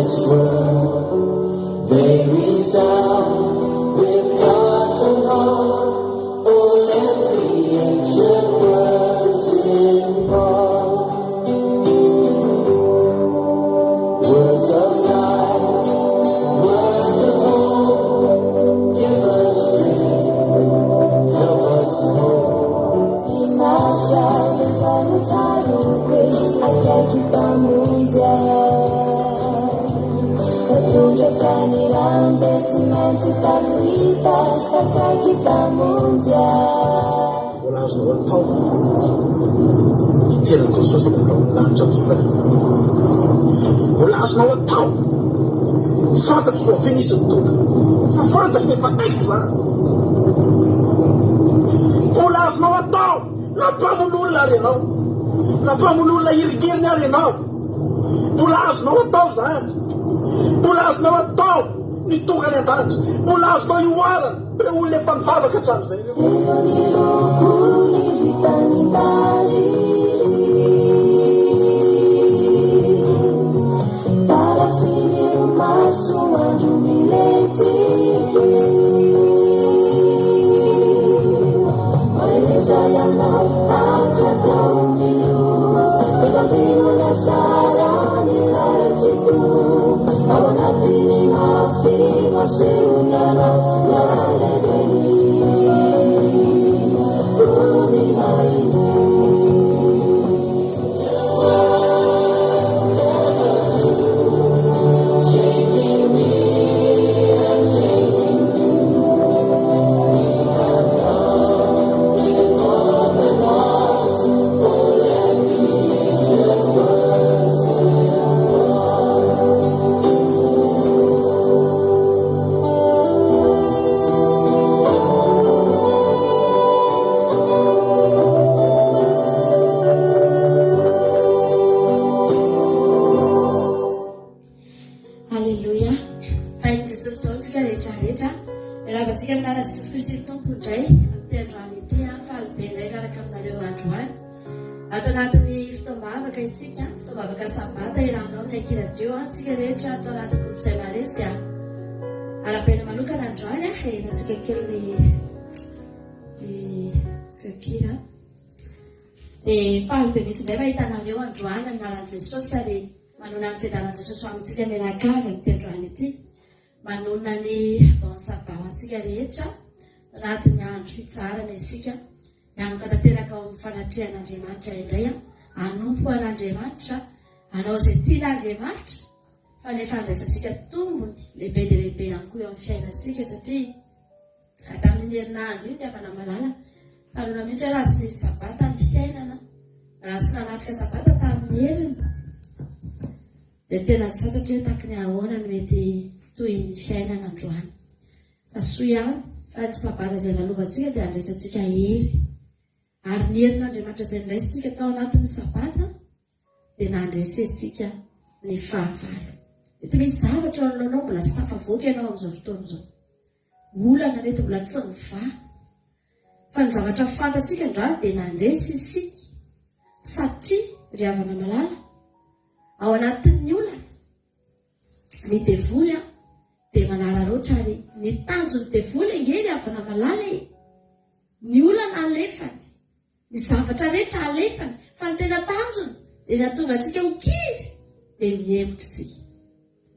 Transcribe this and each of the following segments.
this world. They resound with God's heart. Oh, let the ancient words impart. Words of life, words of hope, give us strength, help us hope. Mbola azonao atao ny hijery an'i Jesosy mbola ao amin'ny lanitra amin'ny fifaliana. Mbola azonao atao. Tsy fantatro fa oviana izy no tonga. Fa fantatro fa efa akaiky izany. Mbola azonao atao na mpamono olona ary ianao. Na mpamono olona hiringeriny ary ianao. Mbola azonao atao izany. Mbola azonao atao ny tonga any an-danitra. Mbola azonao ihoarana ireo olona efa nivavaka hatramin'izay ireo. Aleloia. Tahin'i Jesosy daholo tsika rehetra rehetra. Miarahaba antsika amin'ny anaran'i Jesosy Kristy Tompo indray amin'ity androany ity. Faly be indray miaraka aminareo androany. Ato anatin'ny fotoam-bavaka isika, fotoam-bavaka sabata iarahanao amin'ny Aky Radio. Antsika rehetra ato anatin'ny groupe Zay Maresy dia arahabaina manokana androany. Ahenantsika kely ny ny feon-kira. Dia faly be mihitsy indray mahita anareo androany amin'ny anaran'i Jesosy ary manonona ny fiadanan'i Jesosy ho amintsika mianakavy amin'ity androany ity. Manonona ny bon sabbat ho antsika rehetra anatin'ny andro fitsaharana isika. Hianoka tanteraka ao amin'ny fanatrehan'Andriamanitra indray aho, hanompo an'Andriamanitra, hanao izay tian'Andriamanitra, fa nefa handraisantsika tombony lehibe dia lehibe ihany koa eo amin'ny fiainantsika satria raha tamin'iny herinandro iny ry havana malala, tsaroana mihitsy hoe raha tsy nisy sabata ny fiainana, raha tsy nanatrika sabata tamin'ny heriny, dia tena tsy fantatro hoe taky ny ahoana no mety tohin'ny fiainana androany. Fa soa ihany fa ny Sabata izay lalovantsika dia andraisantsika hery. Ary ny herin'Andriamanitra izay noraisintsika tao anatin'ny Sabata dia nandresentsika ny fahavalo. Mety misy zavatra eo anoloanao mbola tsy tafavoaka ianao amin'izao fotoana izao. Olana mety mbola tsy mivaha. Fa ny zavatra fantatsika androany dia nandresy isika satria ry havana malala, ao anatin'ny olana, Ny devoly an, dia manararaotra ary ny tanjon'ny devoly ange ry havana malala e! Ny olana alefany, ny zavatra rehetra alefany, fa ny tena tanjony dia ny hahatonga antsika ho kivy, dia mihemotra tsika,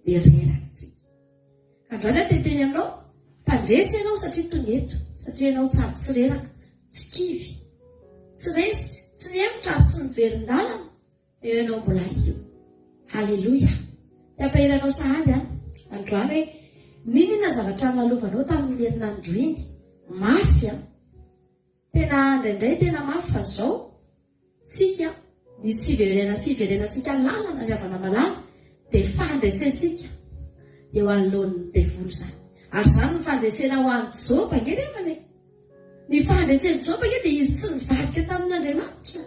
dia reraka tsika. Ka androany aho te hiteny aminao, mpandresy ianao satria tonga eto, satria ianao sady tsy reraka, tsy kivy, tsy resy, tsy nihemotra ary tsy niverin-dalana. Eo ianao mbola io. Haleloia. Te hampahery anao sahady aho androany hoe n'inon'inona zavatra nolalovanao tamin'iny herinandro iny. Mafy an. Tena indraindray tena mafy fa zao tsika ny tsy hiverenana fiverenantsika lalana ry havana malala dia fandresentsika eo anoloan'ny devoly izany. Ary izany ny fandresena ho an'i Joba ange ry havana e. Ny fandresen'i Joba ange dia izy tsy nivadika tamin'Andriamanitra.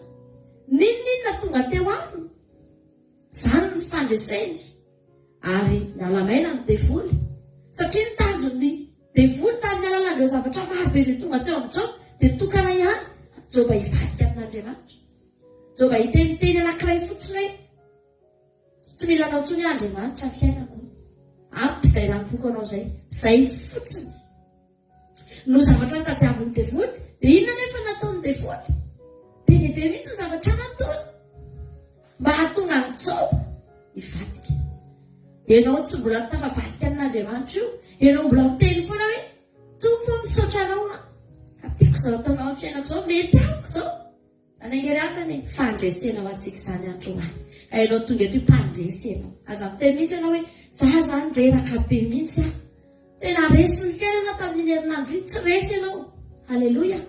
N'inon'inona tonga teo aminy, izany ny fandreseny. Ary niala maina ny devoly. Satria ny tanjon'ny devoly tamin'ny alalan'ireo zavatra maro be izay tonga teo amin'i Joba dia tokana ihany, Joba hivadika amin'Andriamanitra. Joba hiteniteny anankiray fotsiny hoe. Tsy mila anao intsony aho Andriamanitra ny fiainako. Ampy izay nanompoako anao izay. Izay fotsiny no zavatra notadiavin'ny devoly. Dia inona anefa no nataon'ny devoly? Be dia be mihitsy ny zavatra nataony mba hahatonga an'i Joba hivadika. Ianao tsy mbola tafavadika amin'Andriamanitra io. Ianao mbola miteny foana hoe, Tompo ô, misaotra anao aho. Tiako izao ataonao amin'ny fiainako izao. Mety amiko izao. Zany ange ry havana e, fandresena ho antsika izany androany. Ka ianao tonga eto mpandresy ianao. Aza miteny mihitsy ianao hoe, za zany reraka be mihitsy aho. Tena resy ny fiainana tamin'iny herinandro iny. Tsy resy ianao. Aleloia.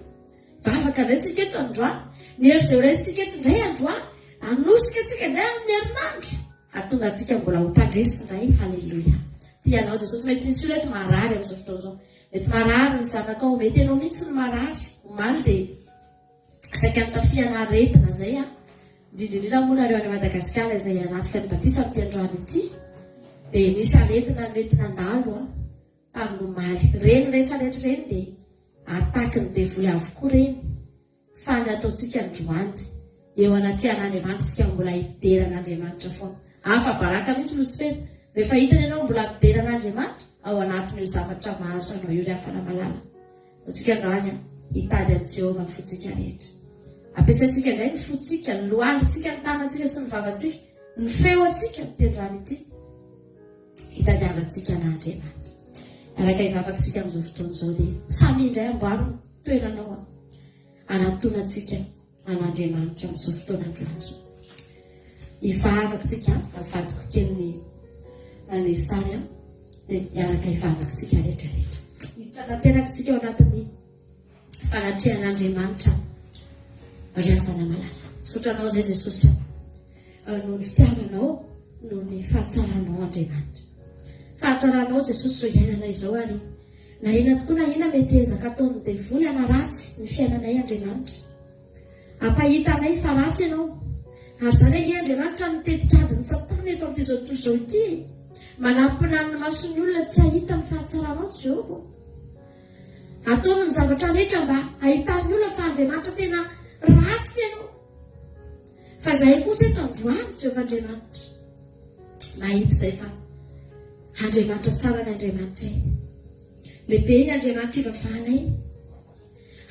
Vavaka indray tsika eto androany. Ny hery izay ho raisintsika eto indray androany, hanosika antsika indray amin'ny herinandro. Hahatonga antsika mbola ho mpandresy indray. Haleloia. Tia anao Jesosy. Mety misy olona eto marary amin'izao fotoana izao. Mety marary ny zanakao. Mety ianao mihitsy no marary. Omaly dia Saika nitafihana aretina izay an! Indrindra indrindra moa nareo any Madagasikara izay hanatrika ny batisa amin'ity androany ity dia nisy aretina nety nandalo an! tamin'ny omaly. Ireny rehetra rehetra ireny dia attaque-n'ny devoly avokoa ireny fa ny ataontsika androany eo anatrehan'Andriamanitra isika mbola hidera an'Andriamanitra foana. Afa-baraka mihitsy Losifera rehefa hitany ianao mbola midera an'Andriamanitra ao anatin'io zavatra mahazo anao io ry havana malala. Antsika androany hitady an'i Jehovah ny fontsika rehetra. Ampiasaintsika indray ny fontsika, ny lohalintsika, ny tanantsika sy ny vavantsika, ny feontsika amin'ity androany ity, hitadiavantsika an'Andriamanitra. Araka hivavaka isika amin'izao fotoana izao dia samy indray amboaro ny toeranao hanantonantsika an'Andriamanitra amin'izao fotoana androany izao. Hivavaka tsika, avadiko kely ny ny sary an, dia hiaraka hivavaka tsika rehetra rehetra. Hiditra tanteraka tsika ao anatin'ny fanatrehan'Andriamanitra ry havana malala. Misaotra anao izay Jesosy a, noho ny fitiavanao, noho ny fahatsaranao Andriamanitra. Fahatsaranao Jesosy izao iainana izao ary Na inona tokoa na inona mety ezaka ataon'ny devoly hanaratsy ny fiainanay Andriamanitra. Hampahita anay fa ratsy ianao. Ary izany ange Andriamanitra no tetik'adin'i Satana eto amin'ity izao tontolo izao ity e. Manampina ny mason'ny olona tsy hahita ny fahatsaranao Jehovah. Ataony ny zavatra rehetra mba hahitan'ny olona fa Andriamanitra tena ratsy ianao. Fa izahay kosa eto androany, Jehovah Andriamanitra, mahita izay fa Andriamanitra tsara ny Andriamanitray. Lehibe ny Andriamanitra ivavahanay.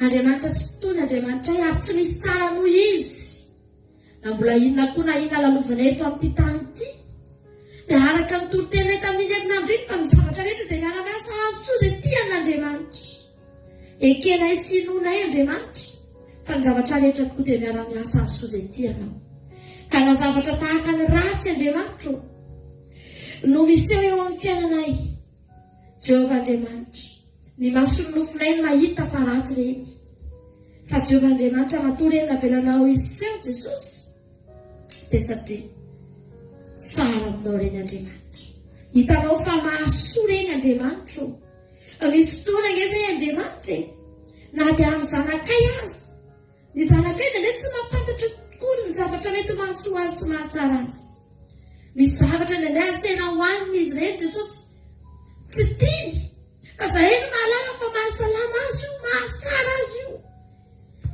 Andriamanitra tsy toa ny Andriamanitray ary tsy misy tsara noho Izy. Na mbola inona koa na inona lalovana eto amin'ity tany ity, dia araka ny toriteninay tamin'iny herinandro iny fa ny zavatra rehetra dia miara-miasa hahasoa izay tia an'Andriamanitra. Ekenay sy inoanay Andriamanitra fa ny zavatra rehetra tokoa dia miara-miasa hahasoa izay tia Anao. Ka na zavatra tahaka ny ratsy Andriamanitra ô, no miseho eo amin'ny fiainanay, Jehovah Andriamanitra, ny mason'ny nofonay no mahita fa ratsy ireny. Fa Jehovah Andriamanitra matoa ireny navelanao hiseho Jesosy, dia satria tsara aminao ireny Andriamanitra. Hitanao fa mahasoa ireny Andriamanitra ô. Fa misy fotoana ange izay Andriamanitra e! Na dia amin'ny zanakay aza. Ny zanakay indraindray tsy mahafantatra akory ny zavatra mety mahasoa azy sy mahatsara azy. Misy zavatra indraindray asaina hohaniny izy ireny Jesosy. Tsy tiany. Fa zahay no mahalala fa mahasalama azy io, mahatsara azy io.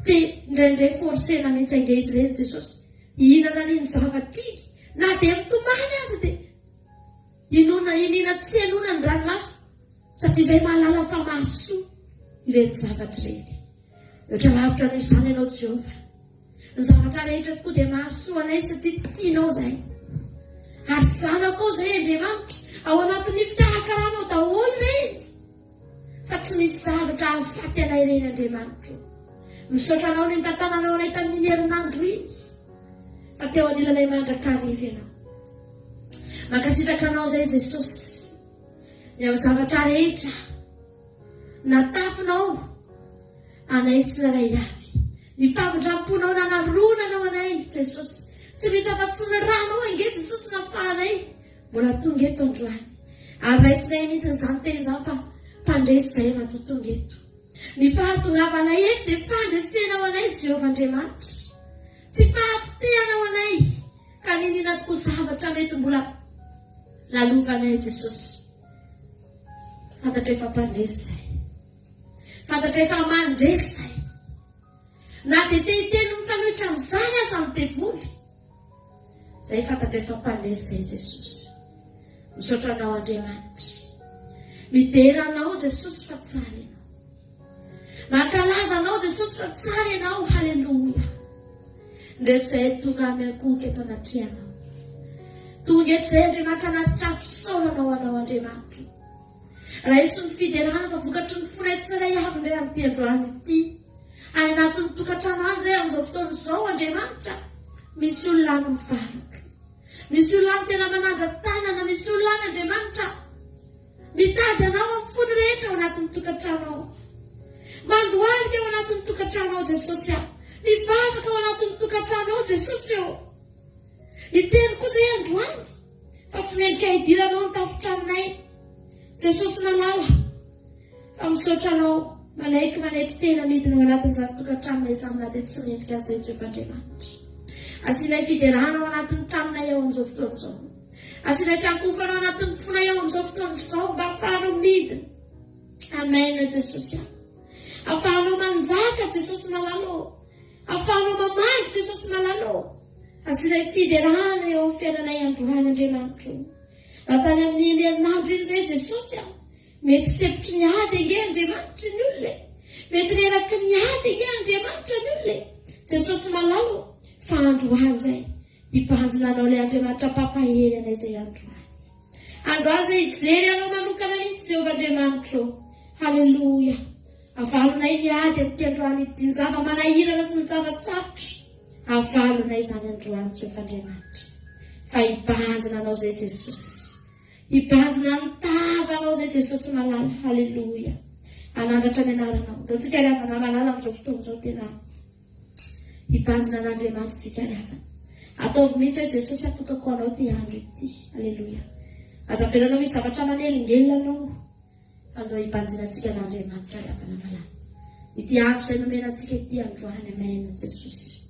Dia indraindray forcena mihitsy ange izy ireny Jesosy hihinana an'iny zavatra iny. Na dia mitomany aza dia Inoana iniana tsy henoina ny ranomaso satria izay mahalala fa mahasoa ireny zavatra ireny. Mihoatra lavitra noho izany ianao Jehovah. Ny zavatra rehetra tokoa dia mahasoa anay satria tianao izahay. Ary zanakao izay Andriamanitra, ao anatin'ny fikarakaranao daholo ireny. Fa tsy misy zavatra hahafaty anay ireny Andriamanitro. Misaotra anao ny nitantananao anay tamin'iny herinandro iny. Fa teo anilanay mandrakariva ianao. Mankasitraka anao izay Jesosy. Ny amin'ny zavatra rehetra natafinao anay tsirairay avy. Ny famindram-ponao nanaronanao anay Jesosy. Tsy misy afa-tsy ny ranao ange Jesosy nafahanay. Mbola tonga eto androany. Ary raisinay mihitsy izany teny izany fa mpandresy izahay matoa tonga eto. Ny fahatongavanay eto dia fandresena ho anay Jehovah Andriamanitra. Tsy fahapotehana ho anay ka niniana tokoa zavatra mety mbola lalovanay Jesosy. Fantatray fa mpandresy izahay. Fantatray fa mandresy izahay. Na dia te hiteny mifanohitra amin'izany aza ny devoly. Zay fantatray fa mpandresy zay Jesosy. Misaotra anao Andriamanitra. Midera anao Jesosy fa tsara ianao. Mankalaza anao Jesosy fa tsara ianao. Haleloia. Ndreto zay tonga miankohoka eto anatrehanao. Tonga eto zay Andriamanitra anatitra fisaorana ho anao Andriamanitro. Raiso ny fiderana fa vokatry ny fonay tsirairay avy indray amin'ity androany ity. Any anatin'ny tokantrano any izay amin'izao fotoana izao Andriamanitra, misy olona any mivavaka. Misy olona any tena manandra-tanana, misy olona any Andriamanitra mitady anao amin'ny fony rehetra ao anatin'ny tokantrano ao. Mandohalika ao anatin'ny tokantrano ao Jesosy a. Mivavaka ao anatin'ny tokantrano ao Jesosy ô. Hiteny koa izay androany fa tsy mendrika hidiranao ny tafon-tranonay. Jesosy malala fa misaotra anao manaiky manetry tena midina ao anatin'izany tokantranonay izany na dia tsy mendrika aza i Jehovah Andriamanitra. Asianay fiderana ao anatin'ny tranonay ao amin'izao fotoana izao. Asianay fiankohofana ao anatin'ny fonay ao amin'izao fotoana izao mba hahafahanao midina. Amen Jesosy a. Ahafahanao manjaka Jesosy malala ô. Afahanao mamangy Jesosy malala ô! Asianay fiderana eo amin'ny fiainanay androany Andriamanitro o! Raha tany amin'iny herinandro iny izay Jesosy a! Mety sempotry ny ady ange Andriamanitra ny olona e! Mety reraky ny ady ange Andriamanitra ny olona e! Jesosy malala ô! Fa androany izay, hibanjina Anao ilay Andriamanitra mpampahery anay izay androany. Androany izay hijery Anao manokana mihitsy Jehovah Andriamanitro ô! Haleloia! Avalonay ny ady amin'ity androany ity, ny zava-manahirana sy ny zava-tsarotra. Avalonay izany androany, Jehovah Andriamanitra. Fa hibanjina Anao izay Jesosy. Hibanjina ny tavanao izay Jesosy malala. Haleloia. Hanandratra ny anaranao. Ndao tsika ry havana malala amin'izao fotoana izao tena hibanjina an'Andriamanitra tsika ry havana. Ataovy mihitsy hoe Jesosy atokako anao ity andro ity. Haleloia. Aza avelanao hisy zavatra manelingelina anao. Fa ndao hibanjinantsika an'Andriamanitra ry havana malala. Ity andro izay nomena antsika ity androany. Amen Jesosy.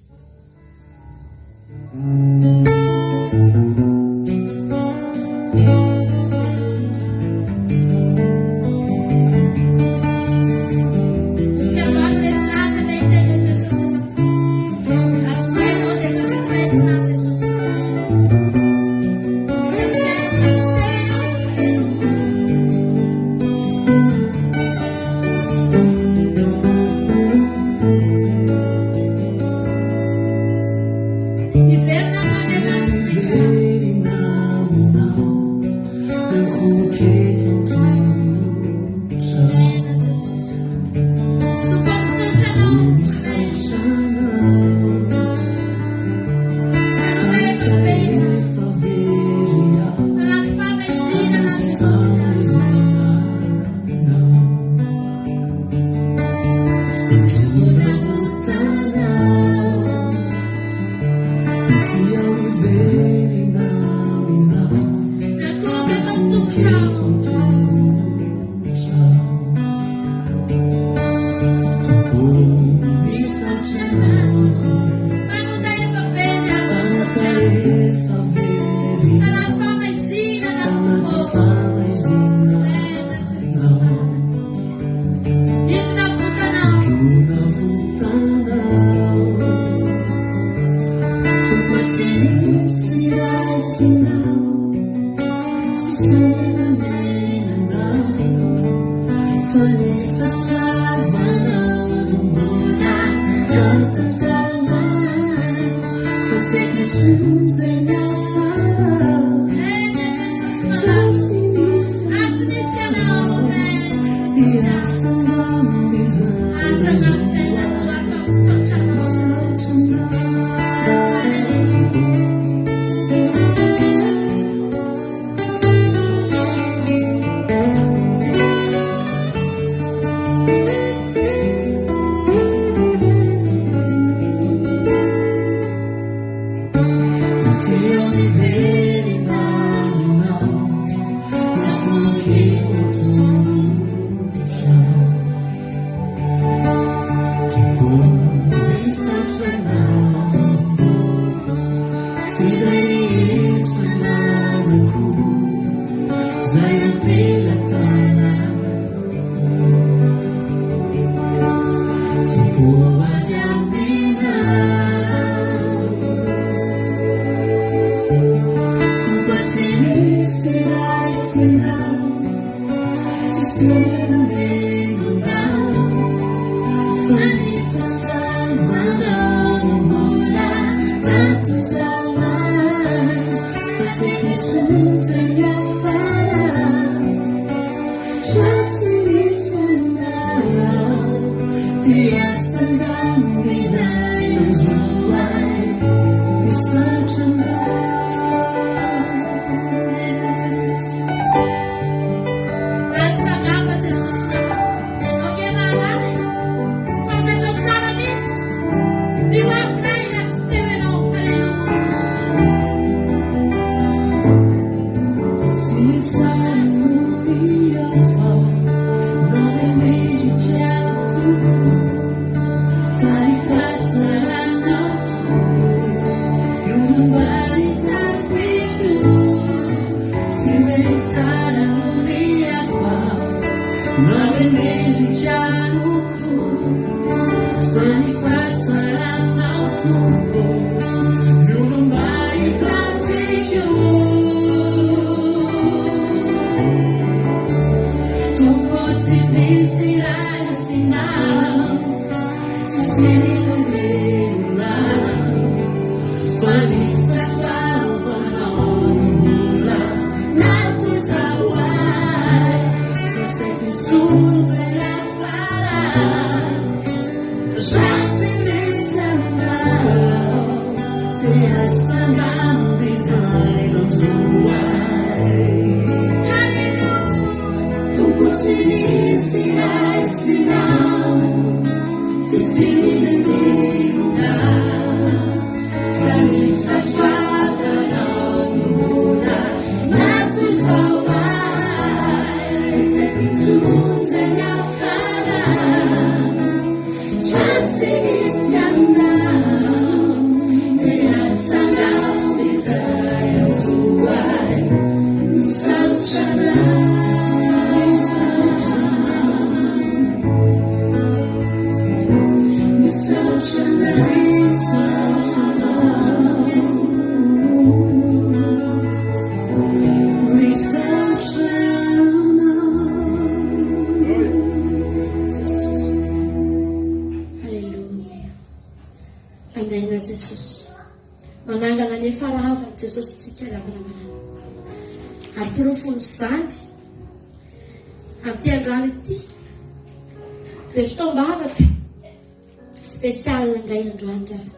Spécial indray androany ry havana.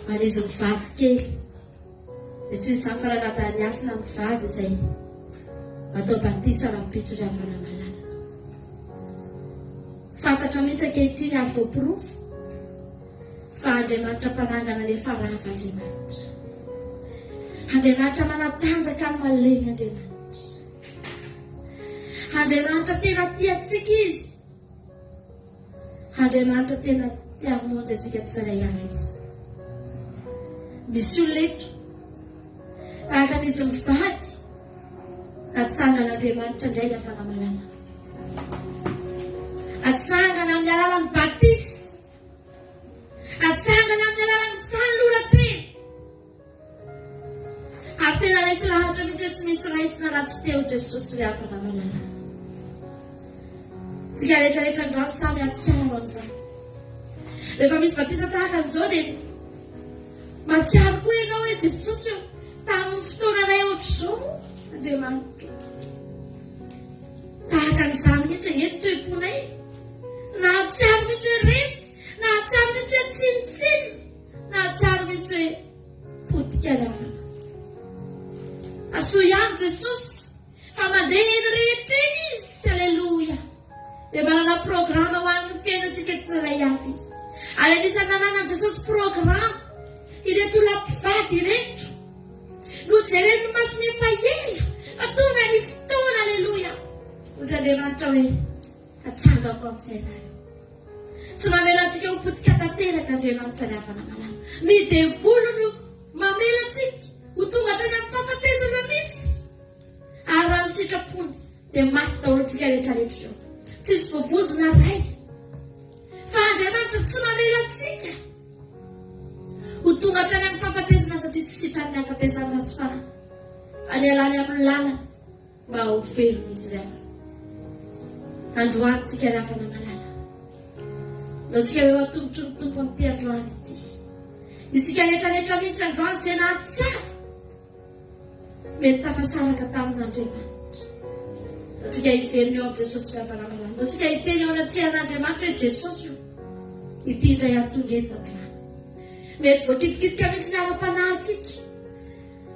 Man'izy mivady kely. Dia tsy izany fa ranadahy Hasina mivady izay atao batisa rahampitso ry havana malala. Fantatra mihitsy ankehitriny ary voaporofo fa Andriamanitra mpanangana ny efa rava Andriamanitra. Andriamanitra manatanjaka ny malemy Andriamanitra. Andriamanitra tena tia antsika Izy. Andriamanitra tena te hamonjy antsika tsirairay avy Izy. Misy olona eto, tahaka an'izy mivady, natsangan'Andriamanitra indray ilay fanamalana. Atsangana amin'ny alalan'ny batisa. Atsangana amin'ny alalan'ny fanoloran-tena. Ary tena resy lahatra mihitsy hoe tsy misy raisina raha tsy teo Jesosy ry havana malala. Tsika rehetra rehetra androany samy hahatsiaro an'izany. Rehefa misy batisa tahaka an'izao dia mahatsiaro koa ianao hoe Jesosy eo tamin'ny fotoana iray ohatr'izao Andriamanitra. Tahaka an'izany mihitsy ange ny toe-ponay. Nahatsiaro mihitsy hoe resy, nahatsiaro mihitsy hoe tsinontsinona. Nahatsiaro mihitsy hoe potika ny havana. Asoa ihany Jesosy fa mandeha eny rehetra eny Izy. Aleloia. Dia manana programa ho an'ny fiainantsika tsirairay avy Izy. Ary anisan'ny nananan'i Jesosy programa ireto olona mpivady ireto. Nojeren'ny masony efa ela fa tonga ny fotoana. Aleloia. Hoy Andriamanitra hoe Atsangako amin'izay ianareo. Tsy mamela antsika ho potika tanteraka Andriamanitra ry havana malala. Ny devoly no mamela antsika ho tonga hatrany amin'ny fahafatesana mihitsy. Ary raha ny sitrapony dia maty daholo tsika rehetra rehetra ireo. Tsisy voavonjy na ray. Fa Andriamanitra tsy mamela antsika ho tonga hatrany amin'ny fahafatesana satria tsy sitran'ny hahafatesan'ny ratsy fanahy. Fa nialany amin'ny lalany. Mba ho velona izy ry havana. Androany tsika ry havana malala. Ndao-tsika ho eo an-tongotry ny Tompo amin'ity androany ity. Isika rehetra rehetra mihitsy androany izay nahatsiaro mety tafasaraka tamin'Andriamanitra. Ndao-tsika hiverina eo amin'i Jesosy ry havana malala. Ndao-tsika hiteny eo anatrehan'Andriamanitra hoe Jesosy o, ity indray aho tonga eto androany. Mety voakitikitika mihitsy ny ara-panahintsika.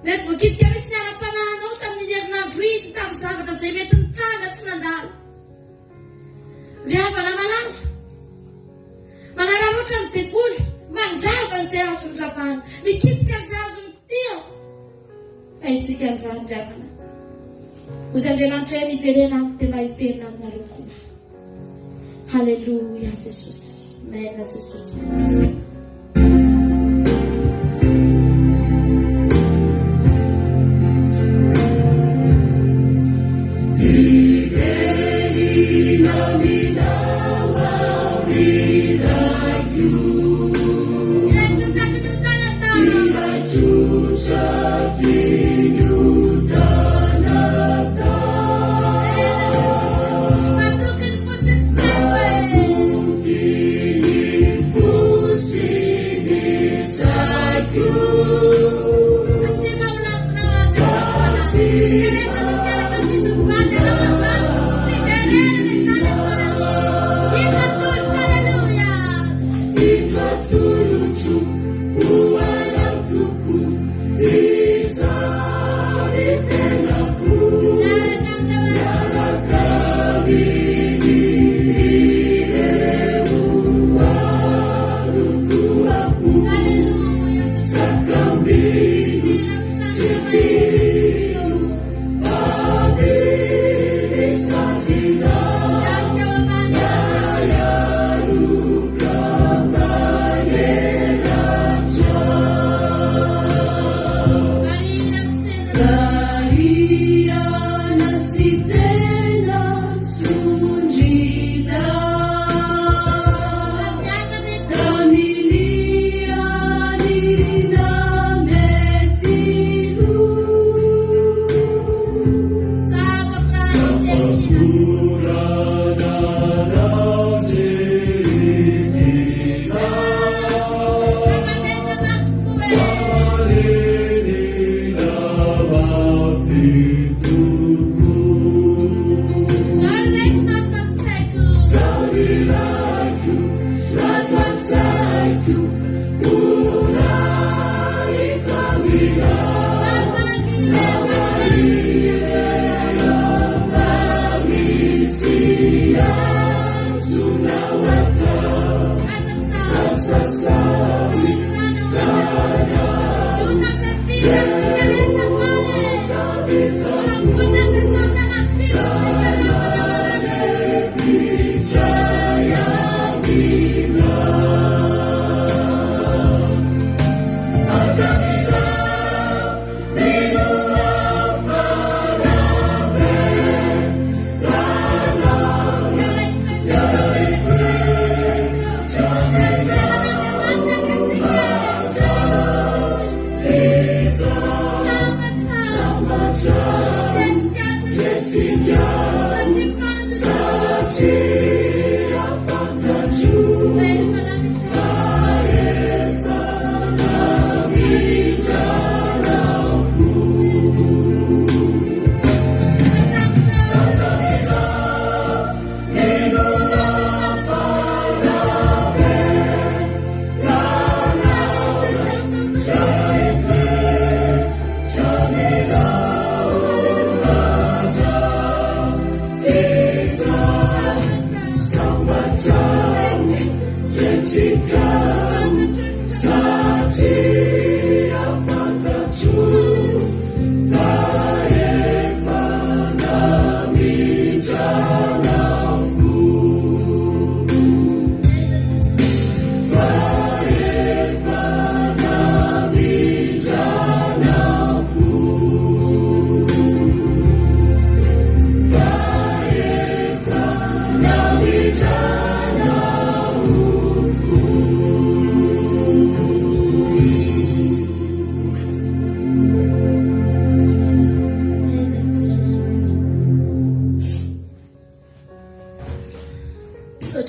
Mety voakitika mihitsy ny ara-panahinao tamin'iny herinandro iny, tamin'ny zavatra izay mety nitranga sy nandalo. Ry havana malala, manararaotra ny devoly, mandrava an'izay azony ravana, mikitika an'izay azony kitihana. Fa isika androany ry havana, hoy Andriamanitra hoe miverena amiko dia mba hiverina aminareo koa. Haleloia Jesosy. Amen Jesosy.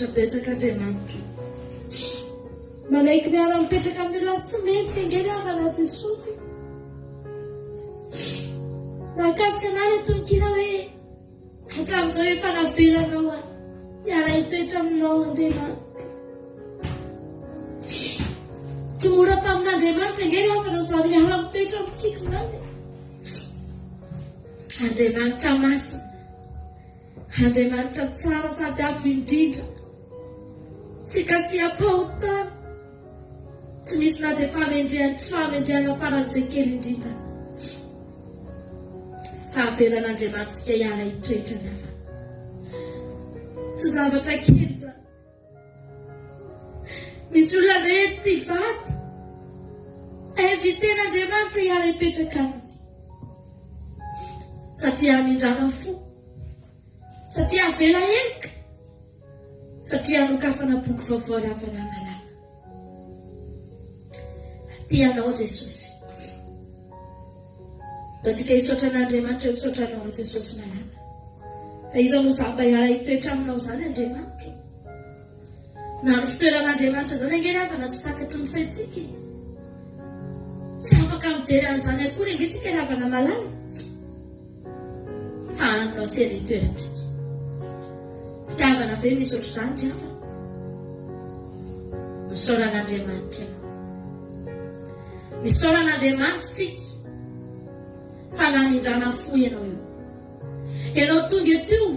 Misaotra betsaka Andriamanitra o. Manaiky miara mipetraka amin'ny olona tsy mendrika ange ry havana Jesosy. Mahakasika anah ilay tononkira hoe hatramin'izao efa navelanao aho hiara hitoetra aminao Andriamanitra. Tsy mora tamin'Andriamanitra ange ry havana izany miara mitoetra amintsika izany. Andriamanitra masina. Andriamanitra tsara sady avo indrindra, tsy kasiam-pahotana, tsy misy na dia fahamendrehana tsy fahamendrehana faran'izay kely indrindra aza. Fa avelan'Andriamanitsika hiala hitoetra ny havana. Tsy zavatra kely izany. Misy olona indray eto mpivady, inviter-n'Andriamanitra hiala hipetraka aminy. Satria hamindrana fo. Satria avela heloka. Satria hanokafana boky vaovao ry havana malala. Tia anao Jesosy. Ataontsika hisaotra an'Andriamanitra eo misaotra anao Jesosy malala. Fa iza moa za mba hiara hitoetra aminao izany Andriamanitro? Na ny fitoeran'Andriamanitra izany ange ry havana tsy takatry ny saintsika e. Tsy afaka mijery an'izany akory ange tsika ry havana malala. Fa any no sery itoerantsika. Fitiavana ve misy ohatr'izany ry havana? Misaora an'Andriamanitra ianao. Misaora an'Andriamanitra tsika fa namindrana fo ianao io. Ianao tonga eto io,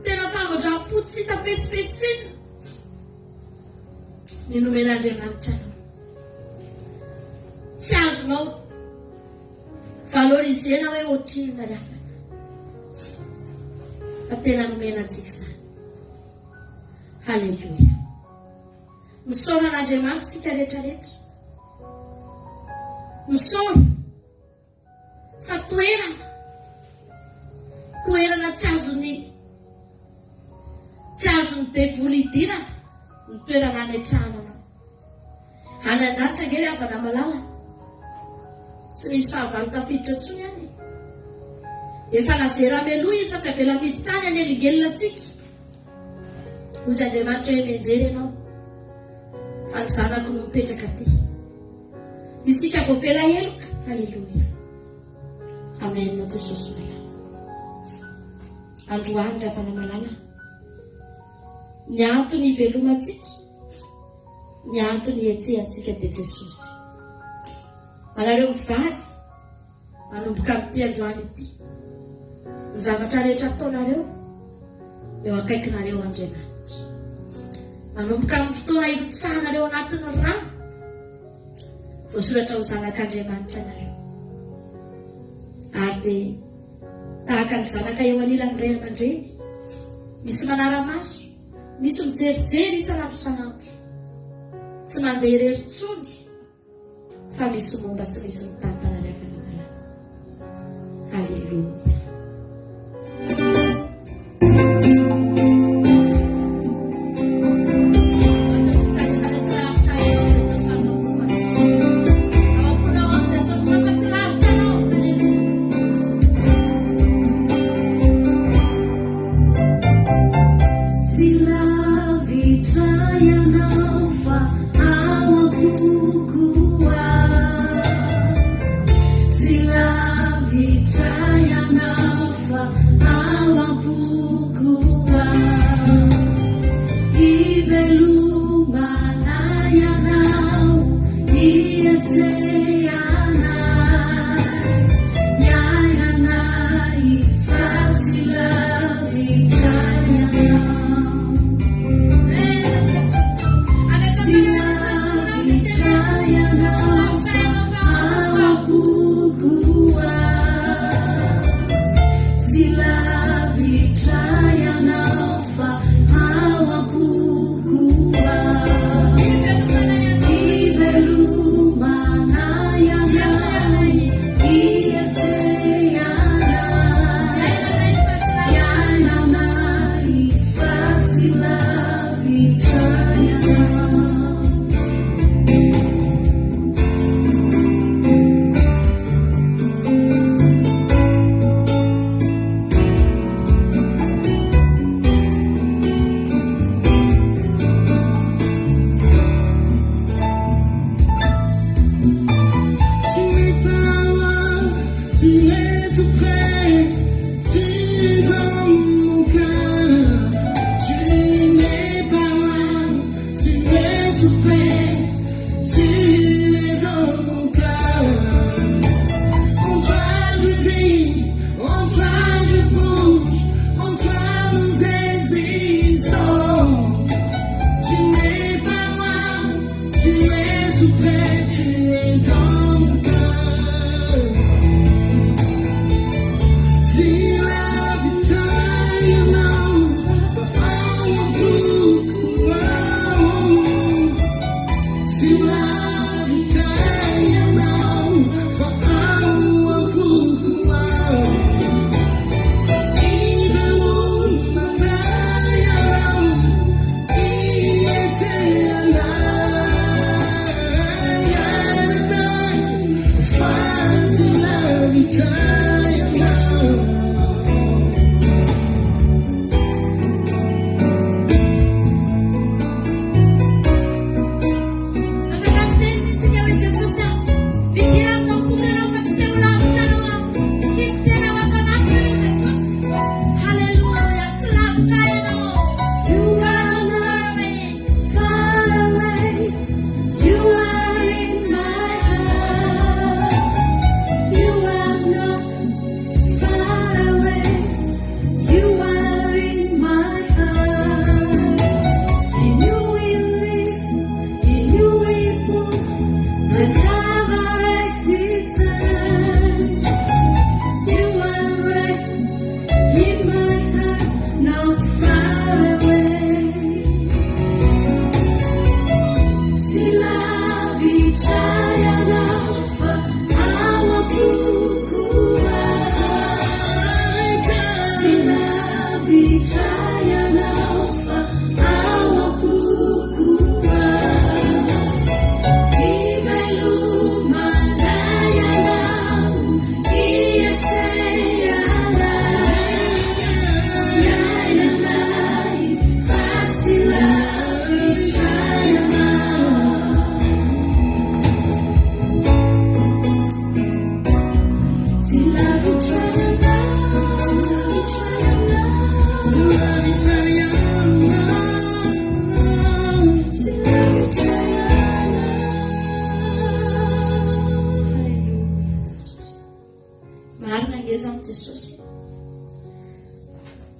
tena famindram-po tsy hita pesipesenina ny nomen'Andriamanitra anao. Tsy azonao valoriser-na hoe ohatrinona ry havana. Fa tena nomena antsika izany. Haleloia. Misaora an'Andriamanitra tsika rehetra rehetra. Misaora. Fa toerana, toerana tsy azon'ny, tsy azon'ny devoly idirana ny toerana ametrahana anao. Any an-danitra ange ry havana malala, tsy misy fahavalo tafiditra intsony any e. Efa nazera meloha izy fa tsy avela miditra any hanelingelina antsika. Hoy Andriamanitra hoe mianjera ianao fa ny zanako no mipetraka aty. Isika voavela heloka. Aleloia. Amen Jesosy malala. Androany ry havana malala. Ny antony ivelomantsika, ny antony ihetsehantsika dia Jesosy. Anareo mivady, Manomboka amin'ity androany ity, ny zavatra rehetra ataonareo, eo akaikinareo Andriamanitra. Manomboka amin'ny fotoana irotsahanareo anatin'ny rano, voasoratra ho zanak'Andriamanitra ianareo. Ary dia tahaka ny zanaka eo anilan'ny ray aman-dreny, misy manara-maso, misy mijerijery isan'andro isan'andro. Tsy mandeha irery intsony. Fa misy momba sy misy mitantana ry havana malala. Alléluia. Tsy lavitra ianao fa ao am-poko aho. Tsy lavitra ianao.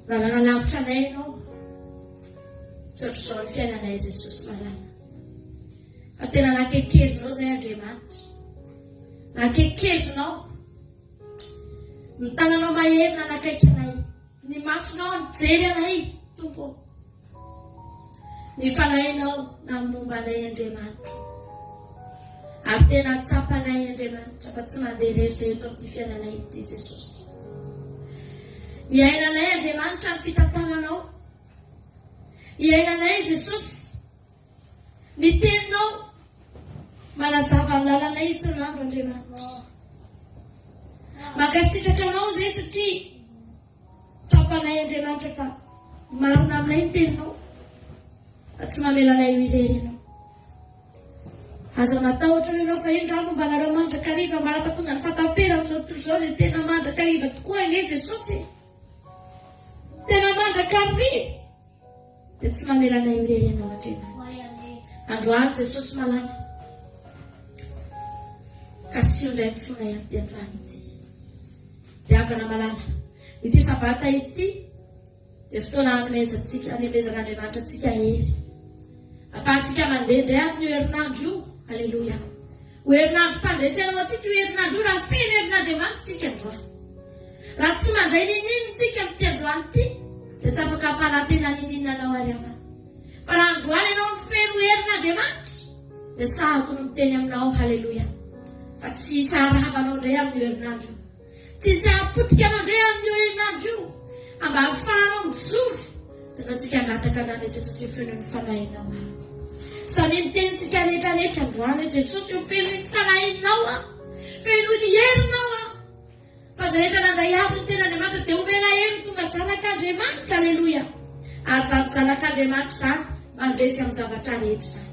Raha nanalavitra anay Ianao, tsy ohatr'izao ny fiainanay Jesosy malala. Fa tena nakekezinao izay Andriamanitra. Nakekezinao. Ny tananao mahery nanakaiky anay. Ny masonao nijery anay, Tompo ô. Ny fanahinao namomba anay Andriamanitro. Ary tena tsapanay Andriamanitra fa tsy mandeha irery izay eto amin'ity fiainanay ity Jesosy. Iainanay Andriamanitra ny fitantananao. Iainanay Jesosy ny teninao manazava ny lalanay isan'andro Andriamanitra. Mankasitraka anao izay satria Tsapanay Andriamanitra fa marina aminay ny teninao fa tsy mamela anay ho irery ianao. Aza matahotra hoy ianao fa indro aho momba anareo mandrakariva mandra-pahatonga ny fahataperan'izao tontolo izao dia tena mandrakariva tokoa anie Jesosy e. Tena mandrakariva dia tsy mamela anay ho irery ianao Andriamanitra. Androany Jesosy malala. Kasiho indray ny fonay amin'ity androany ity. Ry havana malala, ity Sabata ity dia fotoana hanomezantsika, hanomezan'Andriamanitra antsika hery. Afahantsika mandeha indray amin'io herinandro io. Aleloia. Ho herinandrom-pandresena ho antsika io herinandro io raha feno herin'Andriamanitra isika androany. Raha tsy mandray n'inon'inona isika amin'ity androany ity, dia tsy afaka hampanantena n'inon'inona anao ary havana. Fa raha androany ianao no feno herin'Andriamanitra, dia sahako ny miteny aminao, haleloia, fa tsy hisy haharava anao indray amin'io herinandro io. Tsy hisy hahapotika anao indray amin'io herinandro io. Fa mba hahafahanao mijoro, dia anao hangataka androany hoe Jesosy ho feno ny fanahinao aho. Samia miteny tsika rehetra rehetra androany hoe Jesosy ho feno ny fanahinao aho. Feno ny herinao aho. Fa izay rehetra nandray azy ny ten'Andriamanitra dia omena hery ho tonga zanak'Andriamanitra. Aleloia. Ary izany zanak'Andriamanitra izany mandresy amin'ny zavatra rehetra izany.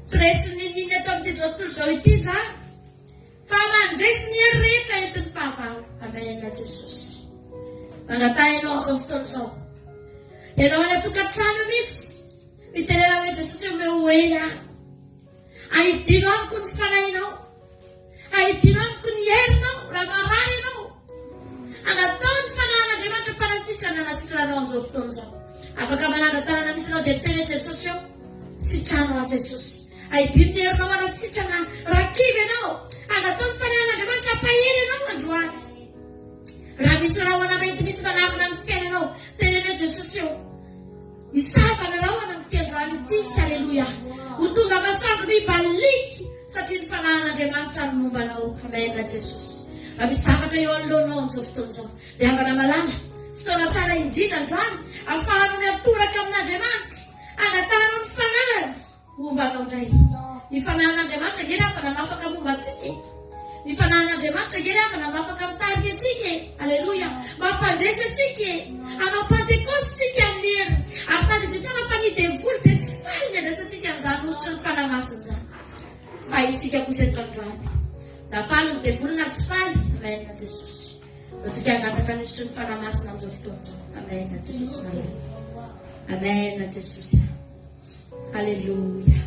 Tsy resin'ny n'inon'inona eto amin'ity izao tontolo izao ity izany. Fa mandresy ny hery rehetra entin'ny fahavalo. Amen Jesosy. Mangataha ianao amin'izao fotoana izao. Ianao any an-tokantrano mihitsy. Mitenena hoe Jesosy omeo hery aho. Ahidino amiko ny fanahinao. Ahidino amiko ny herinao raha marary ianao. Angataho ny fanahin'Andriamanitra mpanasitrana hanasitrana anao amin'izao fotoana izao. Afaka manandra-tanana mihitsy ianao dia miteny hoe Jesosy ô, sitrano aho Jesosy. Aidino ny herinao hanasitrana ahy. Raha kivy ianao, angataho ny Fanahin'Andriamanitra hampahery anao androany. Raha misy rahona mainty mihitsy manarona ny fiainanao, teneno hoe Jesosy ô, hisava ny rahona amin'ity androany ity. Aleloia. Ho tonga masoandro mibaliky satria ny Fanahin'Andriamanitra no momba anao. Amen Jesosy. Raha misy zavatra eo anoloanao amin'izao fotoana izao, ry havana malala, fotoana tsara indrindra androany ahafahanao miantoraka amin'Andriamanitra, angatahanao ny Fanahiny. Momba anao indray. Ny fanahin'Andriamanitra ange ry havana no afaka momba antsika e. Ny fanahin'Andriamanitra ange ry havana no afaka mitarika antsika e. Aleloia. Mampandresy antsika e. Hanao Pantekosty tsika amin'ny heriny. Ary tadidio tsara fa ny devoly dia tsy faly ny handraisantsika an'izany hosotry ny Fanahy Masina izany. Fa isika kosa eto androany. Na faly ny devoly na tsy faly. Amen Jesosy. Ataontsika hangataka ny hosotry ny Fanahy Masina amin'izao fotoana izao. Amen Jesosy malala. Amen Jesosy. Aleloia.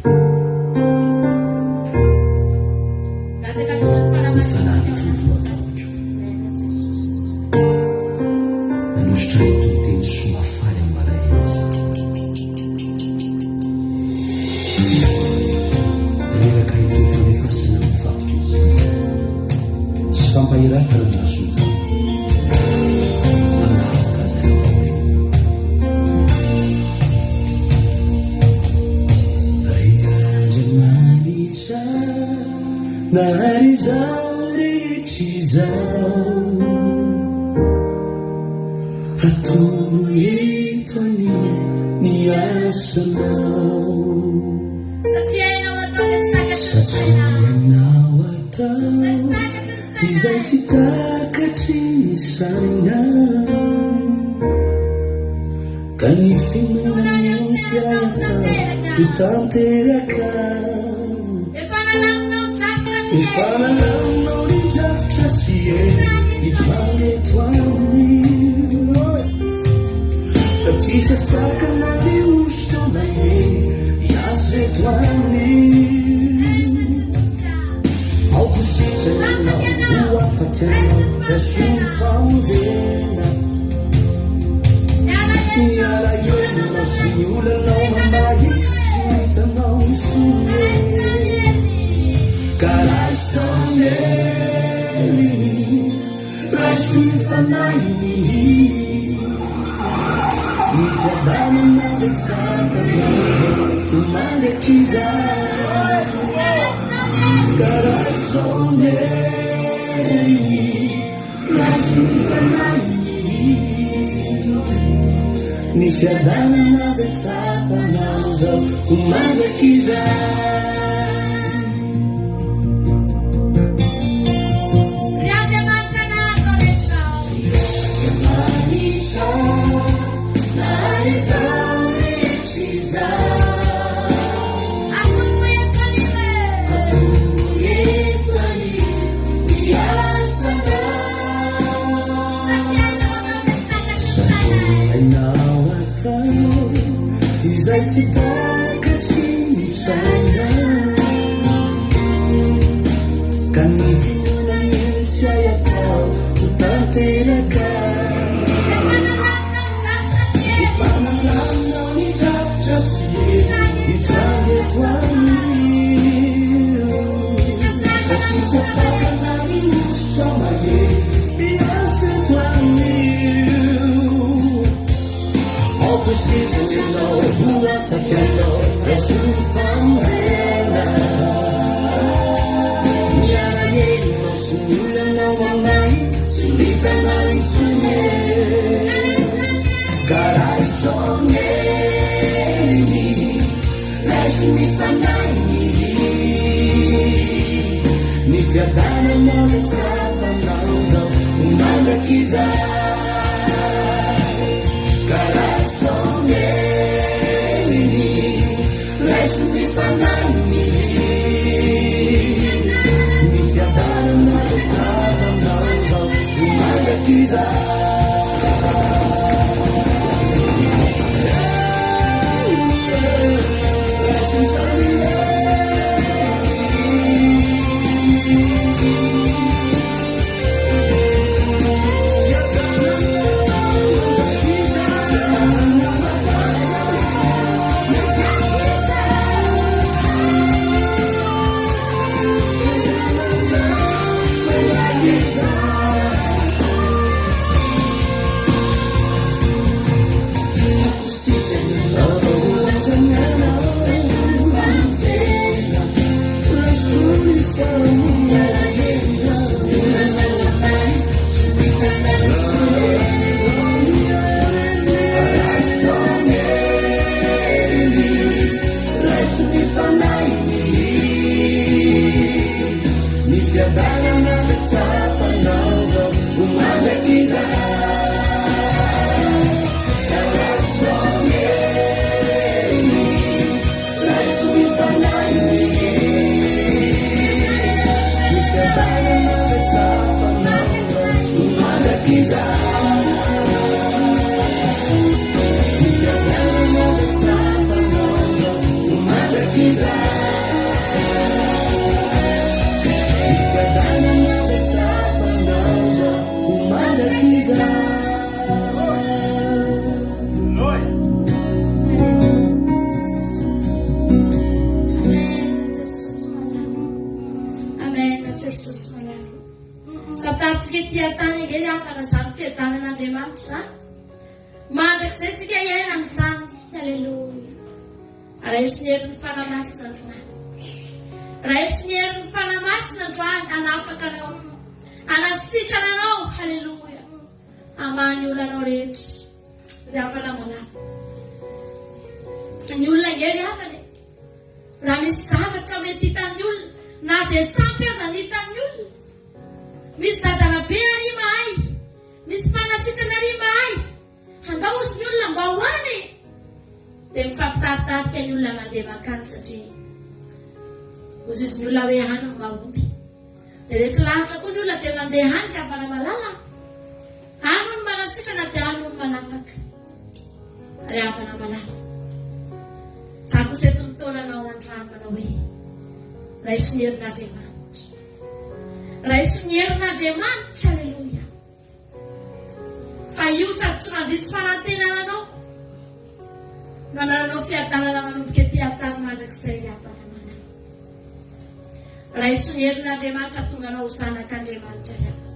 Ny Fanahin'ny Tompo no ato amiko. Nanositra ahy hitory teny soa mahafaly amin'ny malahelo Izy. Naniraka ahy hitory fandefasana amin'ny fatotra Izy, sy fampahiratana ny mason'ny jamba. Hanafaka izay nampahoriana. Ry Andriamanitra, nahary izao rehetra izao, atombohy eto anie ny asanao. Satria ianao atao izay tsy takatry ny saina. Satria ianao atao izay tsy takatry ny saina. Ka ny finoana misy ahy ho tanteraka. Efa nalaminao ny drafitra sy Efa nalaminao ny drafitra sy hery hitranga eto aminy. Tsisy sakana ny hosotra mahery miasa eto aminy. Aoka ho sitrana ianao, ho afaka ianao, raiso ny famonjena. ny olanao mamahy tsy hitanao intsony e. Ka raiso ny heriny, raiso ny fanahiny, ny fiadanana izay tsapanao izao ho mandrakizay. Ka raiso ny heriny, raiso ny fanahiny, ny fiadanana izay tsapanao izao ho mandrakizay. Ry Andriamanitra nahary izao rehetra izao. Ry Andriamanitra nahary izao rehetra izao. Atombohy eto anio e. Atombohy eto anio ny asanao. Satria hainao atao izay tsy takatry ny sainay. Satria hainao atao izay tsy takatry ny sainay. Ka ny finoana mihitsy hay atao ho tanteraka. Efa nalaminao ny drafitra sy hery. Efa nalaminao ny drafitra sy hery hitranga eto anio. Ka tsy sasakana ny hosotra mahery hiasa eto anio. Aoka ho sitrana ianao, ho afaka ianao, raiso ny famonjena. Ny alahelonao sy ny olanao mamahy, tsy ho hitanao intsony e. Ka raiso ny heriny, raiso ny fanahiny, ny fiadanana izay tsapanao izao ho mandrakizay. Ka raiso ny heriny, raiso ny fanahiny, ny fiadanana izay tsapanao izao ho mandrakizay. Raiso ny fanahiny. Ny fiadanana izay tsapanao izao ho mandrakizay. Ka raiso ny heriny, raiso ny fanahiny, ny fiadanana izay tsapanao izao ho mandrakizay. Ny fiadanana izay tsapanao izao ho mandrakizay. Ny fiadanana izay tsapanao izao ho mandrakizay. Amen Jesosy malala. Amen Jesosy malala. Santarintsika ety an-tany ange ny hafana izany fiadanan'Andriamanitra izany. Mandrakizay tsika hiaina amin'izany. Aleloia. Raiso ny herin'ny Fanahy Masina androany. Raiso ny herin'ny Fanahy Masina androany hanafaka anao. Hanasitrana anao. Aleloia. Hamaha ny olanao rehetra. Ry havana malala. Ny olona ange ry havana e. Raha misy zavatra mety hitan'ny olona, na dia sampy aza ny hitan'ny olona. Misy dadanabe ary mahay, misy mpanasitrana ary mahay. Handao ozy ny olona mba ho any e. Dia mifampitaritarika ny olona mandeha mankany satria ozy izy ny olona hoe any no mahomby. Dia resy lahatra koa ny olona dia mandeha any ry havana malala. Any hono manasitrana dia any hono manafaka. Ry havana malala. Za kosa eto mitaona anao androany manao hoe raiso ny herin'Andriamanitra. Raiso ny herin'Andriamanitra, aleloia. Fa io sady tsy mandiso fanantenana anao. no hanananao fiadanana manomboka ety an-tany mandrakizay ry havana malala. Raiso ny herin'Andriamanitra hahatonga anao ho zanak'Andriamanitra ry havana.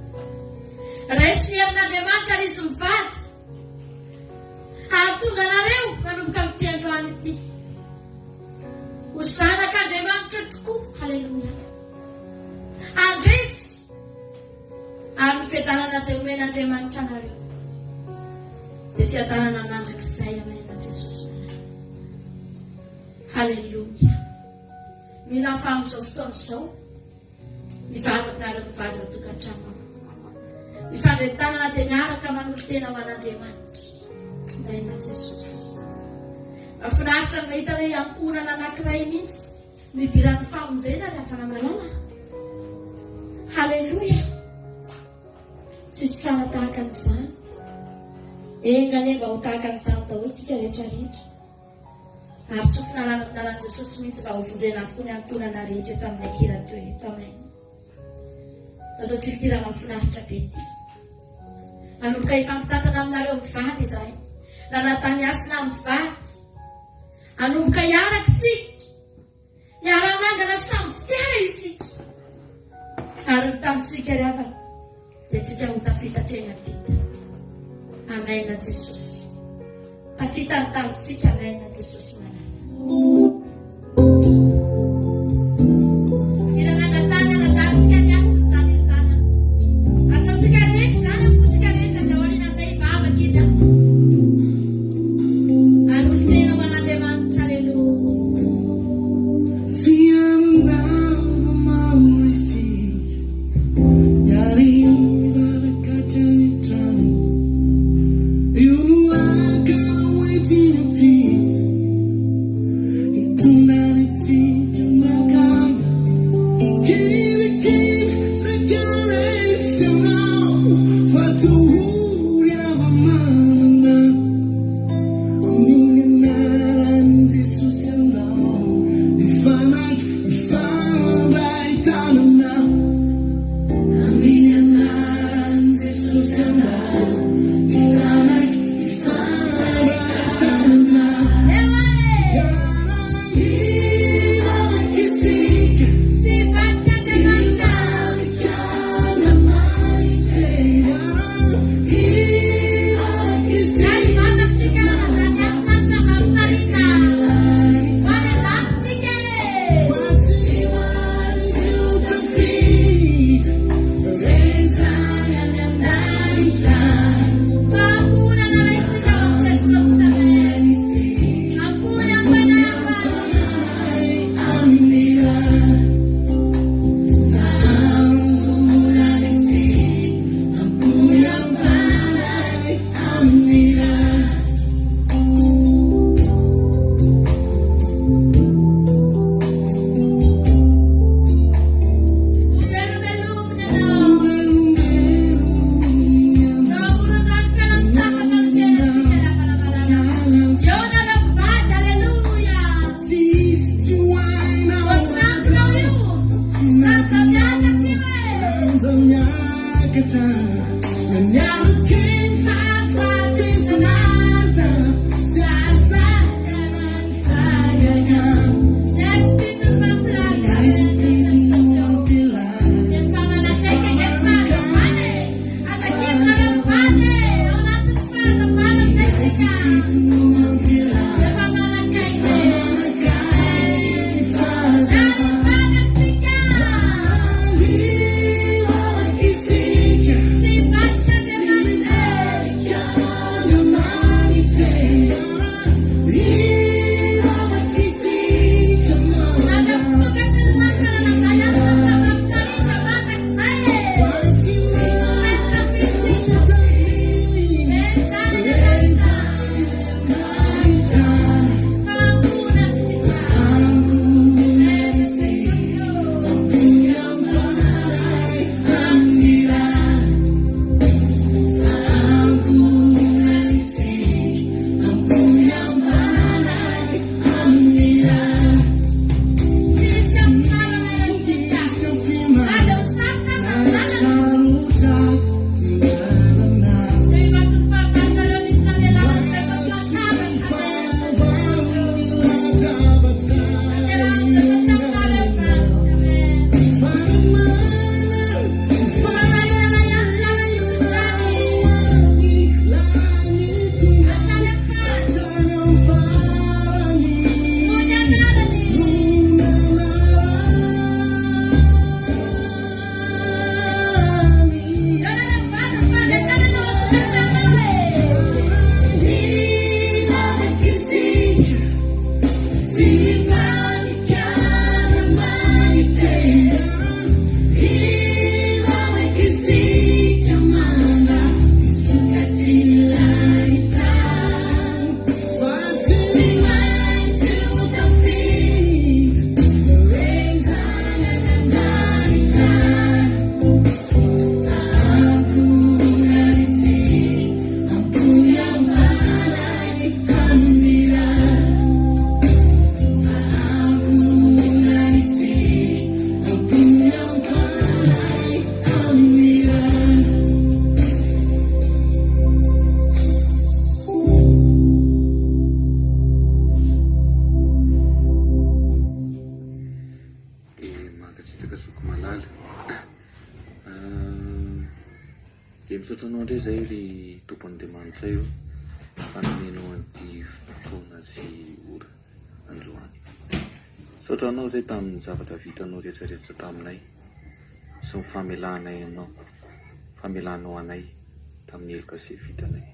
Raiso ny herin'Andriamanitra ry izy mivady. Hahatonga anareo manomboka amin'ity androany ity ho zanak'Andriamanitra tokoa. Haleloia. Handresy ary ny fiadanana izay omen'Andriamanitra anareo dia fiadanana mandrakizay. Amen. Jesosy malala. Haleloia. Mino aho fa amin'izao fotoana izao ny vavakinareo mivady ao an-tokantrano ao. Mifandray tanana dia miaraka manolo-tena ho an'Andriamanitra. Amen Jesosy. Mahafinaritra ny mahita hoe ankohonana anankiray mihitsy no idiran'ny famonjena ry havana malala. Haleloia. Tsisy tsara tahaka an'izany. Enga anie mba ho tahaka an'izany daholo tsika rehetra rehetra. Ary tsofina rano amin'ny anaran'i Jesosy mihitsy mba hovonjena avokoa ny ankohonana rehetra eto amin'ny Akira Toy eto. Amen. Ataontsika ity raha mahafinaritra be ity. Manomboka hifampitantana aminareo mivady izahay. Nanatany hasina mivady. Hanomboka hiaraka tsika. Hiara-hanangana samy fiara isika. Ary ny tamintsika ry havana dia tsika ho tafita hatreny am-pita. Amen Jesosy. Tafita ny tamintsika. Amen Jesosy malala. Mila nangatahana nataontsika ny hasiny izany izany. Ataontsika rehetra izany amin'ny fontsika rehetra dia aoriana izay hivavaka izy. Hanolo-tena ho an'Andriamanitra. Aleloia. Tsy hanin-java-mahory isika, ny hariva hatrany an-trano. Io no lakana hoentina am-pita, hitondrana antsika mankany. Kelikely saika resy anao, fa tohory hava-manana. Amin'ny anaran'i Jesosy andao, hifanaiky, hifandray tanana. Amin'ny anaran'i Jesosy andao, hifanaiky, hifandray tanana. Hiara-hivavaka isika, Tsy hivadika tsy Andriamanitra. hivadika Andriamanitra. Hiara-hivavaka isika. Ary hivavaka tsika anadahy hasina sy rahavavy Sarita. Ho any an-danitra tsika e. Fa tsy maintsy ho tafita rezany any an-danitra. Fa ankohonana raintsika ao amin'i Jesosy. Amen. Ankohonana am-panahy Amin'ny rà. Fa ankohonana isika, ankohonana am-panahy amin'ny rà. Ho velobelomina ianao. Eo amoron'ny rano fialan-tsasatra ny fiainantsika ry havana malala. Eo nareo mpivady, aleloia. Tsisy tsy ho hainao Voatsinanonao io. Lanja miakatra io e. Lanja miakatra. Na nialoky ny fahafatesana aza, tsy hahasakana ny fahagagana. Ny aizim-pito no mampilaza. Amen Jesosy ô. Efa manakaiky ange ny fahazavana e. Aza kivy nareo mpivady e. Ao anatin'ny fahazavana amin'izay tsika. Efa manakaiky e. Amen. Ary hivavaka tsika. Isika, Tsy hivadika Andriamanitra e. Mandra-pisokatry ny lanitra ranadahy hasina sy rahavavy Sarita mandrakizay e. Tsy maintsy tafiditra. Dia izany any an-danitra. indray izay ry Tompo Andriamanitray ô fa nomenao an'ity fotoana sy ora androany. Misaotra anao izay tamin'ny zavatra vitanao rehetra rehetra taminay sy ny famelanay anao, famelanao anay tamin'ny heloka izay vitanay.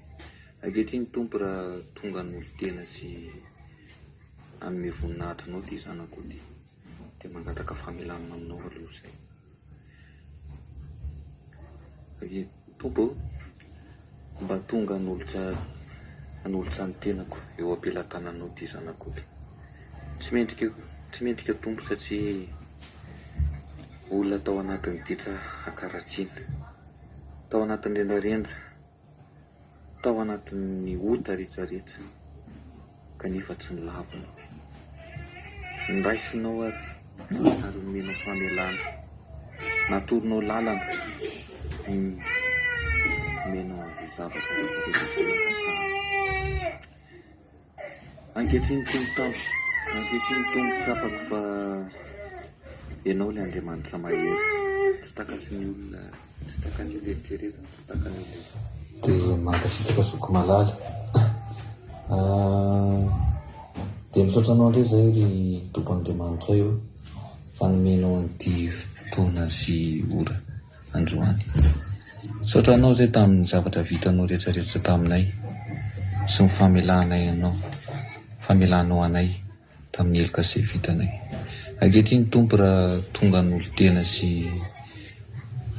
Ankehitriny Tompo raha tonga hanolo-tena sy hanome voninahitra anao ity zanako ity dia mangataka famelana aminao aloha izay. Ry Tompo ô, mba tonga hanolotra hanolotra ny tenako eo am-pelatananao ity zanako ity. Tsy mendrika tsy mendrika Tompo satria olona tao anatin'ny ditra ankaratsiana, tao anatin'ny rendrarendra, tao anatin'ny ota rehetrarehetra kanefa tsy nolavinao. Noraisinao ary ary nomenao famelana. Natoronao lalana, nomenao an'izay zavatra rehetrarehetra izay nangatahana. Ankehitriny Tompo tam, ankehitriny Tompo tsapako fa Ianao ilay Andriamanitra mahery, tsy takatry ny olona, tsy takan'ny olona eritreretina, tsy takan'ny olona. Dia mankasitraka zoky malala. Dia misaotra anao indray izay ry Tompo Andriamanitray ô fa nomenao an'ity fotoana sy ora. androany. Misaotra anao izay tamin'ny zavatra vitanao rehetra rehetra taminay sy ny famelanay anao, famelanao anay tamin'ny heloka izay vitanay. Ankehitriny Tompo raha tonga hanolo-tena sy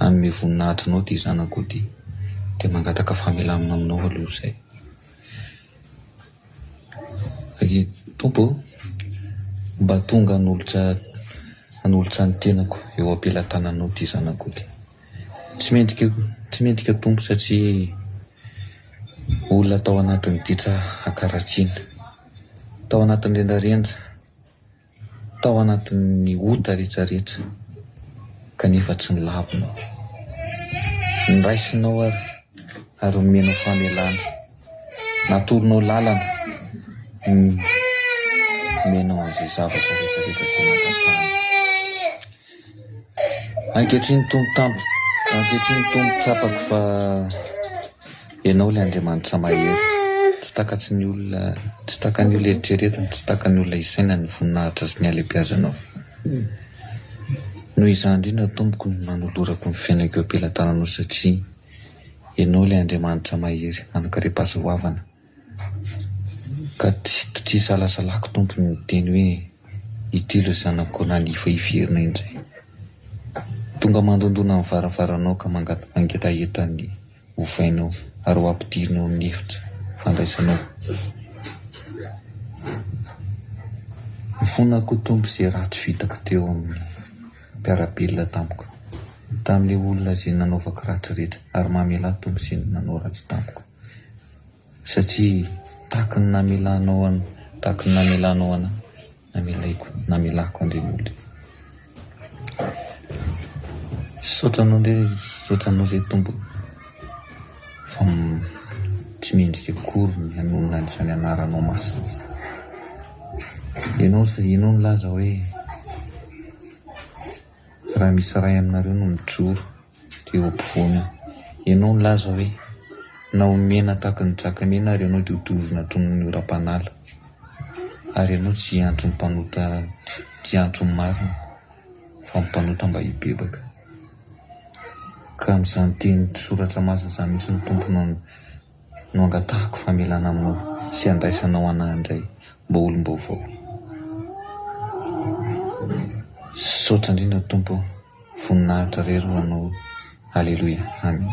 hanome voninahitra anao ity zanako ity dia mangataka famelana aminao aloha izay. Ry Tompo ô, mba tonga hanolotra hanolotra ny tenako eo am-pelatananao ity zanako ity. Tsy mendrika tsy mendrika Tompo satria olona tao anatin'ny ditra ankaratsiana, tao anatin'ny rendrarendra. tao anatin'ny ota rehetrarehetra kanefa tsy nolavinao. Noraisinao ary ary nomenao famelana. Natoronao lalana, nomenao an'izay zavatra rehetrarehetra izay nangatahana. Ankehitriny Tompo tamp ankehitriny Tompo tsapako fa Ianao ilay Andriamanitra mahery. Tsy takatry ny olona tsy takan'ny olona eritreretina, tsy takan'ny olona isainana ny voninahitra sy ny halehibiazanao. Noho izany indrindra Tompoko no nanolorako ny fiainako eo am-pelatananao satria Ianao ilay Andriamanitra mahery, manan-karem-pahasoavana. Ka tsy isalasalako Tompo ny miteny hoe ity ilay zanako nalefa hiverina indray. Tonga mandondona ny varavaranao ka mangetaheta ny hovainao ary ho ampidirinao amin'ny efitra fandraisanao. Mifona koa Tompo izay ratsy vitako teo amin'ny mpiara-belona tamiko, tamin'ilay olona izay nanaovako ratsy rehetra ary mamelà Tompo izay nanao ratsy tamiko. Satria tahaky ny namelanao an, tahaky ny namelanao anah, namelaiko, namelako an'ireny olona ireny. Misaotra anao indray, misaotra anao izay Tompo fa tsy mendrika akory ny hanonona an'izany anaranao masina izany. Ianao, ianao nilaza hoe raha misy iray aminareo no mijoro dia eo ampovoany aho. Ianao nilaza hoe, Na ho mena tahaka ny draka mena ary ianao dia ho diovina toy ny oram-panala. Ary ianao tsy hiantso ny mpanota, tsy hiantso ny marina, fa ny mpanota mba hibebaka. Ka amin'izany teny soratra masina izany mihitsy no Tompo no no angatahako famelana aminao sy handraisanao anah indray mba ho olom-baovao. Misaotra indrindra Tompo ô, voninahitra irery ho anao Aleloia Amen.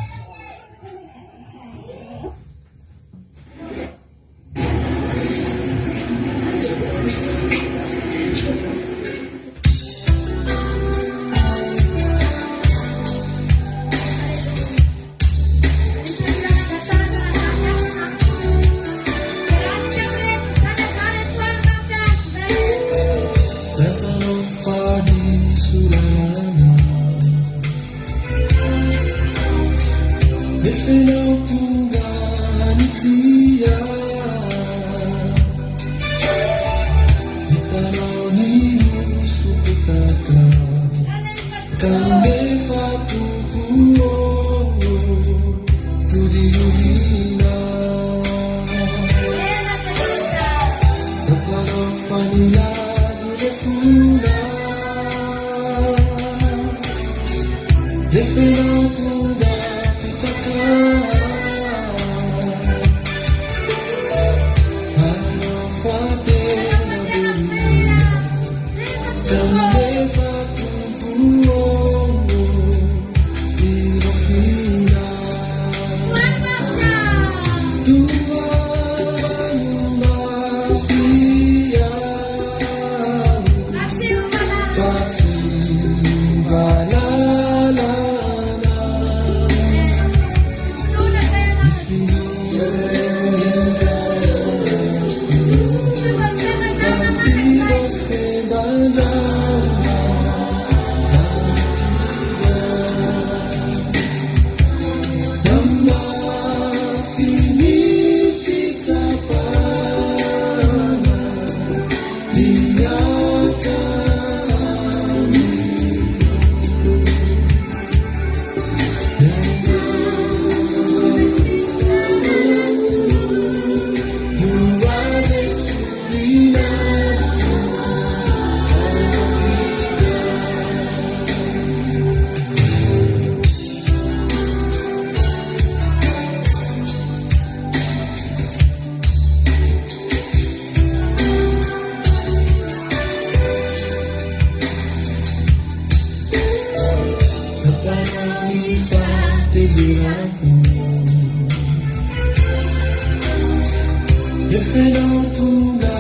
Nefa ianao tonga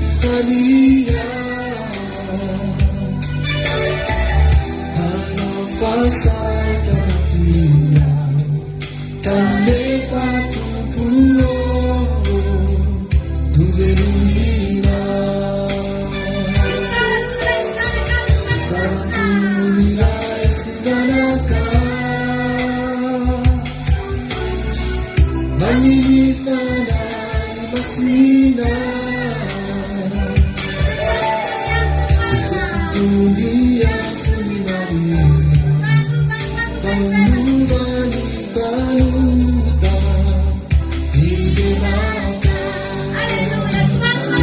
mifalia Hainao fa saika tia Kanefa Tompo ô Novelomina Zanak'olona iray sy zanaka Maniry fanahy masina Jesosy tony antsony Maria Mpanova ny mpanota Hibebaka Tomany mafy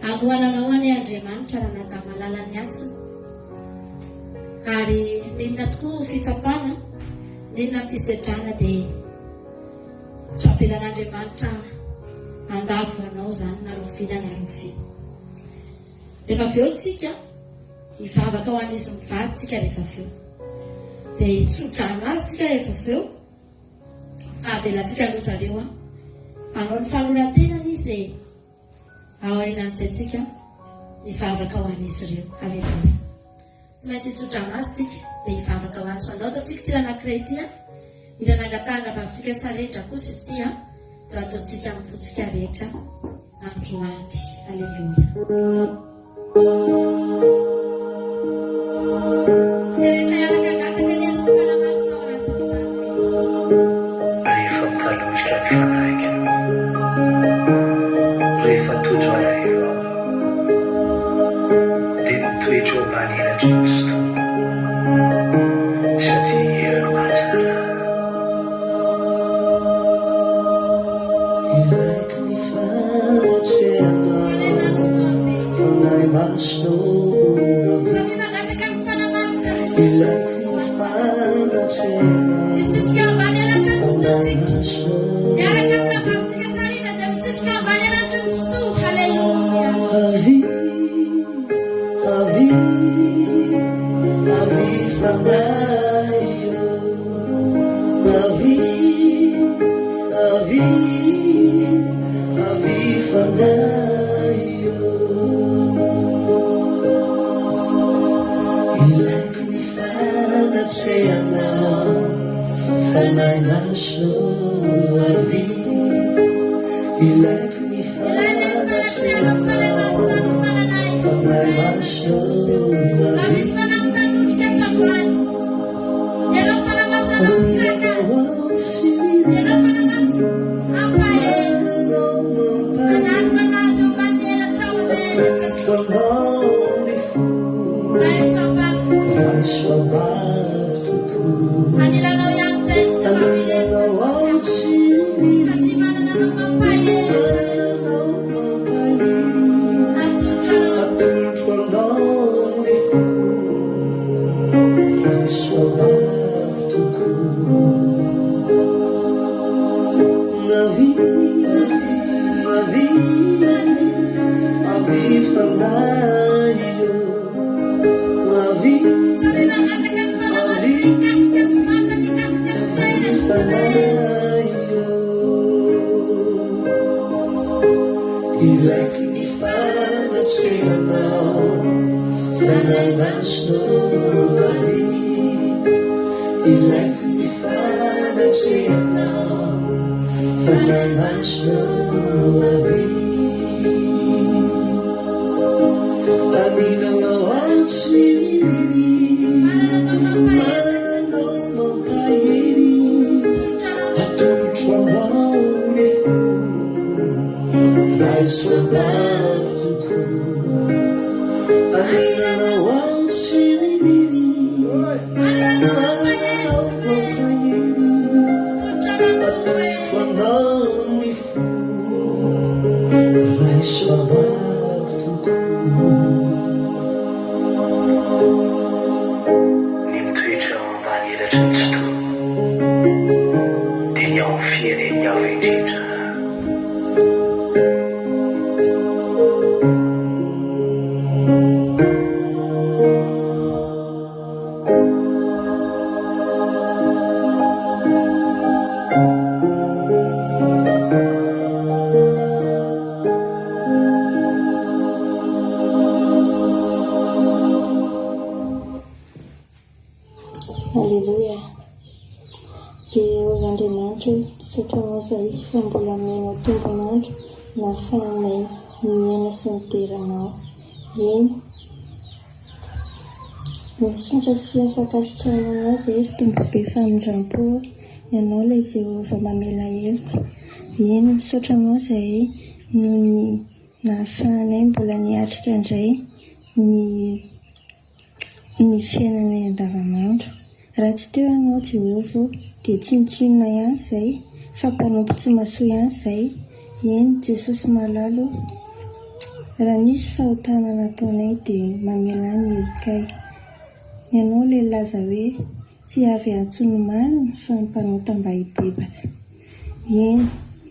Hanohana anao anie Andriamanitra ranadahy malala ny hasina. Ary n'inona tokoa fitsapana, n'inona fisedrana dia tsy avelan'Andriamanitra handavo anao izany na rahoviana na rahoviana. Rehefa avy eo tsika hivavaka ho an'izy mivady tsika rehefa avy eo. Dia hitso-drano azy tsika rehefa avy eo. Fa avelantsika aloha zareo an. Hanao ny fanoloran-tenany izy e. Aorianan'izay tsika mivavaka ho an'izy ireo. Aleloia. Tsy maintsy hitsodrano azy tsika dia hivavaka ho azy. Fa andao ataontsika ity anankiray ity an. Mila nangatahana vavintsika sarendra kosa izy ity an. Dia ataontsika amin'ny fontsika rehetra androany. Aleloia. Tsika rehetra hiaraka hangataka ny herin'ny Fanahy Masina ao anatin'izany. Rehefa mitalondrika ny fanahiko. Rehefa tojo alahelo aho. Dia mitoetra eo ambany elatry ny Tsitoha. Satria ny heriny mahatsara ahy. Masina ô Samia mangataka ny Fanahy Masina mihitsy Ilaiko ny fanatrehanao Misisika eo ambany elatry ny Tsitoha isika. Miaraka amin'ny rahavavitsika Sarina izay misisika eo ambany elatry ny Tsitoha. Haleloia. Avia, avia, avia Fanahy ô. Avia, avia, avia Fanahy ô. Ilaiko ny fanatrehanao, Fanahy Masina ô, avia. Ilaiko ny Ilaina ny fanatrehanao Fanahy Masina hanohana anay. Fanahy Amen Masina Jesosy ô, ô. Raha avia. misy fanahy mitanotrika eto androany, Ianao Fanahy Masina no hampitraka azy. Ianao Fanahy Masina hampahery azy. Hanaloka anazy eo ambany elatrao. Amen Jesosy. Raiso ambavy tokoa. Anilanao ihany izay tsy mba ho irery Jesosy ah. Satria manana anao mampahery. Alléluia. Atolotra anao ny foko. Samia mangataka ny Fanahy Masina hikasika ny vatany, hikasika ny fiainany. Amen. Ilaiko ny fanatrehanao, Fanahy Masina ô, avia. Ilaiko ny fanatrehanao, Fanahy Masina ô, avia. Anilanao aho tsy irery, Manana anao mampahery izay Jesosy. mampahery. Atolotra anao ny foko. Atolotro anao ny foko, raiso ambavy tokoa. Anilanao aho tsy irery, Manana anao mampahery. Amen. Atolotra anao ny foko e. Atolotro anao ny foko, raiso ambavy tokoa. Ny mitoetra ao ambany elatry ny Tsitoha dia ny ao amin'ny fieren'ny Avo Indrindra. Aleloia! Jehovah Andriamanitra ô, misaotra Anao izahay fa mbola nomenao tombon'andro nahafahanay niaina sy nidera Anao. Eny, misaotra sy feno fankasitrahana Anao izahay ry Tompo be famindram-po ô, Ianao ilay Jehovah mamela heloka. Eny, misaotra Anao izahay noho ny nahafahanay mbola niatrika indray ny ny fiainanay andavanandro. Raha tsy teo Ianao Jehovah ô, dia tsinontsinona ihany izay, fa mpanompo tsy mahasoa ihany izay. Eny, Jesosy malala ô, raha nisy fahotana nataonay dia mamelà ny helokay. Ianao ilay nilaza hoe, Tsy avy hiantso ny marina fa ny mpanota mba hibebaka. Eny,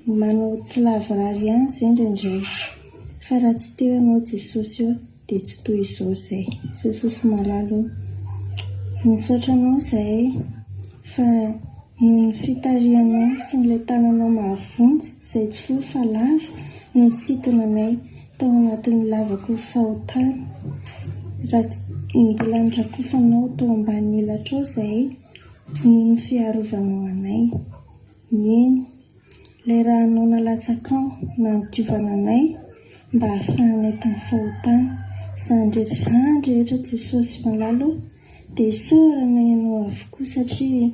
manao tsy lavorary ihany izay indraindray. Fa raha tsy teo Ianao Jesosy ô, dia tsy toy izao izay. Jesosy malala ô, misaotra Anao izahay fa noho ny fitarihanao sy ilay tananao mahavonjy izay tsy fohy fa lava no nisintona anay tao anatin'ny lavaky ny fahotana. Raha tsy mbola norakofanao tao ambanin'ny elatrao izahay noho ny fiarovanao anay. Eny, ilay rànao nalatsakao nandiovana anay mba hahafahanay tamin'ny fahotana. Izany rehetra izany rehetra Jesosy malala ô, dia isaoranay Anao avokoa satria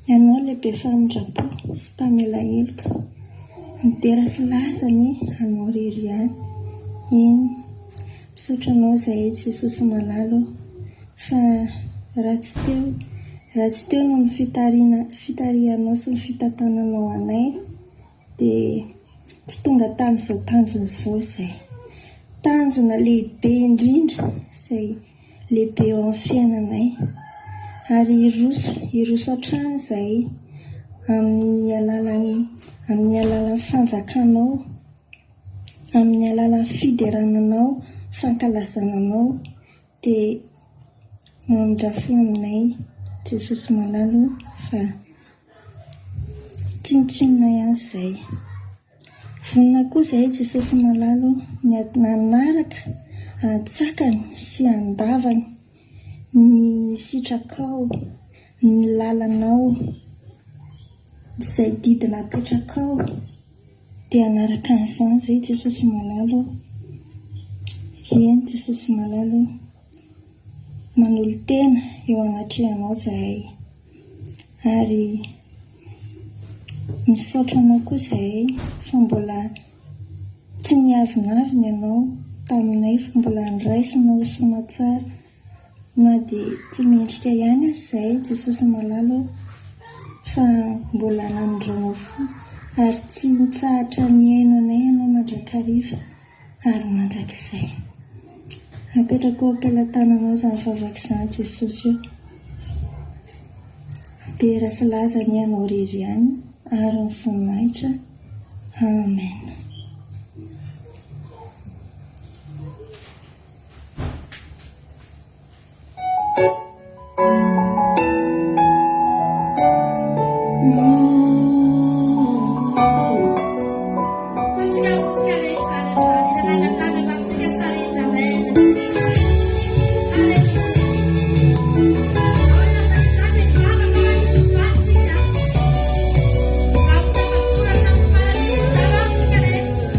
Ianao ilay be famindram-po sy mpamela heloka. Ny dera sy laza anie Anao irery ihany. Eny, misaotra Anao izahay Jesosy malala ô, fa raha tsy teo, raha tsy teo noho ny fitarihana, fitarihanao sy ny fitantananao anay dia tsy tonga tamin'izao tanjona izao izahay. tanjona lehibe indrindra izay lehibe eo amin'ny fiainanay. Ary hiroso, hiroso hatrany izahay amin'ny alalan'ny, amin'ny alalan'ny fanjakanao, amin'ny alalan'ny fiderana anao, fankalazana anao, dia mamindrà fo aminay Jesosy malala o, fa tsinontsinona ihany izahay. Vonona koa izahay Jesosy malala o, ny hanaraka an-tsakany sy an-davany ny sitrakao, ny lalanao, izay didy napetrakao dia hanaraka an'izany izahay Jesosy malala o. Eny Jesosy malala o, manolo-tena eo anatrehanao izahay ary Misaotra anao koa izahay fa mbola tsy niavonavona ianao taminay fa mbola niraisinao ho soamatsara na dia tsy mendrika ihany aza izahay Jesosy malala ô fa mbola namindranao fo ary tsy nitsahatra nihaino anay ianao mandrakariva ary mandrakizay. Apetrako eo am-pelatananao izany vavaka izany Jesosy ô. Dera sy laza anie Anao irery ihany ary ny voninahitra. Amen. Ataontsika ny fontsika rehetra izany androany. Nanangan-tanana vavintsika sarindra. Amen. Jesosy. Haleloia. Aorian'izany izany dia hivavaka ho an'izy mivady tsika. Mba ho tafajoro hatramin'ny farany hitsodrano azy isika rehetra.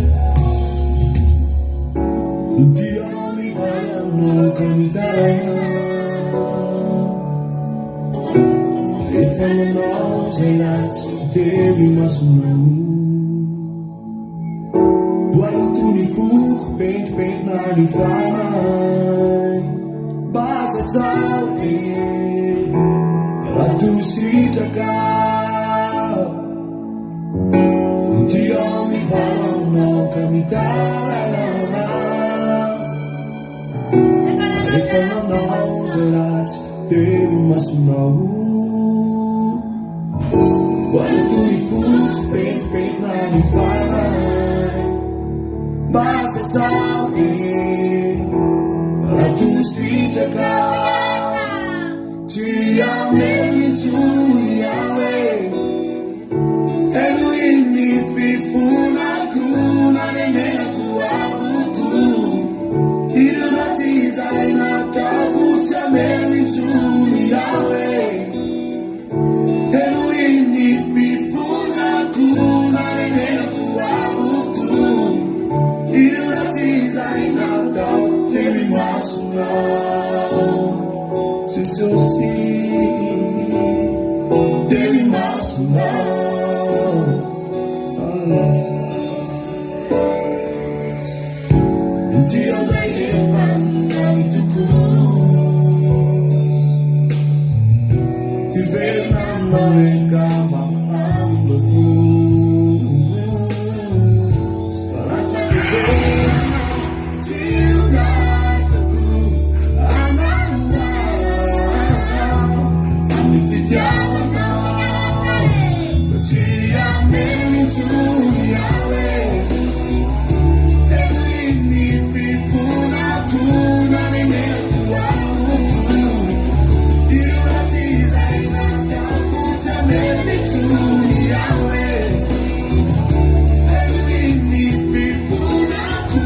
Manomboka mitaraina Rehefa nanao izay ratsy teo imasonao Voaloto ny foko, pentimpentina ny fanahy Mba sasao e, raha toa sitrakao Dia mivaona ka mitaraina Efa nanao izay ratsy teo imasonao Voaloto ny foko, pentimpentina ny fanahy Mba sasao e, raha toa sitrakao Tsy hamely intsony aho e Henoy ny fifonako nanenenako avokoa Ireo ratsy izay nataoko tsy hamely intsony aho e Henoy ny fifonako nanenenako avokoa Ireo ratsy izay nataoko teo imasonao Jesosy Teo imasonao Inty aho izay efa nany tokoa Hiverina aminao re ka mba hamindra fo Raha ny fahendrena tsy ho zakako anao Amin'ny fitiavanao Tsy hamely intsony aho e Henoy ny fifonako nanenenako amiko Ireo ratsy izay nataoko tsy hamely intsony aho e Henoy ny fifonako.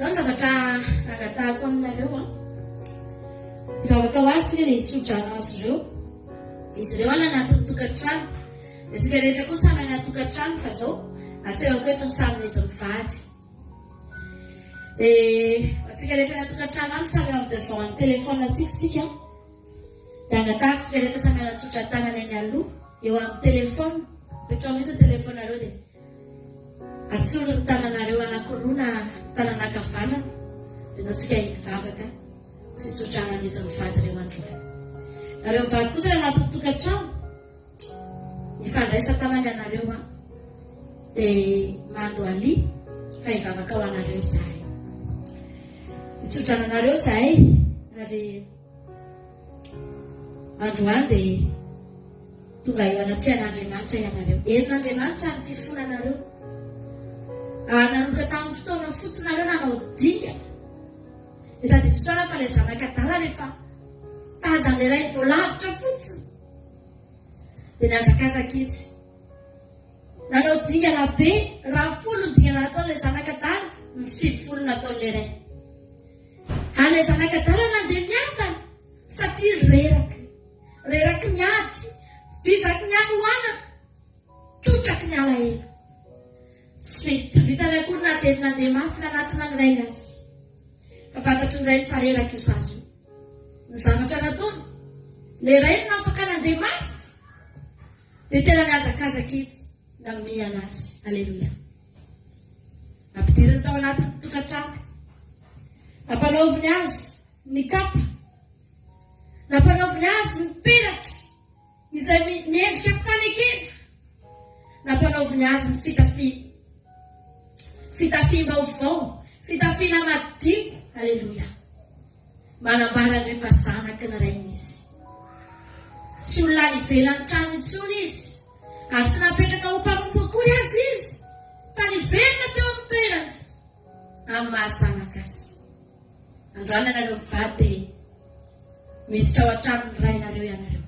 Izao ny zavatra angatahako aminareo an. Hivavaka ho azy isika dia hitso-drano azy ireo. Izy ireo any anatin'ny tokantrano. Isika rehetra koa samy any an-tokantrano fa izao asehoko eto ny sarin'izy mivady. Dia antsika rehetra any an-tokantrano any samy eo amin'ny devant ny téléphone antsika tsika. Dia angatahako tsika rehetra samy hanatsotra tanana eny aloha eo amin'ny téléphone. Apetraho mihitsy ny téléphone-nareo dia atsory ny tananareo anankiroa na tanana ankavanana dia ndao tsika hivavaka sy hitsodrano an'izy mivady ireo androany. Nareo mivady kosa any anatin'ny tokantrano Mifandraisa tanana ianareo an! Dia mandohalia fa hivavaka ho anareo izahay. Hitsodrano anareo izahay ary androany dia tonga eo anatrehan'Andriamanitra ianareo. Henon'Andriamanitra ny fifonanareo. Ary nanomboka tamin'ny fotoana fotsinareo nanao dingana. Dia tadidio tsara fa ilay zanak'adala rehefa tazan'ilay rainy vao lavitra fotsiny Dia nihazakazaka izy. Nanao dingana be, raha folo ny dingana nataon'ilay zanak'adala, ny 90 nataon'ilay ray. Ary ilay zanak'adala nandeha miadana satria reraky, reraky ny ady, vizaky ny hanoanana, trotraky ny alahelo. Tsy tsy vitany akory na dia ny nandeha mafy nanatona ny rainy aza. Fa fantatry ny rainy fa reraka io zaza io. Ny zavatra nataony, ilay rainy no afaka nandeha mafy, dia tena nihazakazaka izy namihana azy. Aleloia. Nampidiriny tao anatin'ny tokantrano. Nampanaoviny azy ny kapa. Nampanaoviny azy ny peratra. Izay miendrika fanekena nampanaoviny azy ny fitafiana. Fitafiam-baovao, fitafiana madio, aleloia. Manambara indray fa zanaky ny Rainy izy. Tsy olona any ivelan'ny trano intsony izy, ary tsy napetraka ho mpanompo akory aza izy, fa niverina teo amin'ny toerany amin'ny maha zanaka azy. Androany ianareo mivady dia miditra ao an-tranon'ny Rainareo ianareo.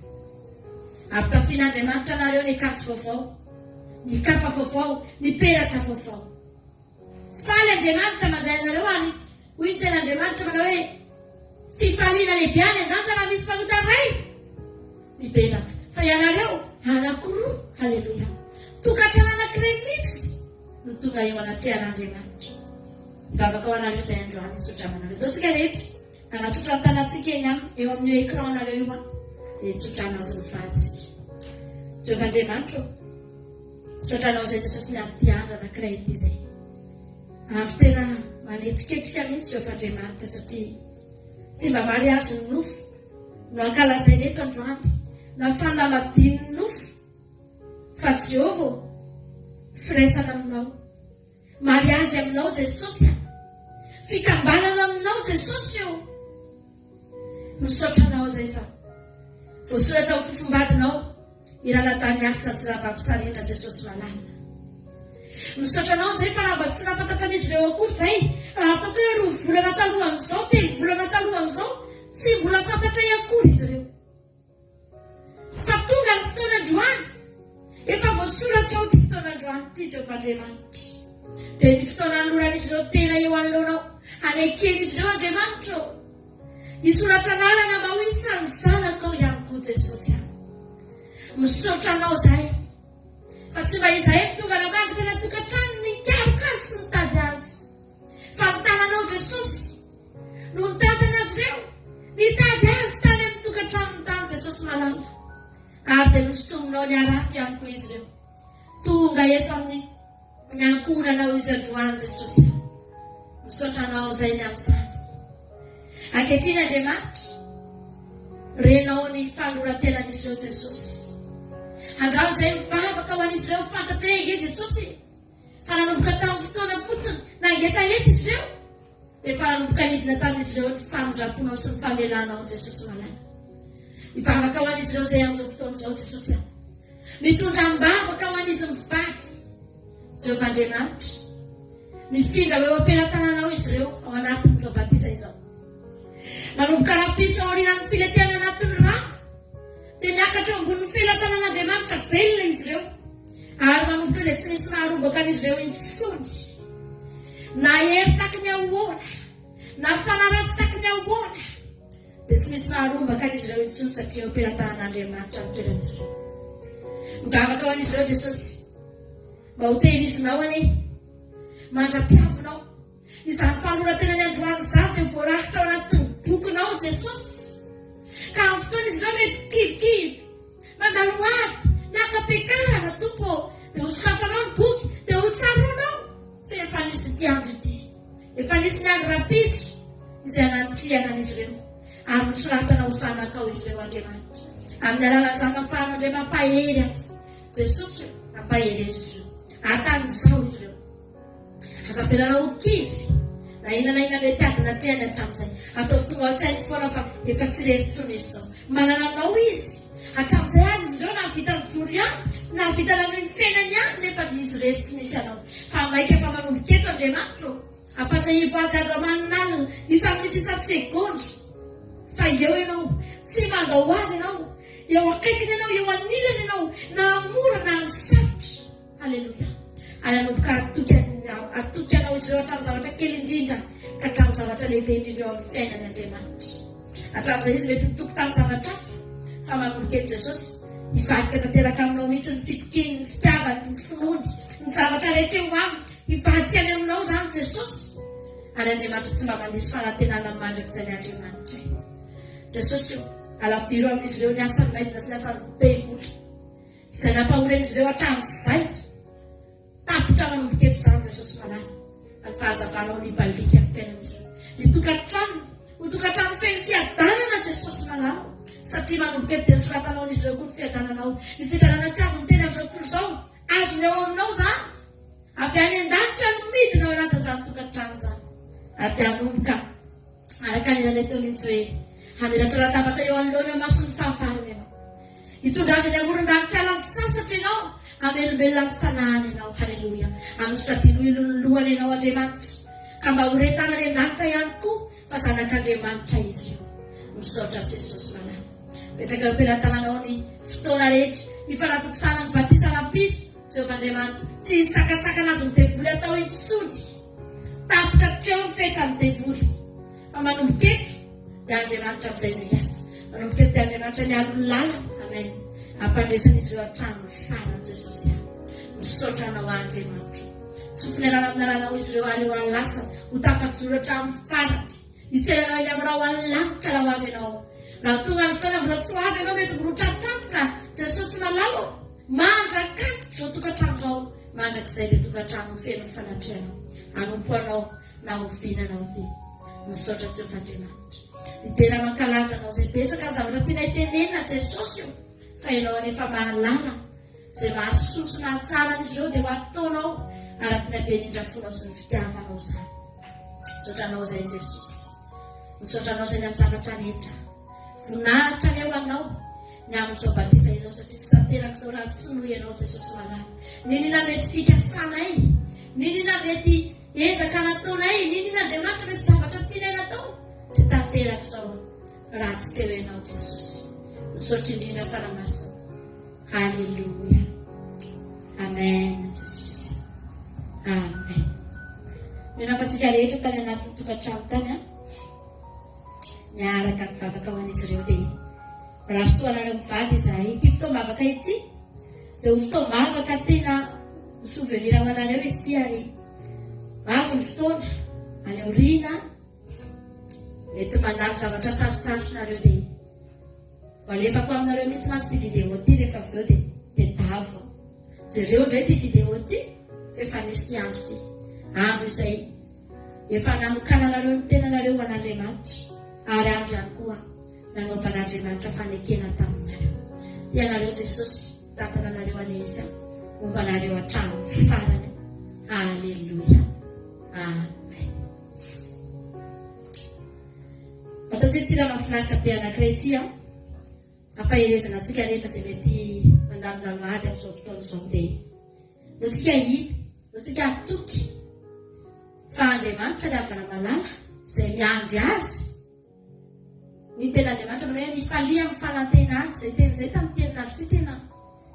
Ampitafian'Andriamanitra anareo ny akanjo vaovao, ny kapa vaovao, ny peratra vaovao. Faly Andriamanitra mandray anareo ary hoy ny tenin'Andriamanitra manao hoe fifaliana lehibe any an-danitra raha misy mpanota iray mibebaka. Fa ianareo anankiroa, haleloia, tokantrano anankiray mihitsy no tonga eo anatrehan'Andriamanitra. Mivavaka ho anareo izay androany hitsodrano anareo. Ndao tsika rehetra hanatsotra ny tanantsika eny aminy, eo amin'io écran nareo io an, dia hitsodrano azy mivady isika. Jehovah Andriamanitra ô, misaotra anao izay Jesosy ny amin'ity andro anankiray ity izay. Andro tena manetriketrika mihitsy Jehovah Andriamanitra satria tsy mba mariazin'ny nofo no ankalazaina eto androany na fanambadian'ny nofo fa Jehovah ô, firaisana aminao. Mariazy aminao Jesosy a! Fikambanana aminao Jesosy ô! Misaotra anao zay fa voasoratra ho fofombadinao i Ranadahy Miasina sy Rahavavy Sarindra Jesosy malala. Misaotra anao zay fa raha mba tsy nahafantatra an'izy ireo akory zay, raha ataoko hoe roa volana talohan'izao, telo volana talohan'izao, tsy mbola fantatray akory izy ireo. Fa tonga ny fotoana androany. Efa voasoratra ao ity fotoana androany ity, Jehovah Andriamanitra. Dia ny fotoana hanoloran'izy ireo tena eo anoloanao, haneken'izy ireo, Andriamanitra ô. Hisoratra anarana mba ho isan'ny zanakao ihany koa, Jesosy a. Misaotra anao izahay. Fa tsy mba izahay no tonga namangy teny an-tokantranony nikaroka azy sy nitady azy. Fa ny tananao, Jesosy, no nitantana azy ireo, nitady azy tany amin'ny tokantranony tany Jesosy malala. Ary dia nosintominao niarako ihany koa izy ireo. Tonga eto amin'ny ny ankohonanao izy androany Jesosy a. Misaotra anao izay ny amin'izany. Ankehitriny Andriamanitra, renao ny fanoloran-tenan'izy ireo Jesosy. Androany izay mivavaka ho an'izy ireo fantatray ange Jesosy fa nanomboka tamin'ny fotoana fotsiny nangetaheta izy ireo dia efa nanomboka nidina tamin'izy ireo ny famindram-ponao sy ny famelanao Jesosy malala. Mivavaka ho an'izy ireo izay amin'izao fotoana izao Jesosy aho. Mitondra am-bavaka ho an'izy mivady. Jehovah Andriamanitra. Mifindra ho eo am-pelatananao izy ireo ao anatin'izao batisa izao. Manomboka rahampitso aorianan'ny filetehana anatin'ny rano dia miakatra eo ambonin'ny felatanan'Andriamanitra velona izy ireo. Ary manomboka eo dia tsy misy maharombaka an'izy ireo intsony. Na hery taky ny ahoana, na fanahy ratsy taky ny ahoana, dia tsy misy maharombaka an'izy ireo intsony satria eo am-pelatanan'Andriamanitra ny toeran'izy ireo. Mivavaka ho an'izy ireo Jesosy mba ho tehirizinao anie mandra-piavinao. Izany fanoloran-tenany androany izany dia voarakitra ao anatin'ny bokinao Jesosy. Ka amin'ny fotoana izy ireo mety kivikivy, mandalo ady, miaka-piakarana, Tompo ô, dia ho sokafanao ny boky, dia ho tsaroanao fa efa nisy ity andro ity. Efa nisy ny andro rahampitso izay nanitrihana an'izy ireo, ary nosoratana ho zanakao izy ireo, Andriamanitra. Amin'ny alalan'izany nafahanao indray mampahery azy. Jesosy ô, ampaherezo izy ireo. Atanjao izy ireo. Aza avelanao ho kivy na inona na inona mety ady natrehany hatramin'izay. Ataovy tonga ao an-tsainy foana fa efa tsy irery intsony izy izao. Manana anao izy. Hatramin'izay aza izy ireo nahavita nijoro ihany, nahavita nanohy ny fiainany ihany nefa izy irery tsy nisy anao. Fa maika efa manomboka eto Andriamanitra ô. Ampatsiahivo azy andro aman'alina, isa-minitra isan-tsegondra fa eo ianao. Tsy mandao azy ianao. Eo akaikiny ianao, eo anilany ianao, na amin'ny mora na amin'ny sarotra. Haleloia! Ary hanomboka hatoky hatoky anao izy ireo hatramin'ny zavatra kely indrindra ka hatramin'ny zavatra lehibe indrindra eo amin'ny fiainany Andriamanitra. Hatramin'izay izy mety nitoky tamin'ny zavatra hafa, fa manomboka eto Jesosy, hivadika tanteraka aminao mihitsy ny fitokiany, ny fitiavany, ny finoany, ny zavatra rehetra eo aminy. Hivadika any aminao izany Jesosy. Ary Andriamanitra tsy mba mandiso fanantenana amin'ny mandrakizay ny Andriamanitray. Jesosy o, alaviro amin'izy ireo ny asan'ny maizina sy ny asan'ny devoly. Izay nampahoren'izy ireo hatramin'izay. Tapitra manomboka eto izany Jesosy Malala, fa ny fahazavanao no hibaliaka ny fiainan'izy ireo. Ny tokantranony, ho tokantrano feno fiadanana Jesosy Malala o, satria manomboka eto dia nosoratanao an'izy ireo koa ny fiadananao. Ny fiadanana tsy azon'ny teny amin'izao tontolo izao, azony ao aminao izany. Avy any an-danitra no midina ao anatin'izany tokantrano izany. Ary dia hanomboka araka ny hiranay teo mihitsy hoe, Hamelatra latabatra eo anoloana eo imason'ny fahavalony ianao. Hitondra azy eny amoron-drano fialan-tsasatra ianao, hamelombelona ny fanahiny ianao. Haleloia. Hanosotra diloilo ny lohany ianao, Andriamanitra, ka mba ho re tany any an-danitra ihany koa fa zanak'Andriamanitra izy ireo. Misaotra Jesosy malala. Mipetraka eo am-pelatananao ny fotoana rehetra, ny fanatontosana ny batisa rahampitso, Jehovah Andriamanitra. Tsy hisy sakantsakana azon'ny devoly atao intsony. Tapitra hatreo ny fetran'ny devoly. Fa manomboka eto dia Andriamanitra amin'izay no hiasa. Manomboka eto dia Andriamanitra mialoha ny lalana. Amen. Ampandresan'izy ireo hatramin'ny farany Jesosy ah. Misaotra anao aho Andriamanitro. Tsofina rano amin'ny anaranao izy ireo aleo halasana ho tafajoro hatramin'ny farany. Hitsena anao eny amin'ny rahona lanitra raha ho avy ianao. Raha tonga ny fotoana mbola tsy ho avy ianao mety mbola ho tratrantitra. Jesosy malala ô. Mandrakantitra izao tokantrano izao mandrakizay ilay tokantrano feno ny fanatrehanao. Hanompo anao. na oviana na oviana. Misaotra Jehovah Andriamanitra. Midera mankalaza anao izay betsaka ny zavatra tianay tenenina Jesosy o. Fa ianao anefa mahalala izay mahasoa sy mahatsara an'izy ireo dia ho ataonao araka ny haben'indra fonao sy ny fitiavanao izany. Misaotra anao izay Jesosy. Misaotra anao izay ny amin'ny zavatra rehetra. Voninahitra anie ho anao ny amin'izao batisa izao satria tsy tanteraka izao raha tsy noho ianao Jesosy malala. Niniana mety fikasanay, niniana mety Ezaka nataonay, niniana Andriamanitra mety zavatra tianay natao, tsy tanteraka izao raha tsy teo ianao Jesosy. Misaotra indrindra Fanahy Masina. Alléluia. Amen Jesosy. Amen. Mino fa tsika rehetra tany anatin'ny tokantrano tany an. Niaraka nivavaka ho an'izy ireo dia mirary soa anareo mivady izahay. Ity fotoam-bavaka ity dia ho fotoam-bavaka tena ho souvenir ho anareo izy ity ary avy ny fotoana any aoriana mety mandalo zavatra sarotsarotra nareo dia ho alefako aminareo mihitsy mantsy ity vidéo ity rehefa avy eo dia tedavo. Jereo indray ity vidéo ity fa efa nisy ity andro ity. Andro izay Efa nanokananareo ny tenanareo ho an'Andriamanitra, ary andro ihany koa nanaovan'Andriamanitra fanekena taminareo. Tia anareo Jesosy, mitantana anareo anie Izy homba anareo hatramin'ny farany. Aleloia. Amen. Ataontsika ity raha mahafinaritra be anankiray ity an. Ampaherezana antsika rehetra izay mety mandalondalo ady amin'izao fotoana izao dia Antsika hino, antsika hatoky fa Andriamanitra ny havana malala izay miandry azy. Ny tenin'Andriamanitra manao hoe mifalia amin'ny fanantenana. Izay teny izay tamin'ity herinandro ity tena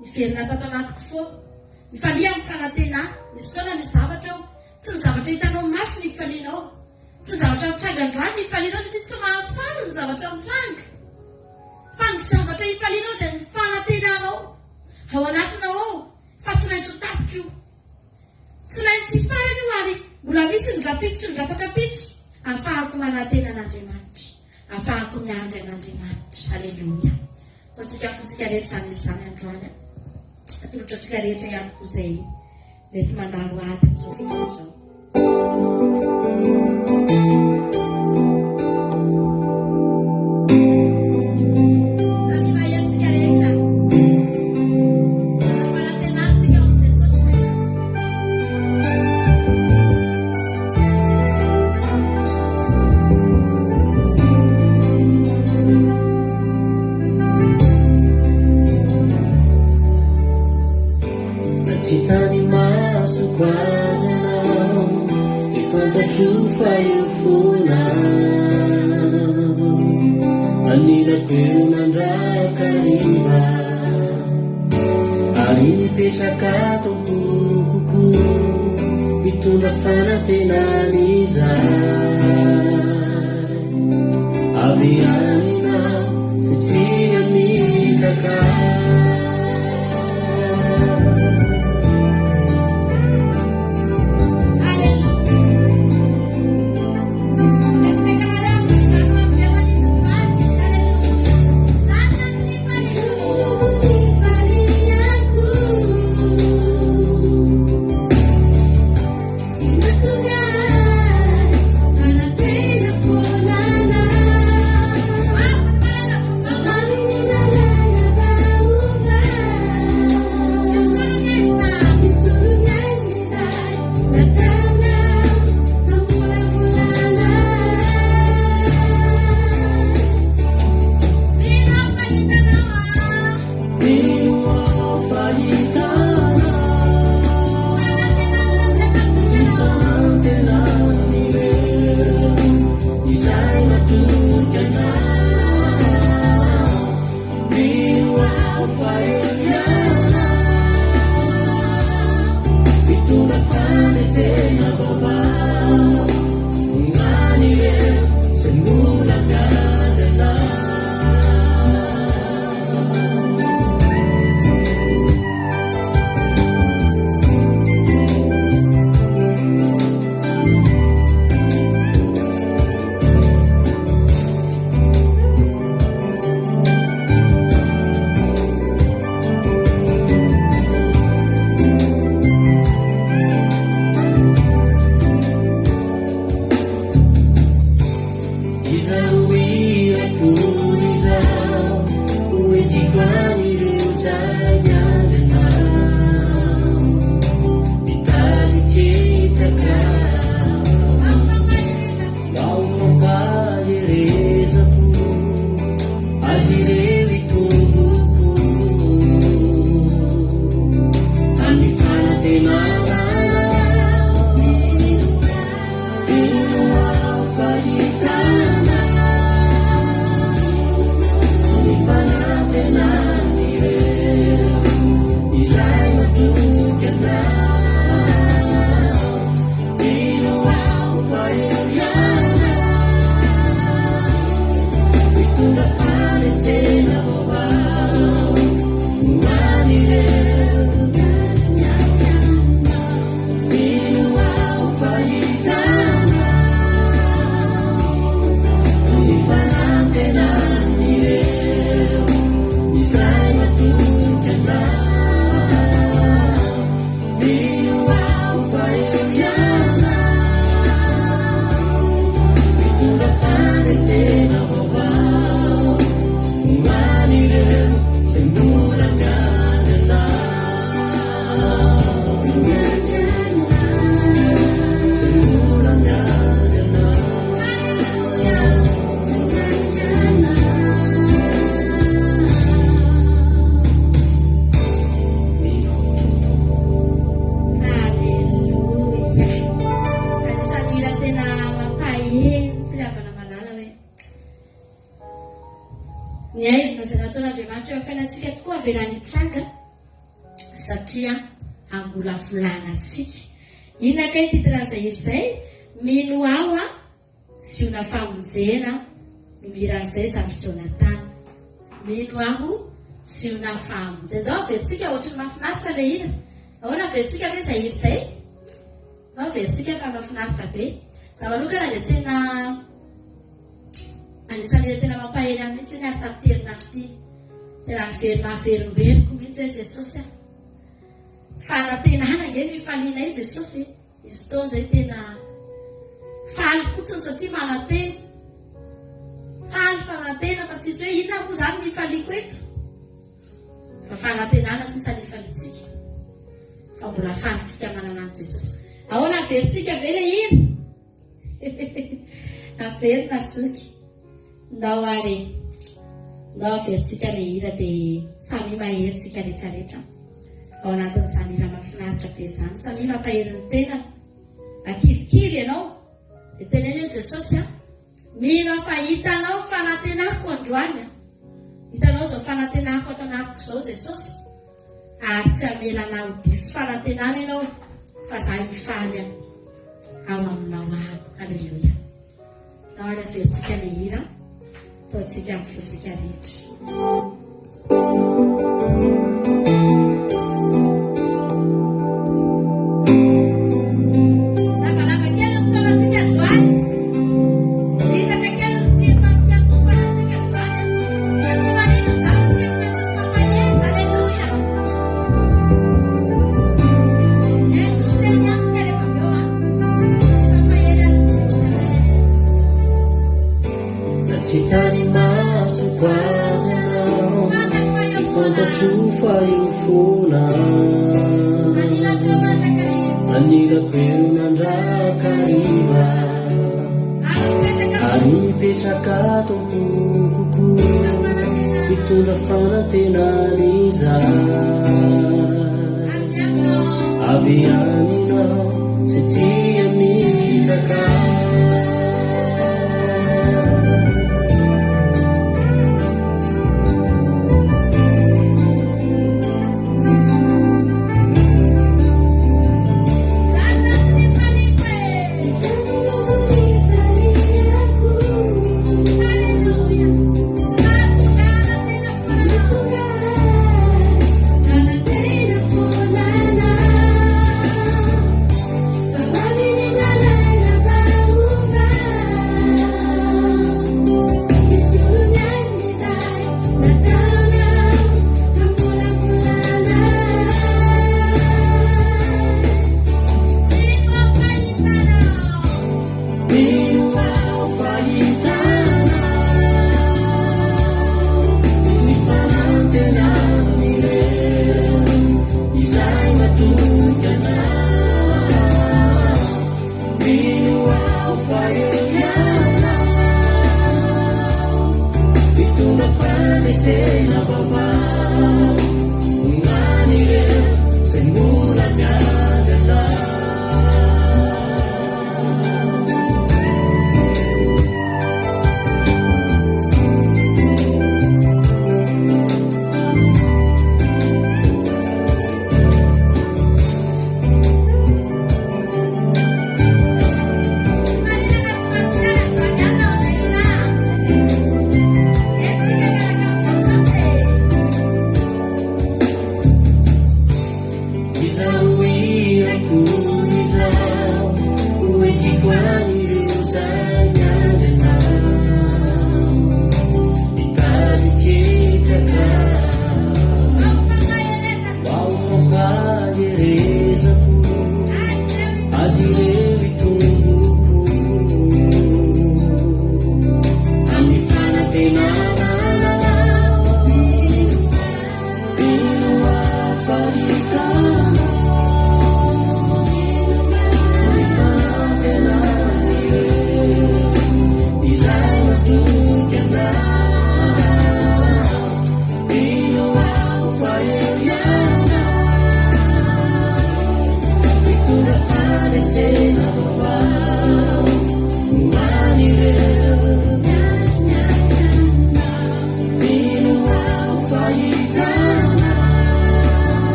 niverina tato anatiko foana. Mifalia amin'ny fanantenana. Misy fotoana misy zavatra eo. Tsy ny zavatra hitanao maso no ifalianao. Tsy ny zavatra mitranga androany no ifalianao satria tsy mahafaly ny zavatra mitranga. Fa ny zavatra ifalianao dia ny fanantenanao ao anatinao ao fa tsy maintsy ho tapitra io. Tsy maintsy hifarana io ary mbola misy ny rampitso sy ny rafakampitso ahafahako manantena an'Andriamanitra, ahafahako miandry an'Andriamanitra. Aleloia. Ataontsika fontsika rehetra izany hira izany androany. Atolotra antsika rehetra ihany koa izay mety mandalo ady amin'izao fotoana izao. Samia mahery tsika rehetra. Manana fanantenana tsika ao amin'i Jesosy. Na tsy hitan'ny masoko aza ianao Dia fantatro fa eo foana Anilako eo mandrakariva Ary mipetraka ato am-poko koa Mitondra fanantenana izahay Avy aminao sy tsy hamitaka Alléluia. Anisan'ny hira tena mampahery mihitsy ry havana malala hoe ny aizina izay nataon'Andriamanitra eo amin'ny fiainantsika tokoa avelany hitranga satria hamolavolana antsika. Inona kay titre an'izay hira izay? Mino aho a, Ziona famonjena no mihira an'izay zandry Jonathan. Mino aho Ziona famonjena. Ndao averintsika ohatry ny mahafinaritra ilay hira. Ahoana averintsika ve izay hira izay? Ndao averintsika fa mahafinaritra be. Za manokana dia tena anisan'ny hira tena mampahery ahy mihitsy iny ary tamin'ity herinandro ity. Tena niverina averimberiko mihitsy hoe Jesosy a. Fanantenana ange no ifalianay Jesosy e. Misy fotoana izay tena faly fotsiny satria manantena. Faly fanantena fa tsisy hoe inona moa izany no ifaliako eto. Fa fanantenana sisa no ifaliantsika. Fa mbola faly tsika manana an'i Jesosy. Ahoana averintsika ve ilay hira? Averina zoky. Ndao ary e. Ndao averintsika ilay hira dia samia mahery tsika retraretra ao anatin'izany hira mahafinaritra be izany. Samia mampahery ny tenany. Raha kivikivy ianao dia teneno hoe Jesosy a, mino aho fa hitanao ny fanantenako androany a. Hitanao izao fanantenako ato anatiko izao Jesosy. Ary tsy hamela anah ho diso fanantenana ianao fa za hifaly ao aminao ato. Aleloia. Ndao ary averintsika ilay hira ataontsika amin'ny fontsika rehetra. Lavalava kely ny fotoanantsika androany. Miitatra kely ny fiankohofanantsika androany. Fa tsy maninona izany fa tsika tsy maintsy mifampahery. Aleloia. Ento miteny ihany tsika rehefa avy eo an. Mifampahery antsika. Na tsy hitan'ny masoko aza ianao, Fantatro fa eo dia foana. fantatro fa eo foana. Anilako eo mandrakariva. Anilako eo mandrakariva. Ary mipetraka ato. Ary mipetraka ato am-poko koa. Mitondra fanantenana. Mitondra fanantenana izahay. Avy aminao. Avy aminao izay tsy hamitaka. Izany no antony ifaliako e. Izany no antony ifaliako. Aleloia. Sy mahatonga hanantena foana. Mahatonga hanantena foana anao. Fa ho avy ny lalana vaovao. Hisolo ny aizina izay nataonao hamolavolana azy. Mino aho fa hitanao. Mino aho fa hitanao ny fanantenan'ireo izay matoky anao. Mino aho fa eo ianao hitondra fandresena vaovao ho an'ireo izay mbola miandry anao. Tsy maninona na tsy matory ary androany alina Angelina a. Entintsika miaraka amin'i Jesosy e.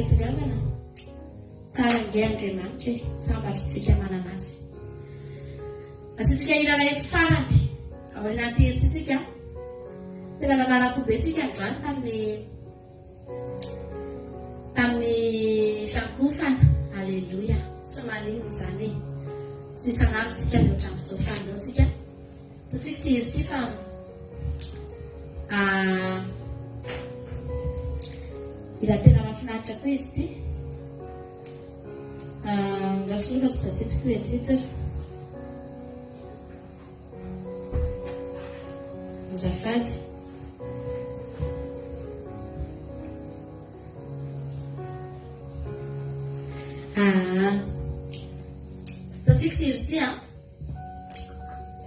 eto ry havana. Tsara ange Andriamanitra e, sambatra isika manana Azy. Asiantsika hira iray farany aorianan'ity hira ity tsika. Tena nanara-po be tsika androany tamin'ny tamin'ny fiankohofana. Aleloia. Tsy maninona izany e. Tsy isan'andro tsika ny ohatran'izao fa andao tsika. Ataontsika ity hira ity fa hira tena mahafinaritra koa izy ity. Andraso aloha fa tsy tadidiko ilay titre. Azafady. Ah. Ataontsika ity hira ity an.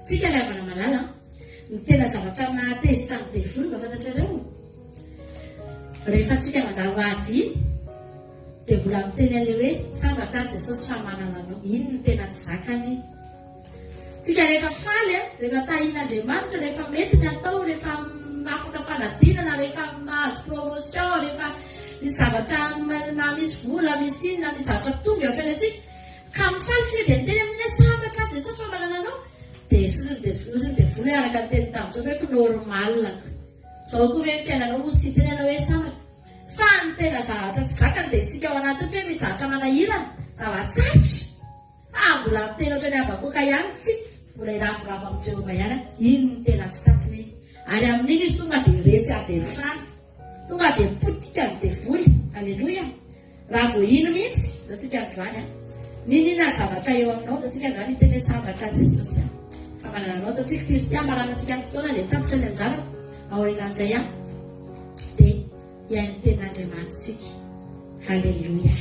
Tsika ry havana malala an! Ny tena zavatra mahatezitra ny devoly mba fantatrareo? Rehefa tsika mandalo ady iny dia mbola miteny an'ilay hoe sambatra aho Jesosy fa manana anao. Iny no tena tsy zakany iny. Tsika rehefa faly an, rehefa tahian'Andriamanitra, rehefa mety ny atao, rehefa afaka fanadinana, rehefa mahazo promotion, rehefa misy zavatra na misy vola, misy inona, misy zavatra tonga eo amin'ny fiainantsika, Ka mifaly tsika dia miteny aminy hoe sambatra aho Jesosy fa manana anao dia Jesosy dia fonosiny ny devoly hoe araka ny teny tamin'i Joba hoe normal ko zao koa ve ny fiainanao moa tsy hiteny ianao hoe sambatra fa ny tena zavatra tsy zakany dia isika ao anaty ohatra hoe misy zavatra manahirana zava-tsarotra fa mbola miteny ohatran'ny Habakoka ihany tsika mbola hiravoravo amin'i Jehovah ihany iny no tena tsy tantiny iny ary amin'iny izy tonga dia resy avy hatrany tonga dia potika ny devoly aleloia Raha vao hino mihitsy, ataontsika androany an, n'inon'inona zavatra eo aminao, ataontsika androany hiteny hoe sambatra aho Jesosy an, fa manana anao, ataontsika ity ry ity hamaranantsika ny fotoana dia tapitra ny anjarako, aorianan'izay an, dia hihaino ny tenin'Andriamanitra tsika. Haleloia.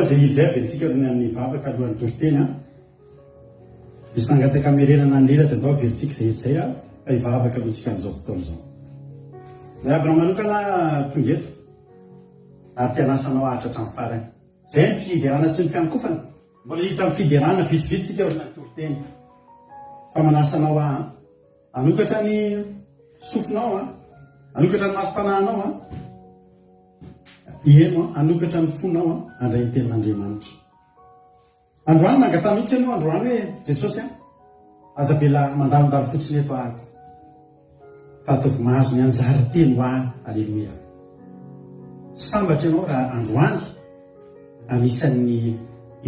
izay hira izay averintsika aloha ny amin'ny vavaka alohan'ny toriteny an. Misy nangataka hamerenana ny hira dia andao averintsika izay hira izay an, fa hivavaka aloha tsika amin'izao fotoana izao. Miarahaba anao manokana tonga eto ary te hanasa anao haharitra hatramin'ny farany. Izay ny fiderana sy ny fiankofana. Mbola hiditra amin'ny fiderana vitsivitsy tsika aorian'ny toriteny. Fa manasa anao aho an. Hanokatra ny sofinao an. Hanokatra ny masom-panahinao an. Hiheno an. Hanokatra ny fonao an. Handray ny tenin'Andriamanitra. Androany mangataha mihitsy ianao androany hoe Jesosy an. Aza avela mandalondalo fotsiny eto aho. Fa ataovy mahazo ny anjara teny ho ahy. Aleloia. Sambatra ianao raha androany anisan'ny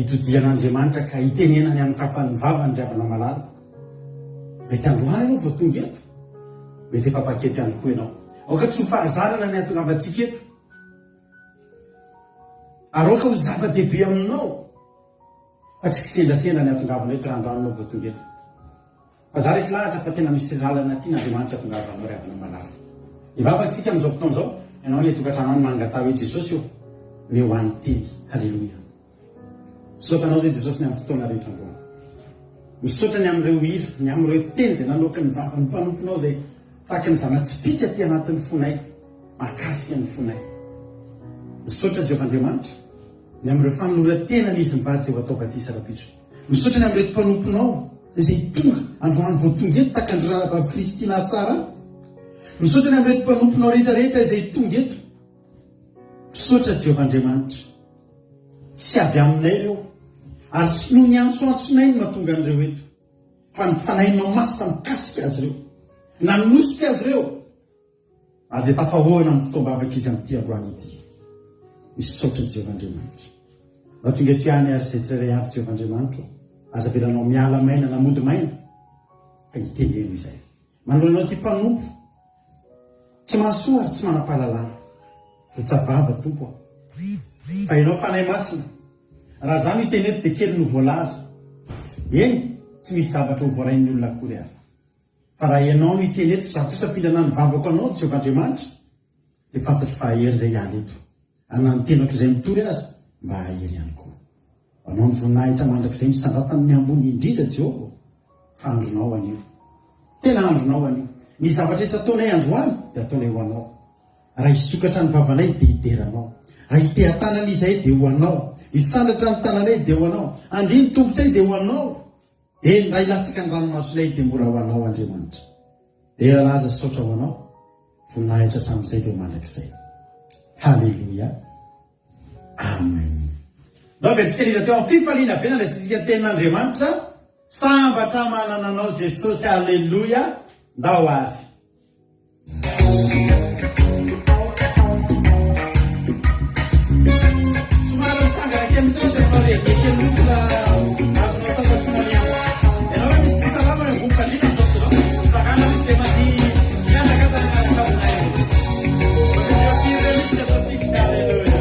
itodihan'Andriamanitra ka itenenany hanokafan'ny vavany ry havana malala. Mety androany ianao vao tonga eto. Mety efa mpaketo ihany koa ianao. Aoka tsy ho fahazarana ny hahatongavantsika eto. Ary aoka ho zava-dehibe aminao fa tsy kisendrasendra ny hahatongavana eto raha androany ianao vao tonga eto. Fa za resy lahatra fa tena misy lalana tian'Andriamanitra hatongavanao ry havana malala. Hivavaka tsika amin'izao fotoana izao, ianao any an-tokantrano any mangataha hoe Jesosy ô, omeo ahy ny teny. Haleloia. Misaotra anao izay Jesosy ny amin'ny fotoana rehetra androany. Misaotra ny amin'ireo hira, ny amin'ireo teny izay naloaky ny vavan'ny mpanomponao izay tahaky ny zana-tsipìka aty anatin'ny fonay, mahakasika ny fonay. Misaotra Jehovah Andriamanitra ny amin'ireo fanoloran-tenan'izy mivady izay ho atao batisa rahampitso. Misaotra ny amin'ireto mpanomponao izay tonga androany vao tonga eto tahaka an-dry Ranabavy Christina Sarah. Misaotra ny amin'ireto mpanomponao rehetra rehetra izay tonga eto. Misaotra Jehovah Andriamanitra. Tsy avy aminay ireo, ary tsy noho ny antsoantsonay no mahatonga an'ireo eto, fa ny Fanahinao Masina mikasika azy ireo, nanosika azy ireo. Ary dia tafahoana amin'ny fotoam-bavaka izy amin'ity androany ity. Misaotra Jehovah Andriamanitra. Mba tonga eto ihany ary izay tsirairay avy Jehovah Andriamanitra ô. Aza avelanao miala maina na mody maina fa iteneno izay. Manoloana anao ity mpanompo tsy mahasoa ary tsy manam-pahalalana. Votsa vava Tompo a. Fa ianao Fanahy Masina, raha za no hiteny eto dia kely no voalaza. Eny, tsy misy zavatra ho voarain'ny olona akory ary. Fa raha ianao no hiteny eto, izaho kosa mpindrana ny vavako anao, Jehovah Andriamanitra, dia fantatro fa hahery izay hiala eto. Ary na ny tenako izay mitory aza, mba hahery ihany koa. Ho anao ny voninahitra mandrakizay misandrata amin'ny ambony indrindra, Jehovah ô, fa andronao anio. Tena andronao anio. Ny zavatra rehetra ataonay androany, dia ataonay ho anao. Raha hisokatra ny vavanay, dia hidera anao. Raha hiteha-tanana izahay, dia ho anao. Hisandratra ny tananay, dia ho anao. Handia ny tongotray, dia ho anao. Eny, raha hilatsaka ny ranomasonay dia mbola ho Anao, Andriamanitra. Dera laza sy saotra ho Anao, voninahitra hatramin'izay dia ho mandrakizay. Haleloia. Amen. Ndao averintsika ny hira teo amin'ny fifaliana be nandraisantsika ny tenin'Andriamanitra. Sambatra manana Anao Jesosy. Haleloia. Ndao ary. Somary mitsangana kely mihitsy ianao dia manao reggae kely mihitsy raha azonao atao fa tsy manino. Ianao ve misy tsy salama eo ambony fandriana amin'izao fotoana izao? Mitsangàna mihitsy dia mandihy mihanjakandana miaraka aminay eo. Ohatran'ireo mpihira ireo mihitsy ny ataontsika. Alléluia.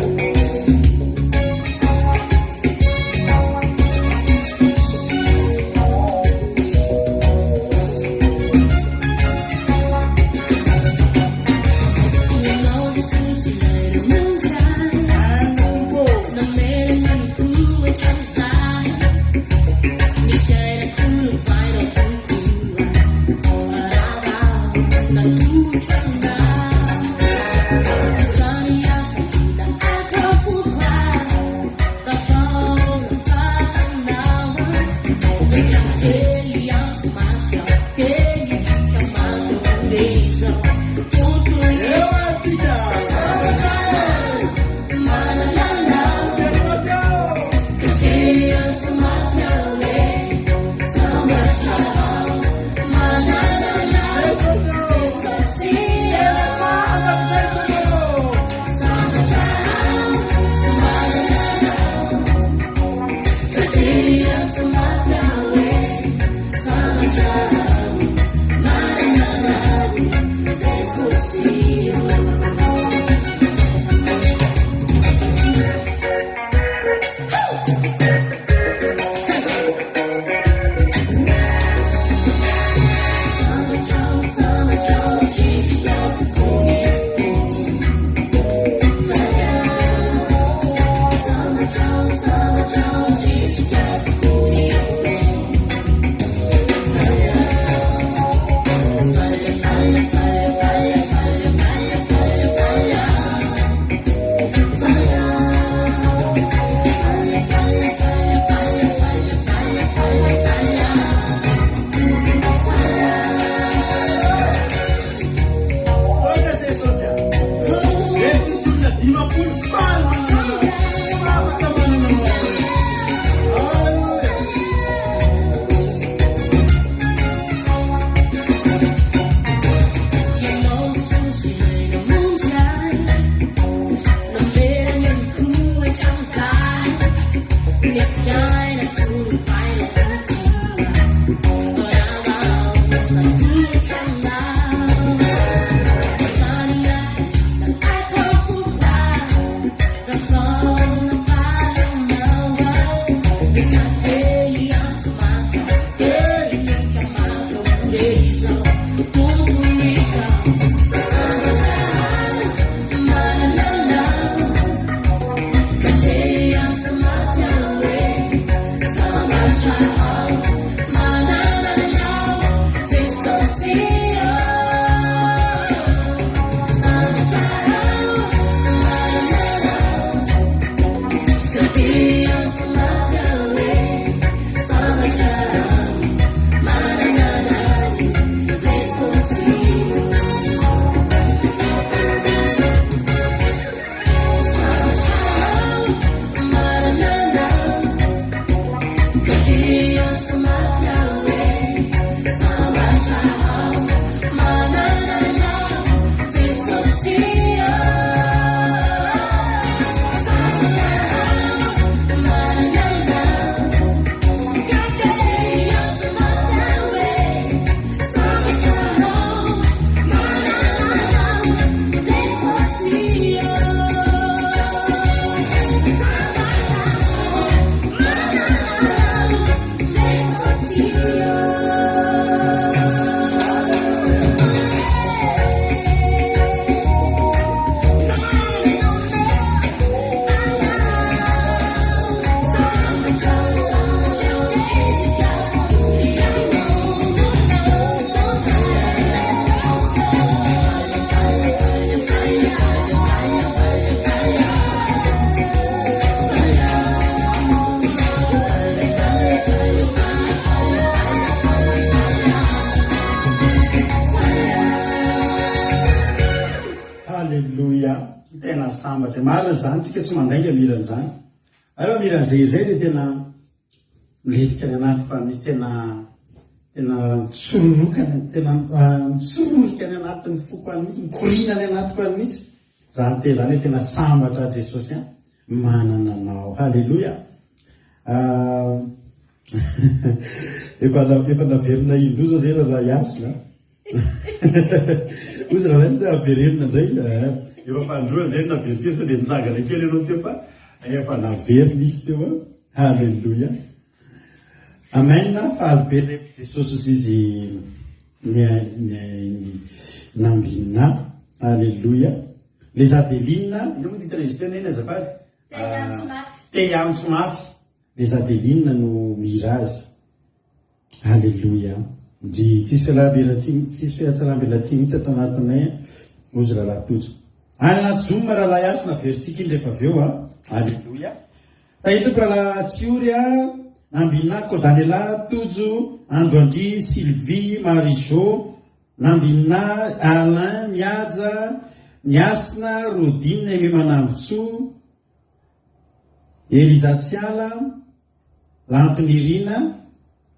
aho manana anao Jesosy ô. Sambatra aho manana anao. Ka dia antso mafy aho hoe sambatra aho manana anao Jesosy ô. Sambatra aho manana anao. Ka dia antso mafy aho hoe sambatra aho manana anao Jesosy ô. Sambatra aho manana anao. Ka dia antso mafy aho hoe sambatra aho manana anao Jesosy ô. Sambatra aho manana anao Jesosy ô. Haleloia! Tena sambatra e! Marina izany, tsika tsy mandainga mihira an'izany. Ary raha mihira an'izay hira izay dia tena milentika any anatiko any mihitsy, tena tena mitsororoka any, tena mitsororika any anatin'ny foko any mihitsy, mikoriana any anatiko any mihitsy. Izany teny izany hoe tena sambatra aho Jesosy a, manana anao. Haleloia! Efa efa naverina indroa zao zay rahalahy Hasina. Hoy rahalahy Hasina hoe averenina indray. Efa fanindroany zay no naverintsika sao dia nitsangana kely ianao teo fa efa naverina izy teo an. Haleloia. Amen, faly be re Jesosy ozy izy ny ny nambinina. Haleloia. Les Adeline, inona moa titre izy teo neny azafady? Te hiantso mafy. Te hiantso mafy. Les Adeline no mihira azy. Aleloia. Ndry tsisy fialambelatsihy tsisy fihatsaram-belatsihy mihitsy ato anatinay a. Hozy rahalahy Tojo. Any anaty zoom rahalahy Hasina averintsika iny rehefa avy eo a. Aleloia. Tahia Tompo rahalahy Tsiory a, Nambinina, Kodanela, Tojo, Ando Andry, Sylvie, Marie Jo, Nambinina, Alain, Mihaja, Ny Hasina, Rodine, Aimé Manambotsoa, Eliza Tsiala, Lantonirina,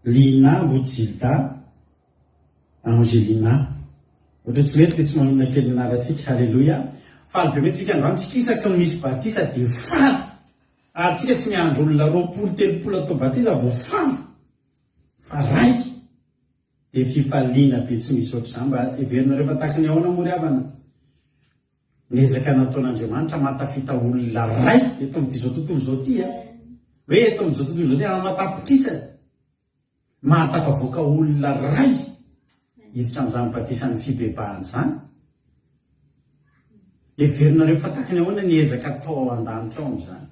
Lina, Ambodizilda, Angelina. Ohatra tsy mety le tsy manonona kely ny anarantsika. Haleloia. Faly be mihitsy tsika androany. Tsika isaky ny misy batisa dia faly. Ary tsika tsy miandry olona 20, 30 atao batisa vao faly. Fa ray dia fifaliana be tsy misy ohatr'izany. Mba heverinareo fa taky ny ahoana moa ry havana? Ny ezaka nataon'Andriamanitra mahatafita olona ray eto amin'ity izao tontolo izao ity a! Hoe eto amin'izao tontolo izao ity aman-tapitrisany mahatafavoaka olona ray hiditra amin'izany batisan'ny fibebahana izany. Heverinareo fa tahaka ny ahoana ny ezaka atao ao an-danitra ao amin'izany?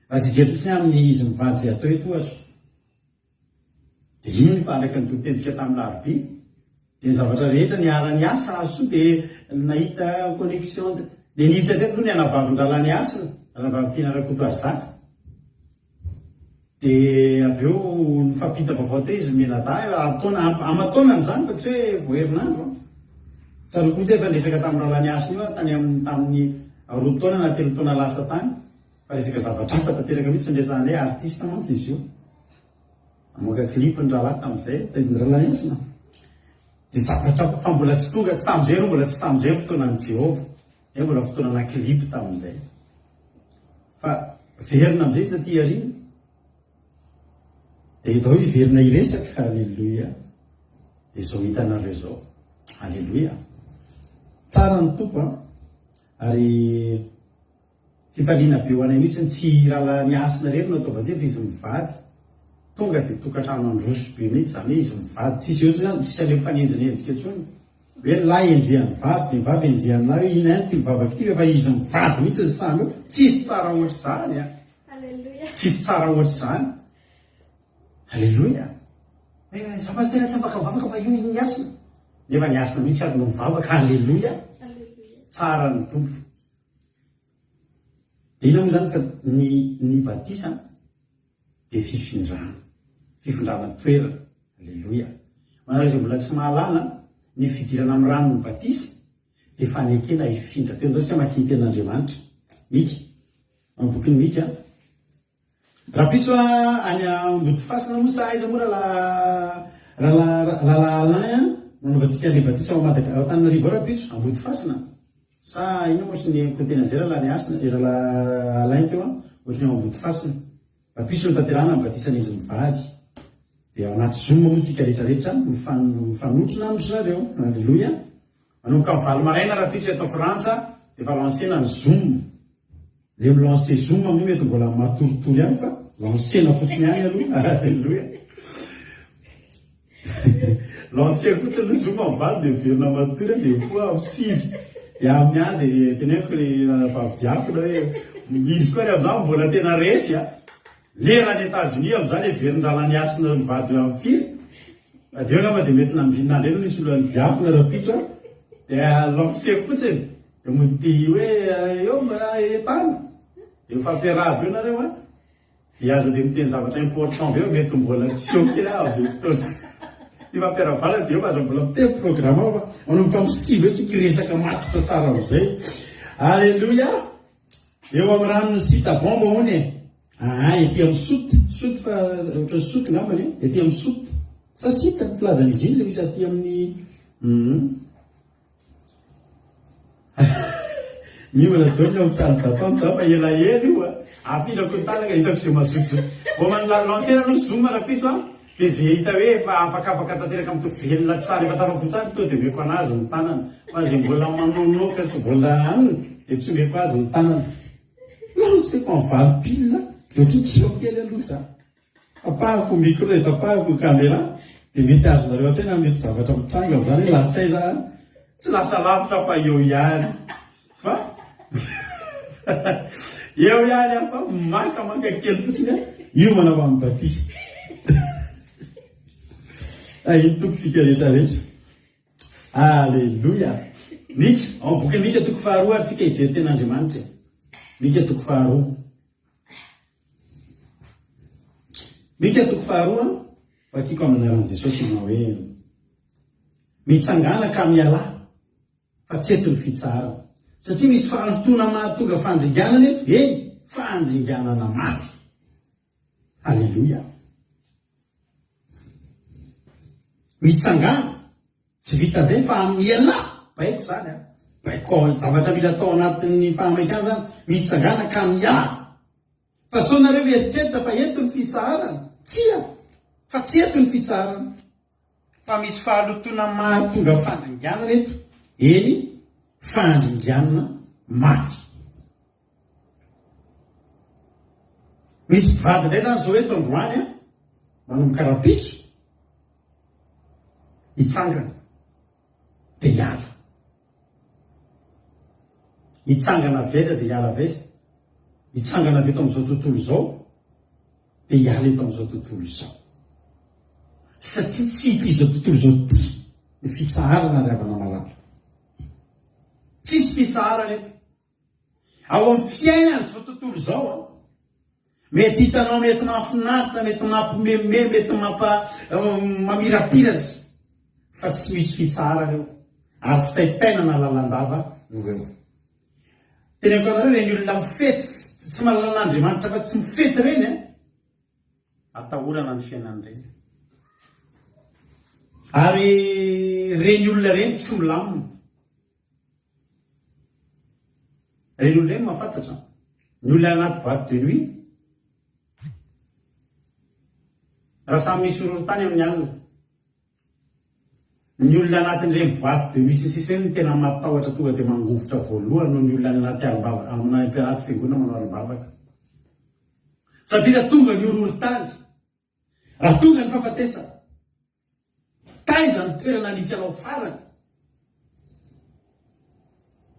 Raha tsy hijery fotsiny amin'ny izy mivady izay atao eto ohatra. Dia iny fa araka ny tompon-tentsika tamin'ny larobia, dia ny zavatra rehetra niara-niasa hahasoa dia nahita connexion dia niditra teto aloha ny anabavin-drahalahy Nihasina, ranabavy Tiana Rakotoarizaka. Dia avy eo nifampita vaovao teo izy mianadahy, taona aman-taonany izany fa tsy hoe vao herinandro an. Tsaroako mihitsy efa niresaka tamin'ny rahalahy Nihasina io aho tany amin'ny tamin'ny roa taona na telo taona lasa tany. Fa resaka zavatra hafa tanteraka mihitsy no resahanay, artiste mantsy izy io. Namoaka clip ny rahalahy tamin'izay, tadidin'ny rahalahy Hasina. Dia zavatra hafa, fa mbola tsy tonga, tsy tamin'izay aloha, mbola tsy tamin'izay ny fotoanan'i Jehovah. Izay mbola fotoanana clip tamin'izay. Fa verina amin'izay izy taty aoriana. Dia ndao hiverina hiresaka, Alléluia. Dia izao hitanareo izao. Alléluia. Tsara ny Tompo an. Ary Fifaliana be ho anay mihitsy ny tsy rahalahy Hasina irery no atao batemy fa izy mivady tonga dia tokantrano handroso be mihitsy izany hoe izy mivady tsisy eo intsony tsisy an'ilay mifanenjinenjika intsony hoe ny lahy enjehan'ny vavy dia ny vavy enjehan'ny lahy hoe inona ihany ity mivavaka ity fa izy mivady mihitsy ny samy eo tsisy tsara ohatr'izany a tsisy tsara ohatr'izany. Aleloia! Eh, za pasitera tsy afaka mivavaka fa io ny hasina. Nefa ny hasina mihitsy ary no mivavaka. Aleloia! Tsara ny Tompo. Dia inona moa izany fa ny ny batisa dia fifindrana. Fifindrana toerana. Aleloia! Ho anareo izay mbola tsy mahalala, ny fidirana amin'ny ranon'ny batisa dia fanekena hifindra toerana. Ndao isika hamaky ny tenin'Andriamanitra. Mika, amin'ny bokin'i Mika. Rahampitso any Ambodifasina moa sa aiza moa rahalahy rahalahy Alain a? Nanaovantsika an'ilay batisa ao Madaga ao Antananarivo ao rahampitso, Ambodifasina? Sa inona moa ohatry ny henoko niteny an'izay rahalahy Nihasina, eh rahalahy Alain teo an, ohatry ny ao Ambodifasina. Rahampitso no tanterahana ny batisan'izy mivady. Dia ao anaty zoom moa tsika rehetrarehetra mifanotrona amin-dry zareo. Aleloia. Manomboka amin'ny valo maraina rahampitso eto Frantsa dia efa lancer-na ny zoom. Le mi-lancer zoom amin'io mety mbola matoritory ihany fa lancer-na fotsiny ihany aloha. Alléluia. Lancer fotsiny aloha zoom amin'ny valo dia miverina matory dia mifoha amin'ny sivy. Dia amin'ny any dia teneniko ry ranabavy diakona hoe izy koa ary amin'izany mbola tena resy a. Lera any Etazonia amin'izany heverin'ny rahalahy Nihasina mivady amin'ny firy? Dia eo angamba dia mety nambinina indray aloha nisy olona nidiakona rahampitso a! Dia lancer-ko fotsiny, dia mody hoe eo mba entano, dia mifampiarahaba eo nareo an! Dia aza dia miteny zavatra important be fa mety mbola tsy eo kely aho amin'izay fotoana izay. Fifampiarahabana dia eo fa aza mbola miteny programme fa manomboka amin'ny sivy eo tsika hiresaka matotra tsara amin'izay. Alléluia! Eo amin'ny ranon'ny sita bomba hono e! Aa ety amin'ny soute, soute fa ohatran'ny soute ngambany e, ety amin'ny soute sa site ny filazan'izy iny le misy aty amin'ny hum Miomana daholo ny ao amin'ny salle d'attente za fa elaela io a! Afindrako ny tanana hitako izay mazotozoto. Vao man- lancer aloha zoom rahampitso a! Dia izay hita hoe efa afakafaka tanteraka mitovy velona tsara efa tafafoha tsara tonga dia omeko anazy ny tanana. Fa izay mbola manonoka sy mbola anona dia tsy omeko azy ny tanana. Lanceko amin'ny valo pile dia ohatran'ny tsy eo kely aloha za. Tapahako micro dia tapahako ny camera dia mety azonareo an-tsaina ny mety zavatra mitranga amin'izany hoe lasa aiza aho. Tsy lasa lavitra aho fa eo ihany. Fa eo ihany aho fa makamaka kely fotsiny aho hiomana ho amin'ny batisa. Iny tompontsika rehetra rehetra. Aleloia. Mika, ao amin'ny bokin'i Mika toko faharoa ary tsika hijery ten'Andriamanitra e. Mika toko faharoa. Mika toko faharoa, vakiko amin'ny anaran'i Jesosy manao hoe Mitsangàna ka mialà. Fa tsy eto ny fitsaharana. Satria misy fahalotoana mahatonga fandringanana eto, eny, fandringanana mafy. Aleloia. Mitsangàna, tsy vitan'izay fa mialà, baiko izany an, baiko zavatra mila atao anatin'ny fahamaikana izany, mitsangàna ka mialà. Fa sao nareo mieritreritra fa eto ny fitsaharana? Tsia! Fa tsy eto ny fitsaharana. Fa misy fahalotoana mahatonga fandringanana eto, eny, fandringanana mafy. Misy mpivady indray izany izao eto androany an, manomboka rahampitso, hitsangana dia hiala. Hitsangana avy aiza dia hiala avy aiza? Hitsangana avy eto amin'izao tontolo izao dia hiala eto amin'izao tontolo izao. Satria tsy ity izao tontolo izao ity ny fitsaharana ry havana malala. Tsisy fitsaharana eto. Ao amin'ny fiainana izao tontolo izao an, mety hitanao mety mahafinaritra, mety mampimeme, mety mampa mamirapiratra, fa tsy misy fitsaharana eo. Ary fitaintainana lalandava no eo. Teneniko anareo ireny olona mifety tsy mahalala an'Andriamanitra fa tsy mifety ireny an, atahorana ny fiainan'ireny. Ary ireny olona ireny tsy milamina. Ireny olona ireny mahafantatra ny olona anaty boite de nuit raha samy misy horohorontany amin'ny alina. Ny olona anatin'ireny boite de nuit sy ny sisa ireny no tena matahotra tonga dia mangovitra voalohany noho ny olona any anaty alim-bava anaty fiangonana manao alim-bavaka. Satria raha tonga ny horohorontany, raha tonga ny fahafatesana, taiza ny toerana nisy anao farany?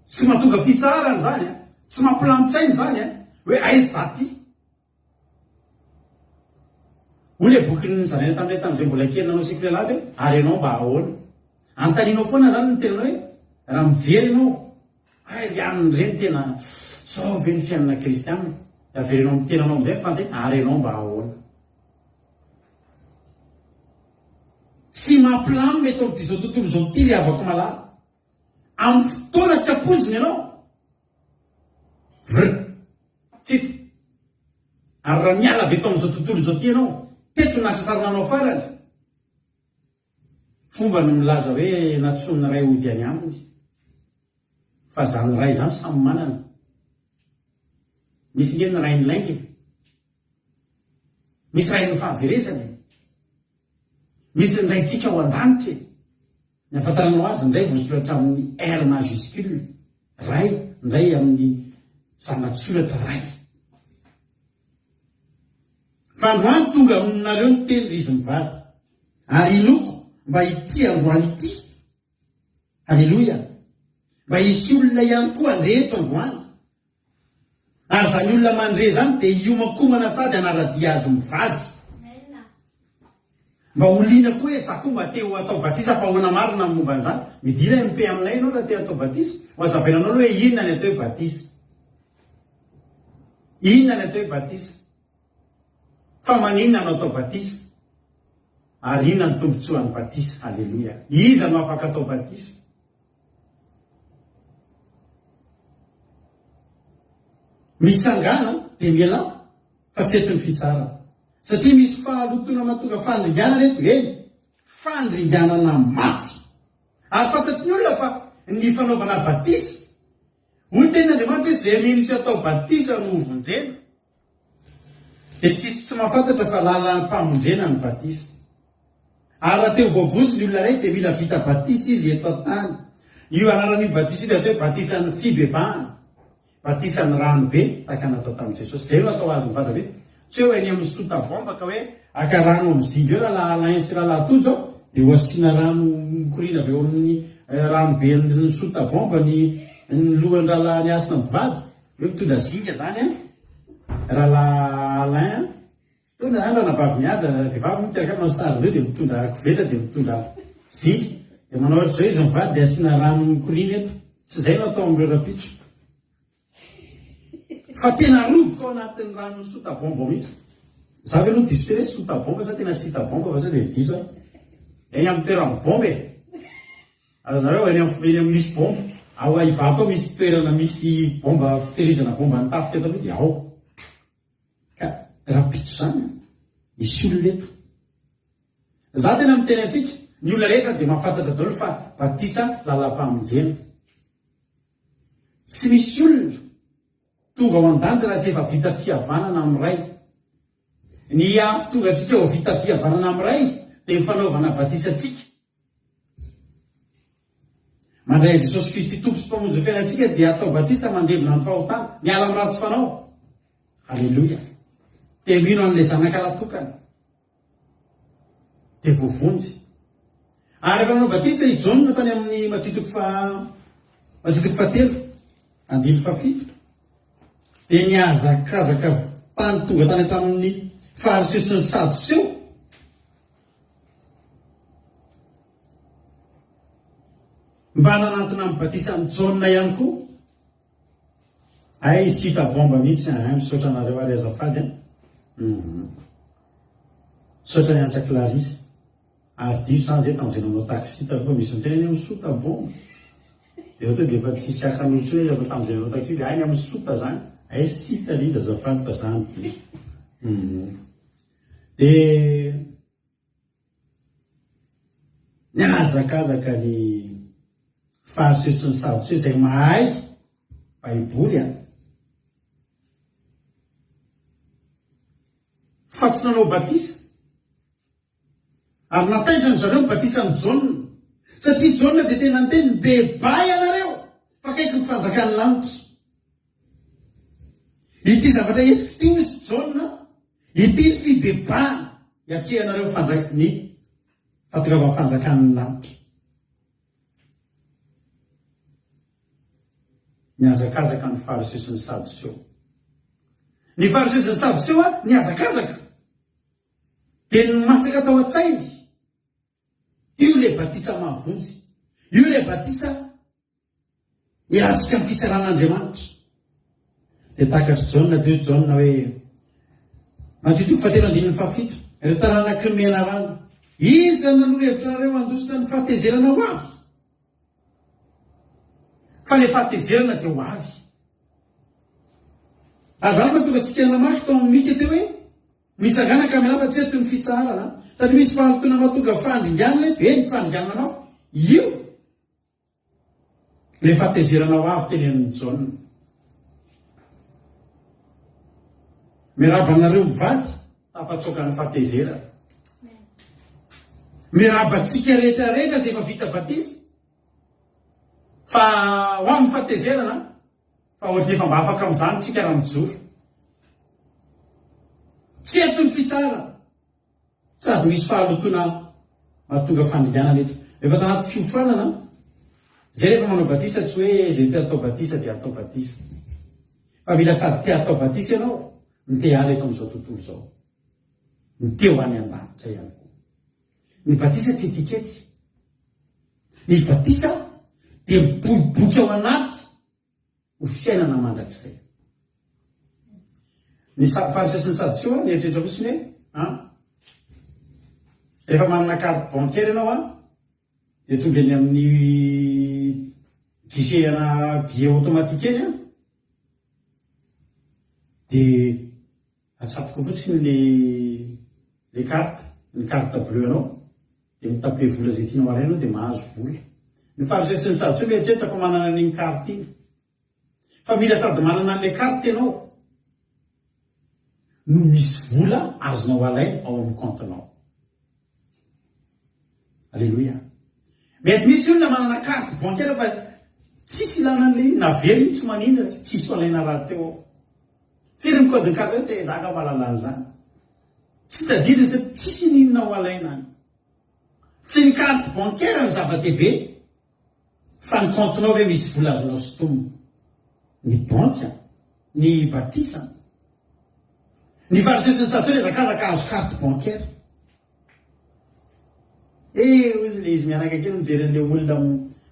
Tsy mahatonga fitsaharana izany an, tsy mampilamin-tsaina izany an, hoe aiza za ty? Hoy ilay boky nozaraina taminay tamin'izay mbola kely nanao sekoly alahady hoe, ary ianao mba ahoana? Anontanianao foana izany ny tenanao hoe, raha mijery ianao, hay ry anona ireny tena izao ve ny fiainana kristiana? Dia averenao amin'ny tenanao amin'izay ny fanontaniana, ary ianao mba ahoana? Tsy mampilamina eto amin'ity izao tontolo izao ity ry havako malala. Amin'ny fotoana tsy ampoizina ianao, vr. Tsita. Ary raha miala avy eto amin'izao tontolo izao ity ianao, teto no nahatratrarana anao farany. Fomba ny milaza hoe nantsoin'ny Ray hody any aminy. Fa izany Ray izany samy manana. Misy nge ny Rain'ny lainga e. Misy Rain'ny fahaverezana e. Misy ny Raintsika ao an-danitra e. Ny ahafantaranao azy ny Ray voasoratra amin'ny R majuscule, Ray, ny Ray amin'ny zanatsoratra Ray. Fa androany tonga aminareo ny teny ry izy mivady, ary inoako mba ity androany ity, Aleloia, mba hisy olona ihany koa handre eto androany. Ary izany olona mandre izany dia hiomankomana sady hanara-dia azy mivady. Mba ho liana koa hoe za koa mba te ho atao batisa fa ahoana marina ny momba an'izany? Midira MP aminay ianao raha te hatao batisa. Ho hazavaina anao aloha hoe inona ny atao hoe batisa. Inona ny atao hoe batisa? Fa maninona no atao batisa? Ary inona ny tombotsoan'ny batisa? Aleloia. Iza no afaka atao batisa? Mitsangàna dia mialà fa tsy eto ny fitsarana. Satria misy fahalotoana mahatonga fandringanana eto, eny, fandringanana mafy. Ary fantatry ny olona fa ny fanaovana batisa, hoy ny tenin'Andriamanitra hoe izay mino sy atao batisa no hovonjena. Dia tsisy tsy mahafantatra fa lalam-pamonjena ny batisa. Ary raha te ho voavonjy ny olona iray dia mila vita batisa izy eto an-tany. Io anaran'io batisa io dia atao hoe batisan'ny fibebahana, batisan'ny rano be, tahaka ny natao tamin'i Jesosy. Izay no atao azy mivady hoe, tsy hoe eny amin'ny sota bomba ka hoe haka rano amin'ny zinga eo rahalahy Alain sy rahalahy Tojo dia ho asiana rano mikoriana avy eo amin'ny rano be ny sota bomba ny ny lohan-drahalahy Hasina mivady. Hoe mitondra zinga zany an, rahalahy Alain an, mitondra zany ranabavy Mihaja, vehivavy moa mikarakara manao sary ndreo dia mitondra koveta dia mitondra zinga, dia manao ohatr'izao izy mivady dia asiana rano mikoriana eto, tsy izay no atao amin'ireo rapitso fa tena roboka ao anatin'ny ranon'ny sota bomba mihitsy. Za ve aloha diso teny hoe sota bomba sa tena sita bomba fa sao dia diso aho. Eny amin'ny toeran'ny bomba e. Azonareo eny amin'ny eny amin'ny misy bomba. Ao Ivato ao misy toerana misy bomba fitehirizana bomba ny tafika taloha dia ao. Ka rahampitso izany an, hisy olona eto. Za tena miteny antsika, ny olona rehetra dia mahafantatra daholo fa batisa lalam-pamonjena. Tsy misy olona tonga ao an-danitra raha tsy efa vita fihavanana amin'ny Ray. Ny hahatonga antsika ho vita fihavanana amin'ny Ray dia ny fanaovana batisa antsika. Mandray an'i Jesosy Kristy Tompo sy Mpamonjy ny fiainantsika dia atao batisa mandevona ny fahotana, miala amin'ny ratsy fanao. Aleloia. Dia mino an'ilay Zanaka Latokana. Dia voavonjy. Ary rehefa nanao batisa i Jaona tany amin'ny Matio toko faha Matio toko fahatelo, andininy fahafito, dia nihazakazaka tany tonga tany hatramin'ny Fariseo sy ny Sadoseo. Mba nanantona ny batisan'i Jaona ihany koa. Hay tsy hita bomba mihitsy an, misaotra anareo ary azafady an. Misaotra ny antra Clarisse. Ary diso zany zay tamin'izay nanao taxi taloha misy miteny any amin'ny sota bomba. Dia tonga dia efa tsisy hakan'olo intsony izy fa tamin'izay nanao taxi dia any amin'ny sota zany. Hay sita le izy azafady fa zany diso. Dia nihazakazaka ny Fariseo sy ny Sadoseo izay mahay Baiboly an! Fa tsy nanao batisa. Ary nataitra an-dry zareo ny batisan'i Jaona, satria Jaona dia tena niteny, Mibebaha ianareo, fa akaiky ny fanjakan'ny lanitra. Ity zavatra entiko ity, hoy izy Jaona, ity ny fibebahana hiatrehanareo ny fanjak- ny fahatongavan'ny fanjakan'ny lanitra. Nihazakazaka ny Fariseo sy ny Sadoseo. Ny Fariseo sy ny Sadoseo nihazakazaka. Dia ny masaka tao an-tsainy, io ilay batisa mahavonjy, io ilay batisa hialantsika amin'ny fitsaran'Andriamanitra. Dia takatr'i Jaona, dia hoy Jaona hoe, Matio toko fahatelo andininy fahafito, Ry taranaky ny menarana, iza no nanoro hevitra anareo handositra ny fahatezerana ho avy? Fa ilay fahatezerana dia ho avy. Ary izany no mahatonga antsika namaky tao amin'ny Mika teo hoe, Mitsangàna ka mialà fa tsy eto ny fitsaharana. Satria misy fahalotoana mahatonga fandringanana eto, eny, fandringanana mafy. Io ilay fahatezerana ho avy tenenin'i Jaona. Miarahaba anareo mivady tafatsoaka ny fahatezerana. Miarahaba antsika rehetra rehetra izay efa vita batisa fa ho amin'ny fahatezerana fa ohatran'ny efa mba afaka amin'izany tsika raha mijoro. Tsy eto ny fitsarana. Sady misy fahalotoana mahatonga fandringanana eto. Rehefa tanaty fiofanana, izay rehefa manao batisa tsy hoe izay te hatao batisa dia atao batisa. Fa mila sady te hatao batisa ianao no te hiala eto amin'izao tontolo izao. No te ho any an-danitra ihany koa. Ny batisa tsy etikety. Ny batisa dia miboiboika ao anaty ho fiainana mandrakizay. Ny Fariseo sy ny Sadoseo nieritreritra fotsiny hoe, an, rehefa manana carte bancaire ianao an, dia tonga eny amin'ny guichet ana billet automatique eny an, dia Atsatoka fotsiny le le carte, ny carte bleue anao dia mi-taper vola izay tianao alaina anao dia mahazo vola. Ny fariseo sy ny sadoseo mieritreritra fa manana an'iny carte iny. Fa mila sady manana an'ilay carte ianao no misy vola azonao alaina ao amin'ny compte-nao. Aleloia. Mety misy olona manana carte bancaire fa tsisy ilana an'ilay izy, na very iny tsy maninona satria tsisy ho alaina rahateo ao. Firy ny code-n'ny carte hoe za nga mahalala an'izany. Tsy tadidiny satria tsisy n'inona ho alaina any. Tsy ny carte bancaire no zava-dehibe fa ny compte-nao ve misy vola azonao sintomina. Ny banky an, ny batisa an. Ny fariseo sy ny sadoseo nihazakazaka hahazo carte bancaire. Eh, hoy izy le izy mianaka kely mijery an'le olona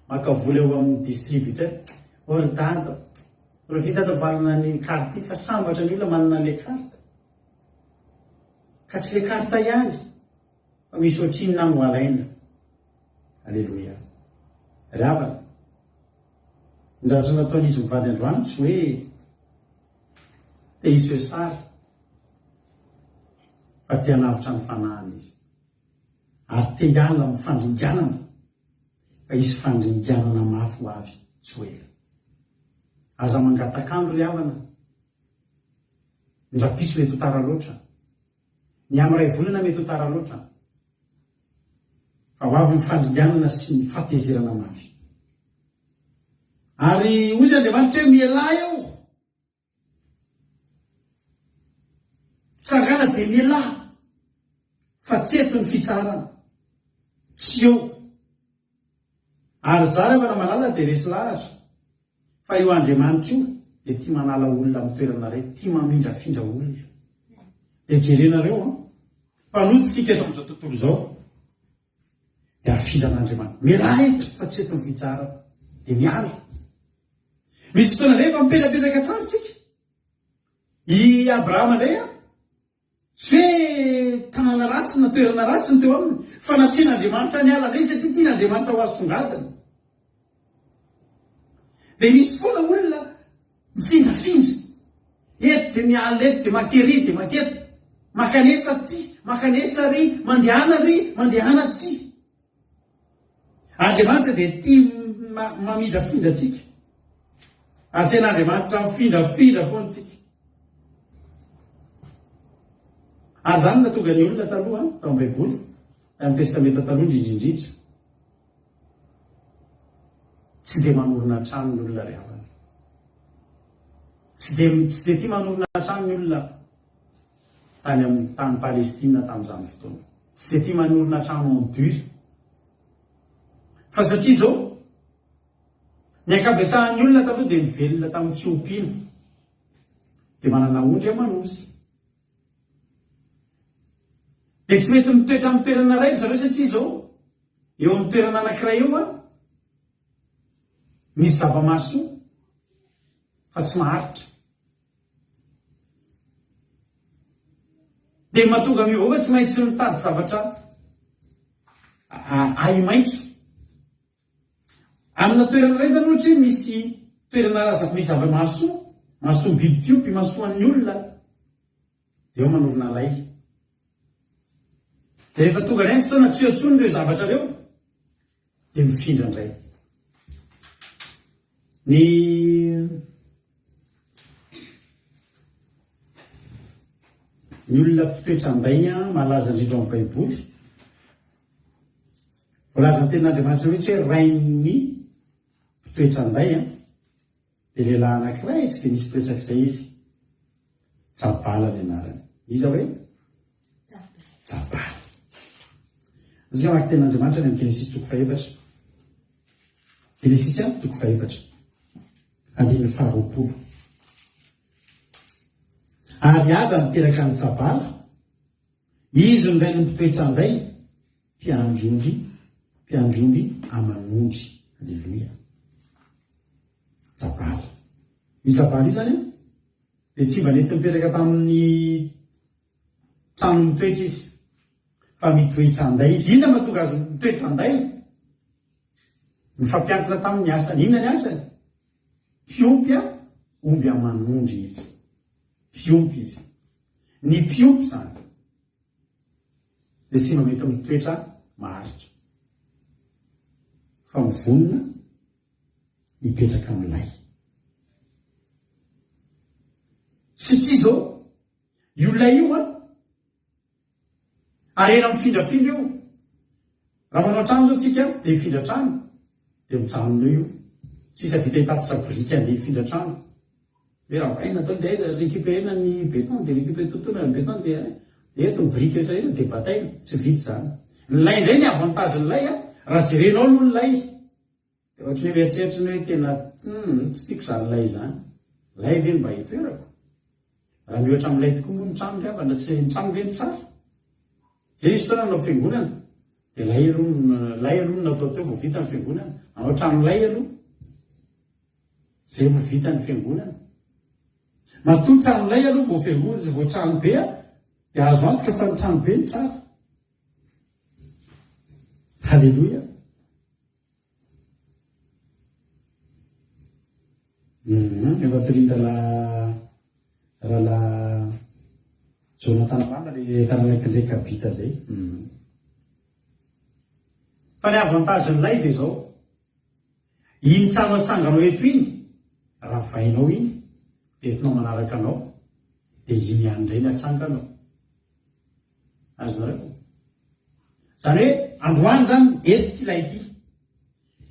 maka vola eo amin'ny distributeur. Oh ry dada, ry dada manana an'iny carte iny fa sambatra ny olona manana an'le carte. Ka tsy le carte ihany fa misy ohatrinona no alaina. Aleloia. Ry havana, ny zavatra nataon'izy mivady androany tsy hoe te hiseho sary fa te hanavotra ny fanahiny izy ary te hiala amin'ny fandringanana fa hisy fandringanana mafy ho avy tsy ho ela. Aza mangatak'andro ry havana, ny rapiso mety ho tara loatra, ny amin'iray volana mety ho tara loatra, fa ho avy ny fandringanana sy ny fahatezerana mafy. Ary hoy izy Andriamanitra hoe mialà eo. Tsangana dia mialà fa tsy eto ny fitsarana. Tsy eo. Ary za ry havana malala dia resy lahatra fa io Andriamanitra io dia tia manala olona amin'ny toerana iray, tia mamindrafindra olona. Dia jerenareo an, mpanota isika eto amin'izao tontolo izao. Dia afindran'Andriamanitra. Mialà eto fa tsy eto ny fitsarana. Dia miala. Misy fotoana indray efa mipetrapetraka tsara isika. I Abrahama indray an, tsy hoe tanàna ratsy na toerana ratsy ny teo aminy, fa nasian'Andriamanitra niala indray satria tian'Andriamanitra ho asongadina. Dia misy foana olona mifindrafindra. Eto dia miala eto dia makery dia maketo. Makanesa aty, makanesa ary, mandehana ary, mandehana atsy. Andriamanitra dia tia mamindrafindra antsika. Asain'Andriamanitra mifindrafindra foana isika. Ary izany no nahatonga ny olona taloha, tao amin'ny Baiboly, tamin'ny Testamenta Taloha indrindra indrindra. Tsy dia manorina trano ny olona ry havana. Tsy dia tsy dia tia manorina trano ny olona tany amin'ny tany Palestina tamin'izany fotoana. Tsy dia tia manorina trano en dur. Fa satria izao, ny ankabetsahan'ny olona taloha dia nivelona tamin'ny fiompiana. Dia manana ondry aman'osy. Dia tsy mety mitoetra amin'ny toerana iray ry zareo satria izao eo amin'ny toerana anankiray eo an, misy zava-mahasoa fa tsy maharitra. Dia mahatonga miovaova tsy maintsy mitady zavatra ahi-maitso. Amina toerana iray izany ohatra hoe misy toerana misy zava-mahasoa, mahasoa ny biby fiompy, mahasoa an'ny olona, dia eo manorina lay. Dia rehefa tonga indray ny fotoana tsy eo intsony ireo zavatra ireo, dia mifindra indray. Ny ny olona mpitoetra an-day malaza indrindra ao amin'ny Baiboly, voalazan'ny tenin'Andriamanitra mihitsy hoe rain'ny mpitoetra an-day dia lehilahy anankiray tsy dia misy mpiresaka izay izy, Jabala ny anarany. Iza hoe? Jabala. Antsika hamaky tenin'Andriamanitra any amin'ny Genesisy toko fahefatra. Genesisy toko fahefatra. Andininy faharoapolo. Ary Ada niteraka an'i Jabala, izy no rain'ny mpitoetra anday, mpiandry ondry, mpiandry omby aman'ondry. Aleloia. Jabala. Io Jabala io izany dia tsy mba nety nipetraka tamin'ny trano mitoetra izy, fa mitoetra anday izy. Inona mahatonga azy mitoetra anday? Nifampiankina tamin'ny asany. Inona ny asany? Mpiompy omby aman'ondry izy. Mpiompy izy. Ny mpiompy izany dia tsy mba mety mitoetra maharitra, fa mivonona hipetraka amin'ilay. Satria izao, io lay io an, harena mifindrafindra io. Raha manao trano izao tsika dia hifindra trano, dia mijanona eo io. Sisa vita hitatitra biriky andeha hifindra trano. Hoe ravaina atao dia aiza récupérer-na ny béton dia récupérer tontolo ny béton dia dia eto ny biriky rehetra rehetra dia bataina. Tsy vita izany. Ny lay indray ny avantage-n'ny lay an, raha jerenao aloha ny lay, Dia ohatry ny hoe mieritreritra ny hoe tena hum tsy tiako izany lay izany. Lay ve no mba hitoerako? Raha mihoatra amin'ny lay tokoa moa ny trano ry havana tsy ny trano ve no tsara? Zay nisy fotoana nanao fiangonana dia lay aloha lay aloha no natao teo vao vita ny fiangonana. Nanao trano lay aloha zay vao vita ny fiangonana. Matoa trano lay aloha vao fiangonana vao trano be dia azo antoka fa ny trano be no tsara. Haleloia. Hum, efa torian-drahalahy rahalahy Jonathan Rana le taranak'i Rekabita zay. Hum. Fa ny avantage-n'ilay dia izao, iny trano atsanganao eto iny, ravainao iny, dia entinao manaraka anao, dia iny ihany indray ny atsanganao. Azonareo? Izany hoe androany izany eto ity ilay ity.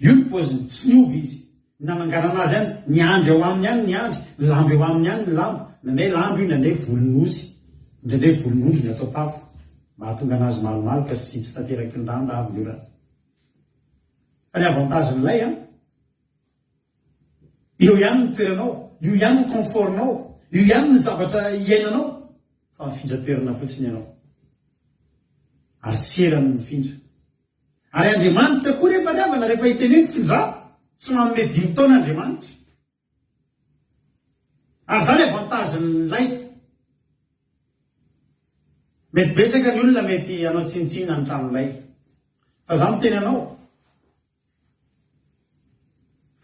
Io ny paoziny, tsy niova izy. Ny nananganana azy ihany, ny andry ao aminy ihany ny andry, ny lamba eo aminy ihany ny lamba. Indraindray lamba io, indraindray volon'osy, indraindray volon'ondry ny atao tafo. Mba hahatonga anazy malomaloka sy tsy tanteraky ny rano raha avy ny orana. Fa ny avantage-n'ilay an, eo ihany ny toeranao, io ihany ny confort-nao, io ihany ny zavatra iainanao, fa mifindra toerana fotsiny ianao. Ary tsy ela no mifindra. Ary Andriamanitra koa rehefa ry havana rehefa hiteny hoe mifindrà, tsy manome dimy taona Andriamanitra. Ary izany avantage-n'ny lay. Mety betsaka ny olona mety hanao tsinontsinona ny tranolay. Fa za miteny anao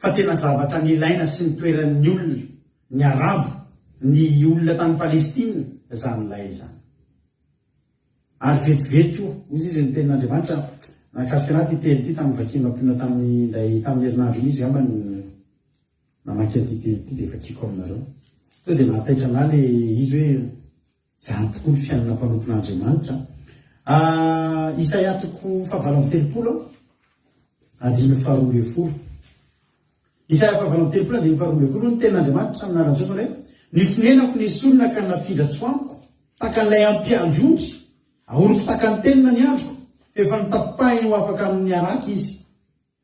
fa tena zavatra nilaina sy nitoeran'ny olona, ny arabo, ny olona tany Palestine izany lay izany. Ary vetivety io, hoy izy ny tenin'Andriamanitra, nahakasika anah ity teny ity tamin'ny vakian'i Mampionona tamin'ny indray tamin'ny herinandro iny izy angamba no namaky an'ity teny ity dia vakiako aminareo. Tonga dia nahataitra anah le izy hoe izany tokoa ny fiainana mpanompon'Andriamanitra. Ah, Isaia toko fahavalo amby telopolo andininy faharoa ambin'ny folo. Isaia fahavalo amby telopolo andininy faharoa ambin'ny folo, Ny tenin'Andriamanitra amin'ny anaran'i Jesosy hoe, Ny fonenako nesorina ka nafindra tsy ho amiko, tahaka an'ilay ampiandry ondry, ahoriko tahaka ny tenona ny andriko, fa efa notapahiny ho afaka amin'ny haraka izy.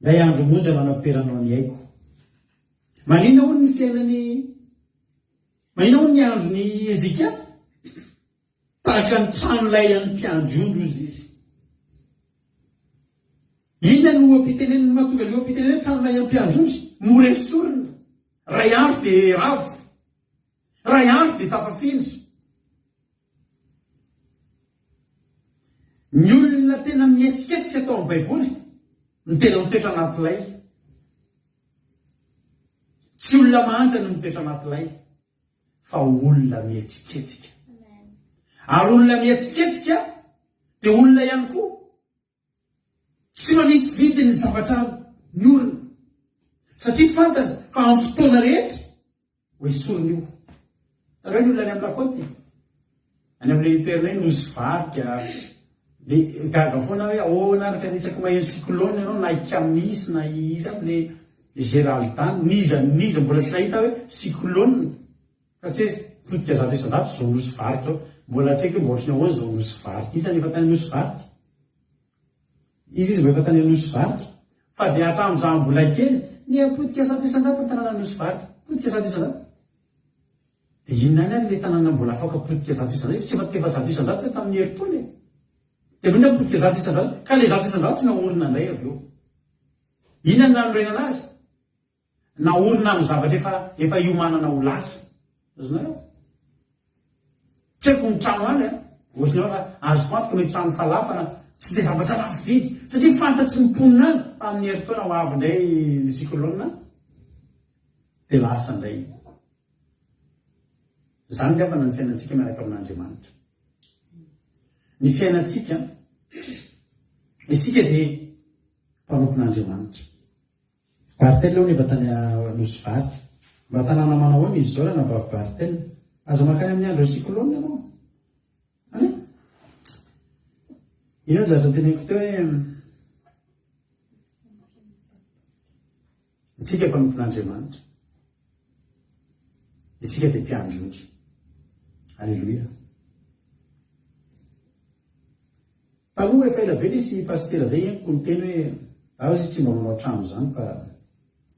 Indray andro monja nanaperanao ny aiko. Maninona hono ny fiainan'i Maninona hono ny andron'i Hezekia? Tahaka ny tranolay an'ny mpiandry ondry hozy izy. Inona no oha-pitenenana mahatonga ilay oha-pitenenana tranolay an'ny mpiandry ondry? Mora esorina. Ray andro dia rava. Ray andro dia tafafindra. Ny olona tena mihetsiketsika tao amin'ny Baiboly no tena mitoetra anaty lay. Tsy olona mahantra no mitoetra anaty lay fa olona mihetsiketsika. Ary olona mihetsiketsika dia olona ihany koa tsy manisy vidiny ny zavatra miorina satria fantany fa amin'ny fotoana rehetra Ho esorina io. Hitanareo ny olona any amin'ny la côte? Any amin'ilay toerana hoe Nosy Varika. Dia gaga foana aho hoe ahoana ary fa isaky maheno cyclone ianao na i Kamisy na i iza aby le Geraldine, n'iza n'iza mbola tsy nahita hoe cyclone. Fa tsy hoe potika 100% izao Nosy Varika izao. Mbola tsy haiko hoe mba ohatran'ny ahoana izao Nosy Varika. Iza no efa tany Nosy Varika? Iza izy mba efa tany Anosy Varika? Fa dia hatramin'izaho mbola kely, niha potika 100% ny tanànan'i Nosy Varika. Potika 100%. Dia inona ihany ary ilay tanàna mbola afaka potika 100%? Efa tsy efa 400% ve tamin'ny herintaona e? Dia inona potika 100%? Ka ilay 100% naorina indray avy eo. Inona no nanorenana azy? Naorina amin'ny zavatra efa efa iomanana ho lasa. Azonareo? Tsy haiko ny trano any an, ohatry ny ahoana fa azoko antoka mety trano falafana tsy dia zavatra lafo vidy satria fantatry ny mponina any fa amin'ny herintaona ho avy indray ny cyclone dia lasa indray iny. Izany ry havana ny fiainantsika miaraka amin'Andriamanitra. Ny fiainantsika, isika dia mpanompon'Andriamanitra. Barthel hono efa tany Nosy Varika. Mba tanàna manao ahoana izy izao ranabavy Barthel? Aza mankany amin'ny andron'ny cyclone ianao. Any? Inona ny zavatra noteneniko teo hoe isika mpanompon'Andriamanitra. Isika dia mpiandry ondry. Alléluia. Taloha efa ela be nisy pasitera zay henoko niteny hoe za ozy tsy mba manao trano zany fa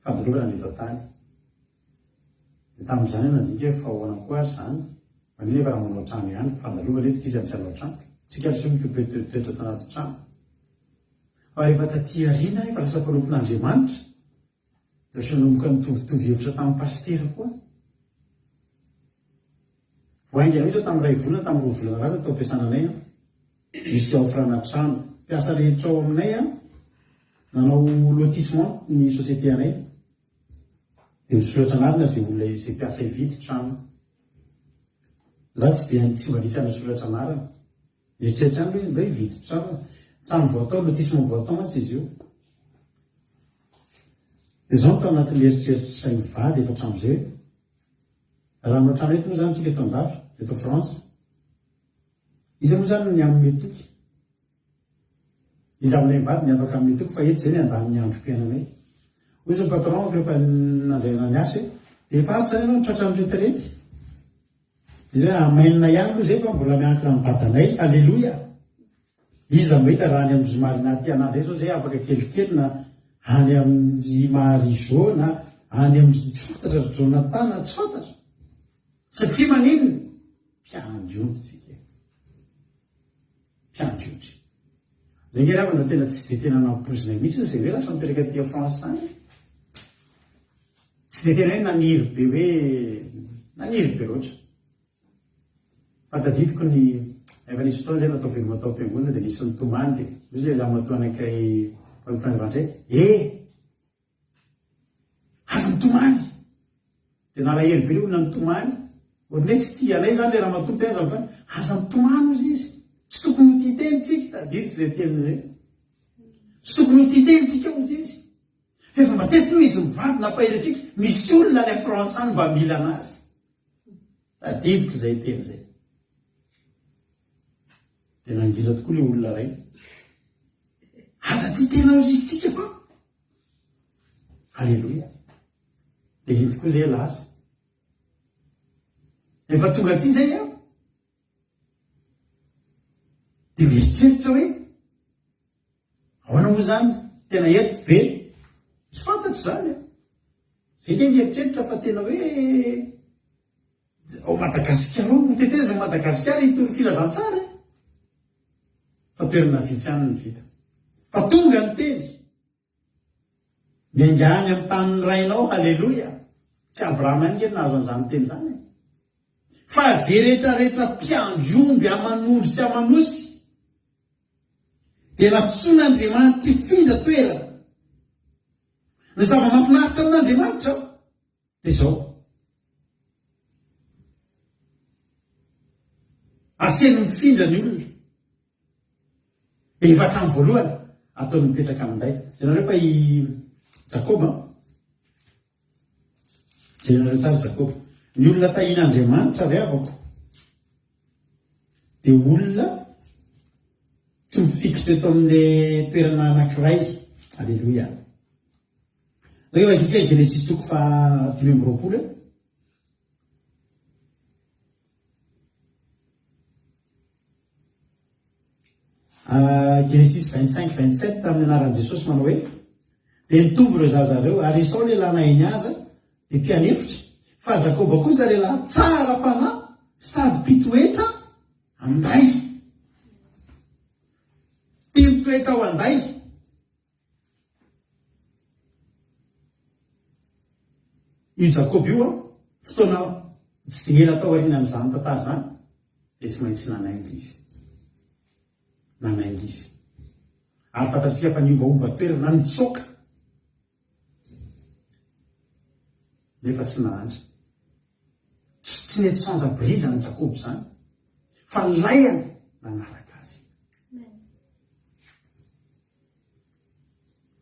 fandalovana ny eto antany. Dia tamin'izany aho nandinika hoe fa ahoana koa ary zany? Maninona efa raha manao trano ihany fandalovana eto k'iza no tsy hanao trano? Tsika ary soa mitoetoetra tanaty trano. Fa rehefa taty aoriana aho efa lasa mpanompon'Andriamanitra dia ohatran'ny nanomboka nitovitovy hevitra tamin'ny pasitera koa. Vao haingana mihitsy aho tamin'ny iray volana, tamin'ny roa volana lasa tao am-piasana anay an, nisy offre-na trano. Mpiasa rehetra ao aminay an, nanao lotissement ny société anay, dia misoratra anarana izay olona izay mpiasa hividy trano. Za tsy dia tsy mba nisy hanasoratra anarana. Mieritreritra ihany hoe ndao hividy trano. Trano vao atao, lotissement vao atao mantsy izy io. Dia izao no tao anatin'ny eritreritr'izay mivady efa hatramin'izay hoe, Raha hanao trano eto moa izany tsika eto andafy, eto France, iza moa izany no ny hanome toky? Iza aminay mivady ny afaka hanome toky fa eto izay ny handany ny androm-piainanay. Hoy izy ny patron rehefa nandray anah niasa hoe, dia efa ato izany ianao no tratran'ny retraite. Dia hoe amen ihany aloha izay fa mbola miankina amin'ny dadanay, aleloia. Iza no mahita raha any amin-dry Marina Tiana indray izao izay afaka kelikely na any amin-dry Marie Jo na any amin-dry tsy fantatra ry Jonathan tsy fantatra. Satria maninona? Mpiandry ondry tsika e. Mpiandry ondry. Izay nge ry havana tena tsy dia tena nampoizinay mihitsy izay hoe lasa mipetraka aty France any. Tsy dia tena hoe naniry be hoe naniry be loatra. Fa tadidiko ny efa nisy fotoana izay natao veloma tao am-piangonana dia nisy nitomany dia hoy ilay lahimatoa anankiray mpanompon'Andriamanitra hoe eh! Aza mitomany! Dia nalahelo be ilay olona nitomany. Ohatran'ny hoe tsy tia anay izany ilay ramatoa miteny aza mitomany. Aza mitomany hozy izy. Tsy tokony ho tia tena isika. Tadidiko izay teniny izay. Tsy tokony ho tia tena isika hozy izy. Fa efa mba teto moa izy mivady nampahery antsika. Misy olona any France any mba mila anazy. Tadidiko izay teny izay. Dia nangina tokoa ilay olona iray. Aza tia tena hozy izy tsika fa. Aleloia. Dia iny tokoa izay lasa. Efa tonga aty izay aho. Dia mieritreritra hoe ahoana moa izany tena eto ve? Tsy fantatro izany e. Izay dia mieritreritra fa tena hoe. Ao Madagasikara ao, notetezina Madagasikara hitory filazantsara e! Fa toerana vitsy ihany no vita. Fa tonga ny teny. Miainga any amin'ny tanin'ny rainao, haleloia! Tsy Abrahama ihany ange no nahazo an'izany teny izany e! Fa ze retraretra mpiandry omby aman'ondry sy aman'osy dia nantsoin'Andriamanitra hifindra toerana. Ny zava-mahafinaritra amin'Andriamanitra dia izao, Asehony mifindra ny olona. Efa hatramin'ny voalohany, ataony mipetraka amin'ilay. Hitanareo fa i Jakoba, jerenareo tsara Jakoba. Ny olona tahian'Andriamanitra ry havako, dia olona tsy mifikitra eto amin'ilay toerana anankiray. Aleloia. Rehefa vakitsika Genesisy toko faha 25 e. Genesisy 25, 27 tamin'ny anaran'i Jesosy manao hoe, Dia nitombo ireo zaza ireo, ary Esao lehilahy nahay nihaza, dia mpianefitra, fa Jakoba kosa lehilahy tsara fanahy sady mpitoetra an-day. Tia mitoetra ao an-day. Io Jakoba io, fotoana tsy dia ela taorianan'izany tantara izany, dia tsy maintsy nanainga izy. Nanainga izy. Ary fantatsika fa niovaova toerana na nitsoaka, nefa tsy nahandry. Tsy tsy nety sans abri izany Jakoba izany, fa ny laihany nanaraka azy.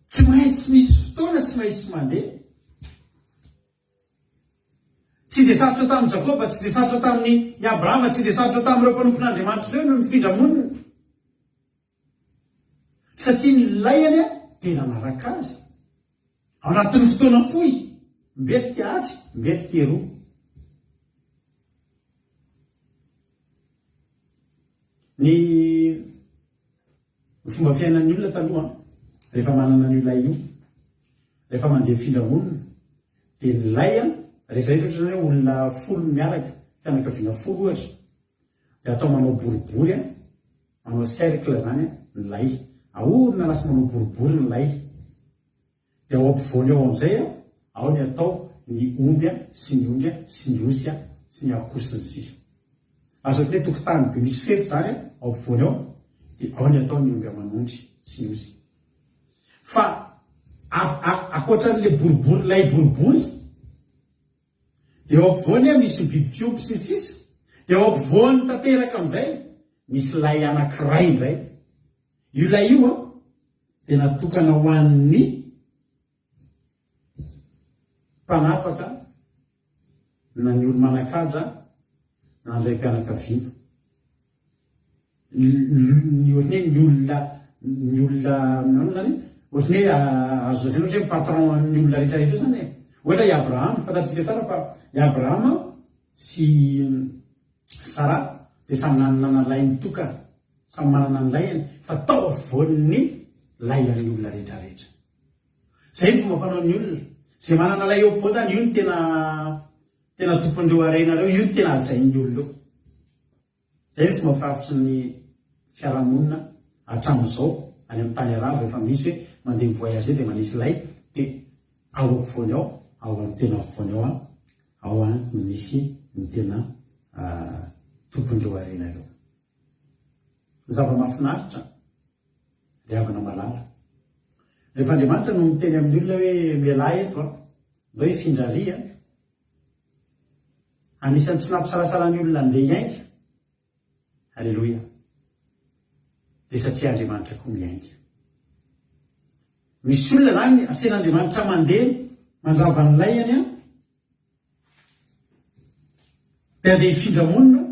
Tsy maintsy misy fotoana tsy maintsy mandeha. Tsy dia sarotra tamin'i Jakoba, tsy dia sarotra tamin'i Abrahama, tsy dia sarotra tamin'ireo mpanompon'Andriamanitra ireo no nifindra monina. Satria ny laihany dia nanaraka azy. Ao anatin'ny fotoana fohy, mbetika atsy, mbetika eroa. Ny Ny fomba fiainan'ny olona taloha rehefa manana an'io lay io, rehefa mandeha mifindra monina dia ny lay rehetra rehetra ohatra zany hoe olona folo miaraka, fianakaviana folo ohatra, dia atao manao boribory, manao cercle zany ny lay, ahorona lasa manao boribory ny lay. Dia ao ampovoany ao amin'izay ao ny atao ny omby sy ny ondry sy ny osy sy ny akoho sy ny sisa. Azo atao hoe tokotany be misy fefy izany ao ampovoany ao dia ao ny atao ny omby aman'ondry sy ny osy. Fa ankoatran'ilay boribory ilay boribory dia ao ampovoany misy ny biby fiompy sy ny sisa dia ao ampovoany tanteraka amin'izay misy lay anankiray indray. Io lay io dia natokana ho an'ny mpanapaka na ny olo-manan-kaja na ny raim-pianakaviana. Ny ohatran'ny hoe ny olona ny olona ahoana izany e? Ohatran'ny hoe azo lazaina ohatra hoe ny patron-n'ny olona rehetra rehetra io izany e. Ohatra i Abrahama, fantatsika tsara fa i Abrahama sy Sarah dia samy nanana lay nitokana. Samy manana ny laihany fa tao afovoan'ny laihan'ny olona rehetra rehetra. Zay ny fomba fanaon'ny olona. Zay manana lay eo ampovoany zany io no tena tena tompon'ireo harena ireo, io no tena hajain'ny olona eo. Zay ny fomba firafitry ny fiarahamonina hatramin'izao any amin'ny tany arabo rehefa misy hoe mandeha mi-voyager dia manisy lay dia ao ampovoany ao, ao amin'ny tena afovoany ao ao no misy ny tena tompon'ireo harena ireo. Zava-mahafinaritra, ry havana malala. Rehefa Andriamanitra no miteny amin'ny olona hoe mialà eto an, ndao hifindra ary an, anisan'ny tsy nampisalasala ny olona handeha hiainga, Aleloia, dia satria Andriamanitra koa miainga. Misy olona izany asain'Andriamanitra mandeha mandrava ny laihany an, dia handeha hifindra monina,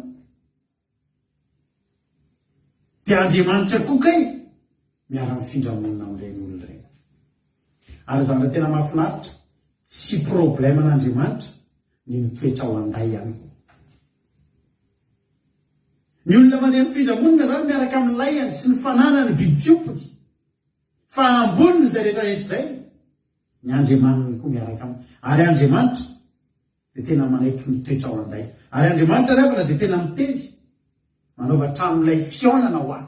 Dia Andriamanitra koa kay miara-mifindra monina amin'ireny olona ireny. Ary zavatra tena mahafinaritra, tsy problème an'Andriamanitra ny mitoetra ao an-day ihany koa. Ny olona mandeha mifindra monina izany miaraka amin'ny laihany sy ny fananany biby fiompiny, fa ambonin'izay rehetra rehetra izay, ny Andriamaniny koa miaraka aminy. Ary Andriamanitra. Dia tena manaiky mitoetra ao an-day. Ary Andriamanitra ry havana dia tena miteny, manaova tranolay fihaonana ho ahy.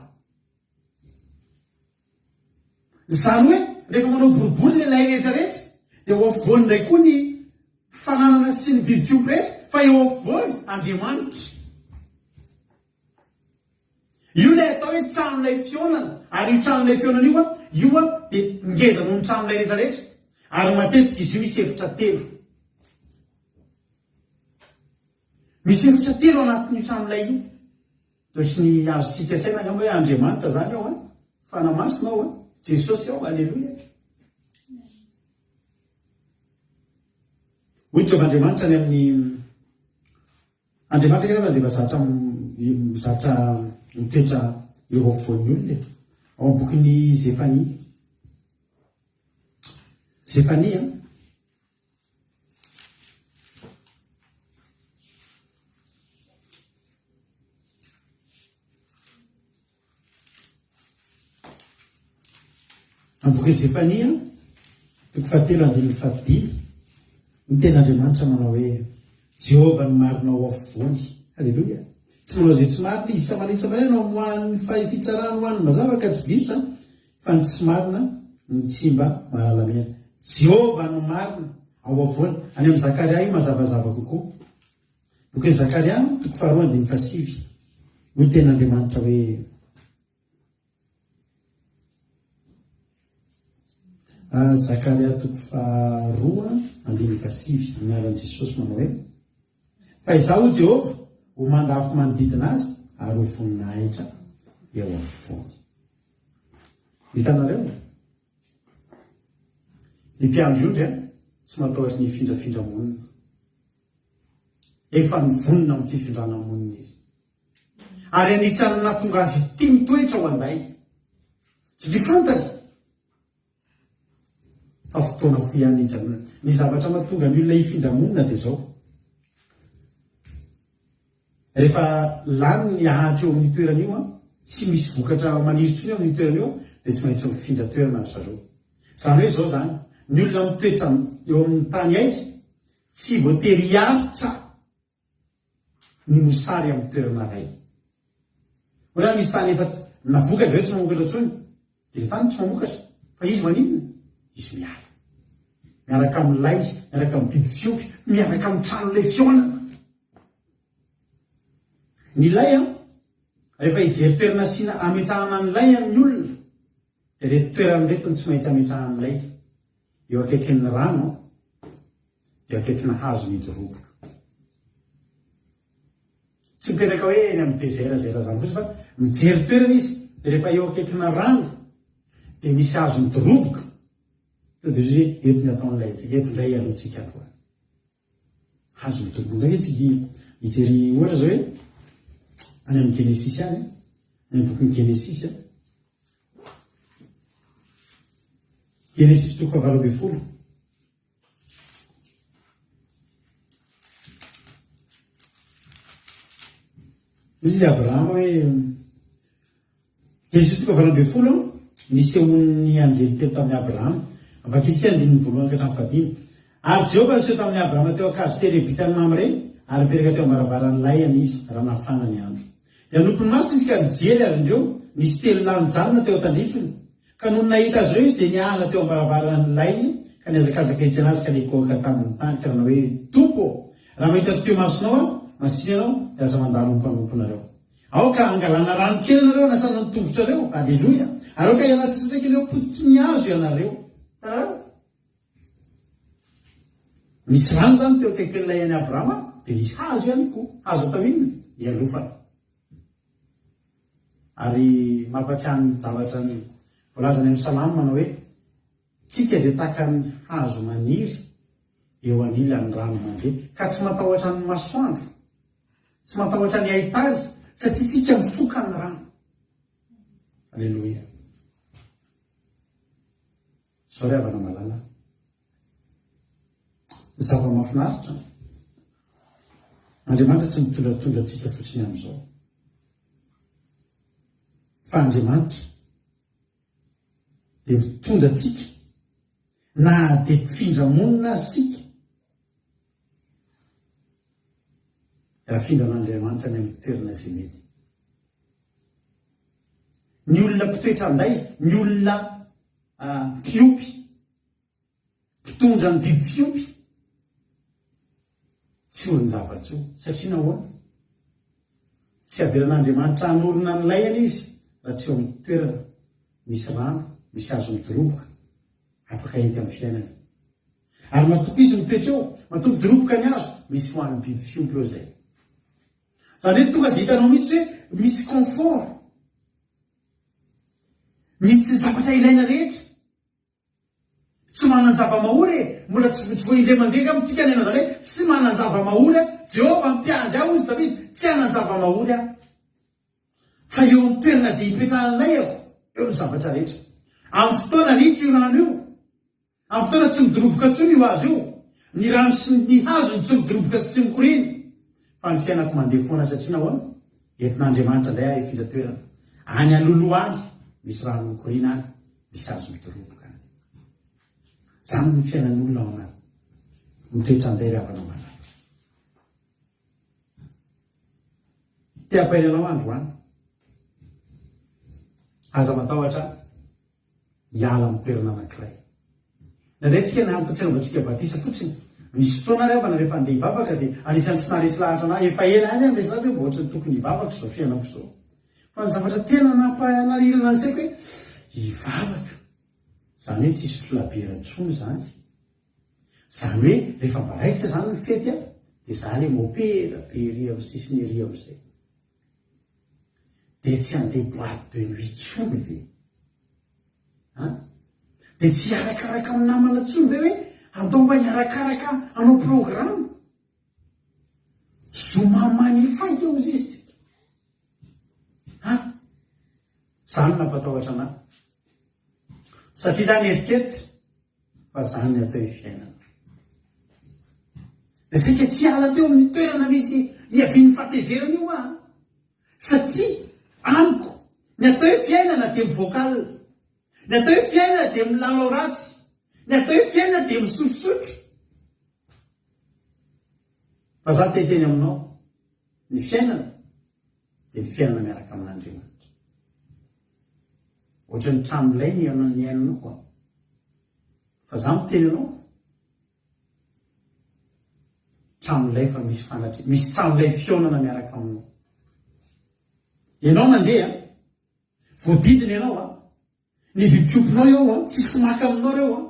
Izany hoe rehefa manao boribory ilay lay rehetra rehetra dia ao afovoany indray koa ny fananana sy ny biby fiompy rehetra fa eo afovoany Andriamanitra. Io ilay atao hoe tranolay fihaonana ary io tranolay fihaonana io io dia ngeza noho ny tranolay rehetra rehetra ary matetika izy io misy efitra telo. Misy efitra telo anatin'io tranolay io. Toy tsy ny azontsika an-tsaina angamba hoe Andriamanitra izany ao an, Fanahy Masina ao an, Jesosy ao, Aleloia. Hoy Jehovah Andriamanitra any amin'ny Andriamanitra angamba dia efa zatra zatra mitoetra eo afovoan'ny olona e. Ao amin'ny bokin'i Zefania. Zefania Amin'ny bokin'i Zefania, toko fahatelo andininy fahadimy, ny tenin'Andriamanitra manao hoe, Jehovah no marina ao afovoany. Haleloia! Tsy manao izay tsy marina izy, isa-maraina no amoahany ny fitsarany ho an'ny mazava ka tsy diso izany. Fa ny tsy marina no tsy mba mahalala mena. Jehovah no marina, ao afovoany. Any amin'i Zakaria io mazavazava kokoa. Bokin'i Zakaria, toko faharoa andininy fahasivy. Hoy ny tenin'Andriamanitra hoe, Zakaria toko faharoa andininy fahasivy, amin'ny anaran'i Jesosy manao hoe, Fa Izaho, hoy Jehovah, ho manda afo manodidina azy ary ho voninahitra eo afovoany. Hitanareo? Ny mpiandry ondry tsy matahotra ny hifindrafindra monina. Efa nivonona amin'ny fifindrana monina izy. Ary anisan'ny nahatonga azy tia mitoetra ao an-day. Satria fantany fa fotoana fohy ihany hijanonany. Ny zavatra mahatonga ny olona hifindra monina dia izao. Rehefa lany ny ahitra eo amin'io toerana io, tsy misy vokatra maniry intsony eo amin'io toerana io, dia tsy maintsy mifindra toerana ry zareo. Izany hoe izao izany, ny olona mitoetra eo amin'ny tany hay tsy voatery hiaritra ny mosary amin'ny toerana iray. Ohatra hoe misy tany efa navokatra avy eo tsy mamokatra intsony, dia ilay tany tsy mamokatra, fa izy maninona? Izy miala. Miaraka amin'ny lay, miaraka amin'ny biby fiompy, miaraka amin'ny tranolay fihaonana. Ny lay an, rehefa hijery toerana asiana ametrahana ny lay ny olona, dia ireto toerana ireto no tsy maintsy ametrahany lay. Eo akaikin'ny rano, eo akaikina hazo midoroboka. Tsy mipetraka hoe eny amin'ny désert zay razana fotsiny fa mijery toerana izy dia rehefa eo akaikina rano dia misy hazo midoroboka tonga dia izy hoe eto ny ataon'ilay antsika, eto indray aloha tsika androany. Hazo midoroboka indray ve tsika hijery ohatra zao hoe any amin'ny Genesisy any, any amin'ny bokin'ny Genesisy. Genesisy toko fahavalo ambinifolo. Hoy izy Abrahama hoe, Genesisy toko 18, nisehoan'ny anjely telo tamin'i Abrahama. Vakintsika andininy voalohany ka hatramin'ny fahadimy. Ary Jehovah niseho tamin'i Abrahama teo an-kazo terebitan'i Mamre, ary nipetraka teo am-baravaran'ny laihany izy, raha nafana ny andro. Dia nopy ny masony izy ka nijery, ary indreo, nisy telo lahy nijanona teo an-tandrifiny. Ka nony nahita azy ireo izy, dia niala teo am-baravaran'ny lainy, ka nihazakazaka hitsena azy, ka nikohaka tamin'ny tany, ka nanao hoe, Tompo ô, raha mahita fiteo masonao aho, masìna ianao, dia aza mandalo ny mpanomponareo. Aoka hangalana rano kely ianareo hanasana ny tongotrareo. Aleloia! Ary aoka hiala sasatra kely eo am-pototry ny hazo ianareo. Hitanareo? Nisy rano izany teo akaikin'ilay an'i Abrahama, dia nisy hazo ihany koa. Hazo atao inona? Hialofana. Ary mampatsiahy ny zavatra voalazany amin'ny Salamo manao hoe, Tsika dia tahaka ny hazo maniry eo anilan'ny rano mandeha, ka tsy matahotra ny masoandro, tsy matahotra ny haitany, satria tsika mifoka ny rano. Aleloia. Zao ry havana malala. Zava-mahafinaritra. Andriamanitra tsy mitondratondra antsika fotsiny amin'izao. Fa Andriamanitra dia mitondra antsika na dia mpifindra monina aza isika. Dia afindran'Andriamanitra any amin'ny toerana izay mety. Ny olona mpitoetra an-day, ny olona mpiompy, mpitondra ny biby fiompy, tsy olon-java-tsoa. Satria nahoana? Tsy avelan'Andriamanitra hanorina ny lainy izy raha tsy eo amin'ny toerana misy rano, misy hazo midoroboka, afaka hety amin'ny fiainany. Ary matoa izy mitoetra eo, matoa midoroboka ny hazo, misy ho an'ny biby fiompy eo izay. Izany hoe tonga dia hitanao mihitsy hoe misy confort, misy zavatra ilaina rehetra. Tsy manan-java-mahory e! Mbola tsy tsy vao indray mandeha angamba tsika niaina izany hoe tsy manan-java-mahory aho. Jehovah mpiandry ahy hozy Davida, tsy hanan-java-mahory aho. Fa eo amin'ny toerana izay ipetrahan'ny lahiko, eo ny zavatra rehetra. Amin'ny fotoana ritra io rano io, Amin'ny fotoana tsy midoroboka intsony io hazo io, ny rano sy ny hazony tsy midoroboka sy tsy mikoriana, fa ny fiainako mandeha foana satria nahoana? Entin'Andriamanitra indray aho hifindra toerana. Any aloloha any, misy rano mikoriana any, misy hazo midoroboka any. Izany ny fiainan'olona ao anaty mitoetra andeha ry havana malala. Te hampahery anao androany. Aza matahotra. hiala amin'ny toerana anankiray. Indraindray tsika ny antony tsy anaovantsika batisa fotsiny, misy fotoana ary havana rehefa handeha hivavaka dia anisan'ny tsy naharesy lahatra anah, efa ela ihany aho niresy lahatra hoe mba ohatran'ny tokony hivavaka izao fiainako izao. Fa ny zavatra tena nampanahirana ny saiko hoe hivavaka, izany hoe tsy hisotro labiera intsony izany. Izany hoe rehefa mba raikitra izany ny fety an, dia za ilay mopera be ery amin'ny sisiny ery amin'izay. Dia tsy handeha boite de nuit tsony ve? An? Dia tsy hiarakaraka amin'ny namana tsony ve hoe andao mba hiarakaraka hanao programme? Zoma magnifique hozy izy tsika. An? Zany no nampatahotra anah. Satria za nieritreritra fa zany ny atao hoe fiainana. Dia saika tsy hiala teo amin'ny toerana misy hiavian'ny fahatezerana io aho. Satria amiko ny atao hoe fiainana dia mivoaka alina. Ny atao hoe fiainana dia milalao ratsy. Ny atao hoe fiainana dia misotrosotro. Fa za te hiteny aminao, ny fiainana dia ny fiainana miaraka amin'Andriamanitra. Ohatran'ny trano lay ny iainanao an. Fa za miteny anao, trano lay fa misy fanatri, misy trano lay fihaonana miaraka aminao. Ianao mandeha an, voadidina ianao an, ny biby fiompinao eo an, tsisy maka aminao reo an.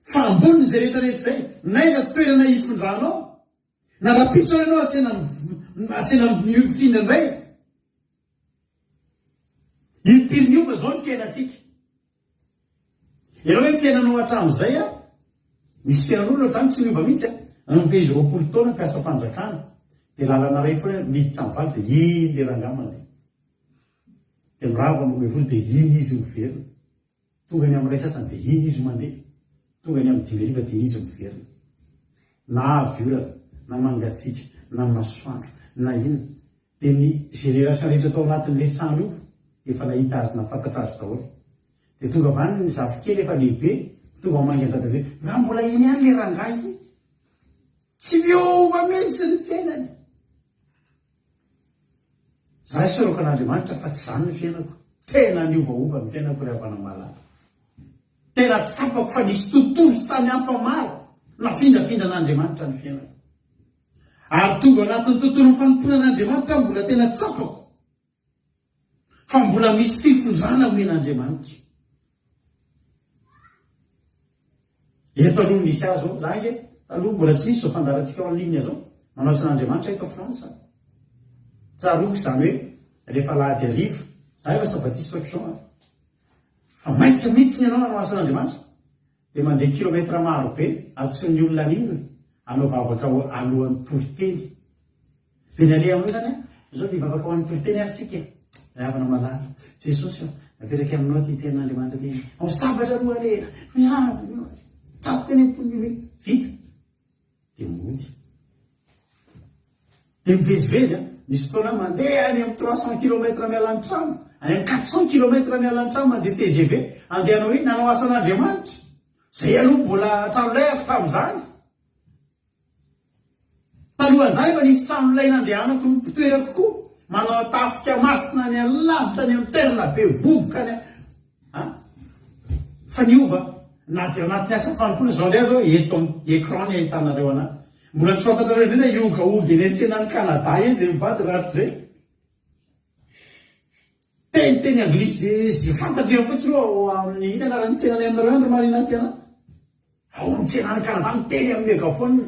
Fa ambonin'izay rehetra rehetra izay, n'aiza toerana hifindranao, na rapitso ary ianao asena asena mifindra indray. Impiry niova izao ny fiainantsika? Ianao ve ny fiainanao hatramin'izay an? Misy fiainan'olona ohatr'izany tsy miova mihitsy an! Nanomboka izy 20 taona mpiasam-panjakana dia lalana iray foana miditra amin'ny valo dia iny ilay rangahy mandeha. Dia mirava ambony vola dia iny izy miverina. Tonga ny amin'ny iray sasany dia iny izy mandeha. Tonga ny amin'ny dimy hariva dia iny izy miverina. Na avy orana, na mangatsiaka, na masoandro, na inona. Dia ny génération rehetra tao anatin'ilay trano io efa nahita azy nahafantatra azy daholo. Dia tonga avy any ny zafikely efa lehibe tonga mamangy an-dadabe, nga mbola iny ihany ilay rangahy iny? Tsy miova mihitsy ny fiainany. Za isaorako an'Andriamanitra fa tsy izany ny fiainako. Tena niovaova ny fiainako ry havana malala. Tena tsapako fa nisy tontolo samy hafa maro nafindrafindran'Andriamanitra ny fiainako. Ary tonga ao anatin'ny tontolon'ny fanompoana an'Andriamanitra aho mbola tena tsapako fa mbola misy fifindrana omen'Andriamanitra. Eto aloha no nisy ahy zao, za ange taloha mbola tsy nisy zao fandaharantsika en ligne zao, manao asan'Andriamanitra eto France. Tsaroako izany hoe rehefa alahady hariva, za efa sabatiste ohatr'izao an, fa maika mihitsy ny anao hanao asan'Andriamanitra. Dia mandeha kilomètre maro be antsoin'ny olona any inona hanao vavaka alohan'ny toriteny. Dia ny aleha amin'io izany an, izao dia hivavaka ho an'ny toriteny ary tsika e. Ry havana malala, Jesosy ô, apetraky aminao ity tenin'Andriamanitra ity. Ao sabatra aloha alehana, miavy, tsapoko eny am-pon'ny hoe vita. Dia mody. Dia mivezivezy an! Misy fotoana aho mandeha any amin'ny 300 kilomètres miala ny trano, any amin'ny 400 kilomètres miala ny trano mandeha tgv, handeha hanao inona? Hanao asan'Andriamanitra. Izay aloha mbola tranolay ako tamin'izany. Talohan'izany efa nisy trano lay nandehanako nitoerako koa, manao tafika masina any alavitra any amin'ny toerana be vovoka any a! Fa niova na dia ao anatin'ny asa fanompoana, izao indray aho izao eto amin'ny écran ny ahitanareo anà. Mbola tsy fantatrareo indray na hiogaoga eny an-tsenan'i Canada eny izay mivady rahatrizay. Teny teny anglisy ze ze fantatro ihany fotsiny aloha ao amin'ny inona anaran'ny tsena any aminareo any ry Marina Tiana? Ao amin'ny tsena any Canada miteny amin'ny megaphone.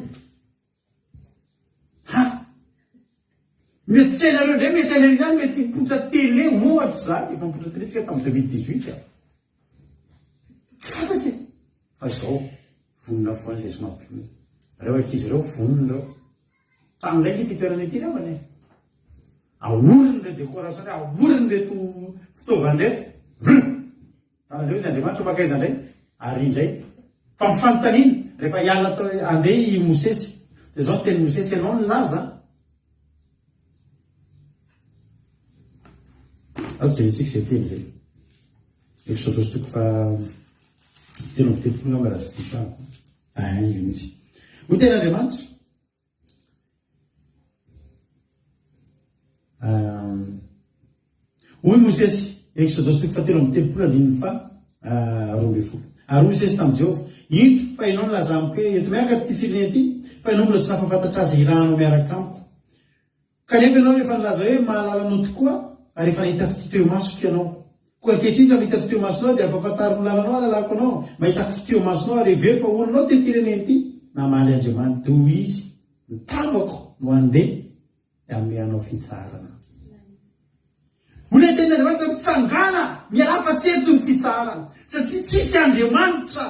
Ha! Mety tsenareo indray mety any aoriana any mety hipoitra télé ohatra izany, efa nipoitra télé tsika tamin'ny 2018 a. Tsy fantatry e! Fa izao vonona foana izay sy mampionona. Ireo ankizy ireo vonona ireo. Tamin'ilay ange ity toerana ity angambany e! Ahoriny ireo décoration ireo, ahoriny ireto fitaovana ireto. Vrr! Tananareo izy Andriamanitra mankaiza indray? Ary indray. Fa ny fanontaniana, rehefa hiala tao handeha i Mosesy, dia izao ny tenin'i Mosesy, ianao nilaza, azo jerentsika izay teny izay. Eksodosy toko faha 33 angamba raha tsy diso aho. Ah, io mihitsy. Hoy tena Andriamanitra. Hoy Mosesy, Eksodosy toko fahatelo amby 30 andininy faha 12. Ary hoy Mosesy tamin'i Jehovah, Indro, fa ianao nilaza amiko hoe, Ento miaraka ity firenena ity, fa ianao mbola tsy nampahafantatra azy hirahanao miaraka amiko. Kanefa ianao efa nilaza hoe, Mahalala anao tokoa aho, ary efa nahita fitia teo imasoko ianao. Koa ankehitriny raha mahita fitia eo imasonao aho, dia ampahafantaro ny lalanao hahalalako anao. Mahitako fitia eo imasonao, ary hevero fa olonao ity firenena ity. Namaly Andriamanitra, Hoy Izy, Ny tavako no handeha, dia hanome anao fitsaharana Aho. Hoy ilay tenin'Andriamanitra, Mitsangàna, mialà fa tsy eto ny fitsaharana, satria tsisy Andriamanitra.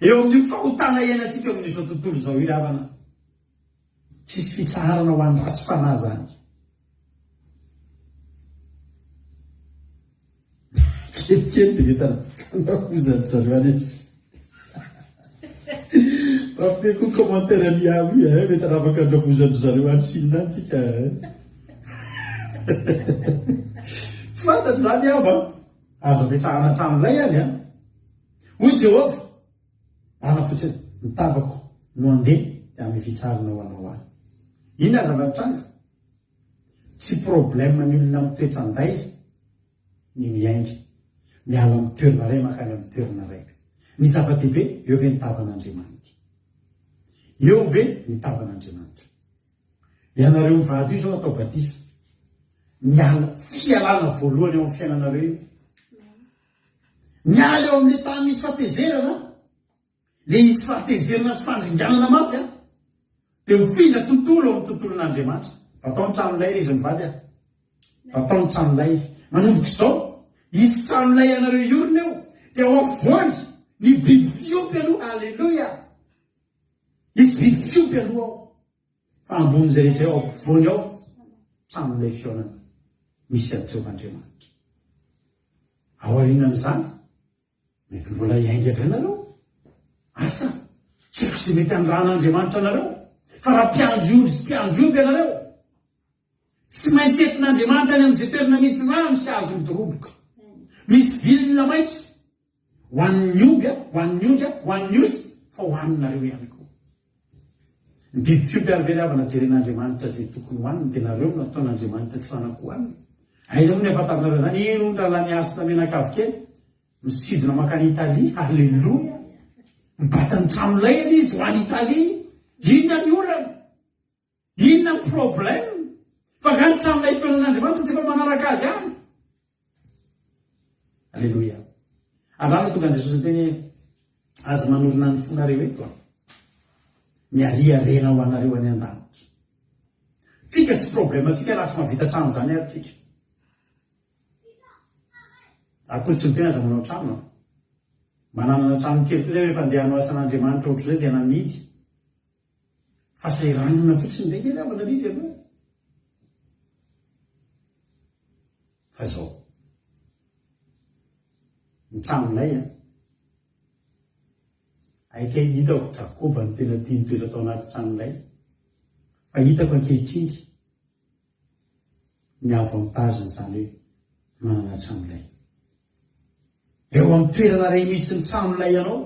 Eo amin'io fahotana iainantsika eo amin'izao tontolo izao io ry havana, tsisy fitsaharana ho an'ny ratsy fanahy izany. Kelikely dia mety hanavokanavoza an-dry zareo any izy. Mampime koa commentaire an'i Amy io eh, mety hanavaka an-dravozan-dry zareo any Chine any tsika eh. Tsy fantatra izany Amy an. Azo ametrahana hatramin'ilay any an. Hoy Jehovah, Dana fotsiny, ny tavako no handeha dia hanome fitsaharana ho anao any. Inona ny zava-nitranga? Tsy problème ny olona mitoetra an-day ny miainga, miala amin'ny toerana iray mankany amin'ny toerana iray. Ny zava-dehibe, eo ve ny tavan'Andriamanitra? Eo ve ny tavan'Andriamanitra? Ianareo mivady io izao atao batisa. Miala, fialana voalohany eo amin'ny fiainanareo io. Miala eo amin'ilay tany misy fahatezerana, ilay hisy fahatezerana sy fandringanana mafy an, dia mifindra tontolo ao amin'ny tontolon'Andriamanitra. Atao ny tranolay ry izy mivady a. Atao ny tranolay. Manomboka izao, hisy tranolay anareo hiorina eo, dia ao afovoany ny biby fiompy aloha, aleloia. Hisy biby fiompy aloha ao. Fa ambonin'izay rehetra eo afovoany ao, tranolay fihaonana misy an'i Jehovah Andriamanitra. Aorianan'izany, mety mbola hiainga indray nareo. Asa, tsy haiko izay mety hanirahan'Andriamanitra anareo. Fa raha mpiandry ondry sy mpiandry omby ianareo, tsy maintsy entin'Andriamanitra any amin'izay toerana misy rano sy hazo midoroboka, misy vilona maitso, Ho an'ny omby, ho an'ny ondry, ho an'ny osy, fa ho haninareo ihany koa. Ny biby fiompy ary very havana jeren'Andriamanitra izay tokony hohaniny dia nareo no ataon'Andriamanitra tsy manan-kohanina. Aiza moa ny ahafantaranareo an'izany? Iny hono rahalahy Nihasina mianakavy kely, misidina mankany Italie, Aleloia! Mibata ny tranolay anie izy ho any Italie, inona ny olana? Inona ny problème? Fa nga ny tranolay fihaonan'Andriamanitra tsy efa manaraka azy any? Aleloia. Androany tonga an'i Jesosy niteny hoe, Aza manorina ny fonareo eto an. Miaria harena ho anareo any an-danitra. Tsika tsy problème tsika raha tsy mahavita trano zany ary tsika. Akory tsy miteny aza manao trano an. Mananana trano kely koa zay rehefa andeha hanao asan'Andriamanitra ohatr'izay dia namidy. Fahasahiranana fotsiny indray nge ry havana ilay izy aloha e. Fa izao. Ny tranonay an. Hay kay hitako Jakoba no tena tia nitoetra tao anaty tranonay. Fa hitako ankehitriny ny avantage-n'izany hoe manana tranolay. Eo amin'ny toerana iray misy ny tranolay anao,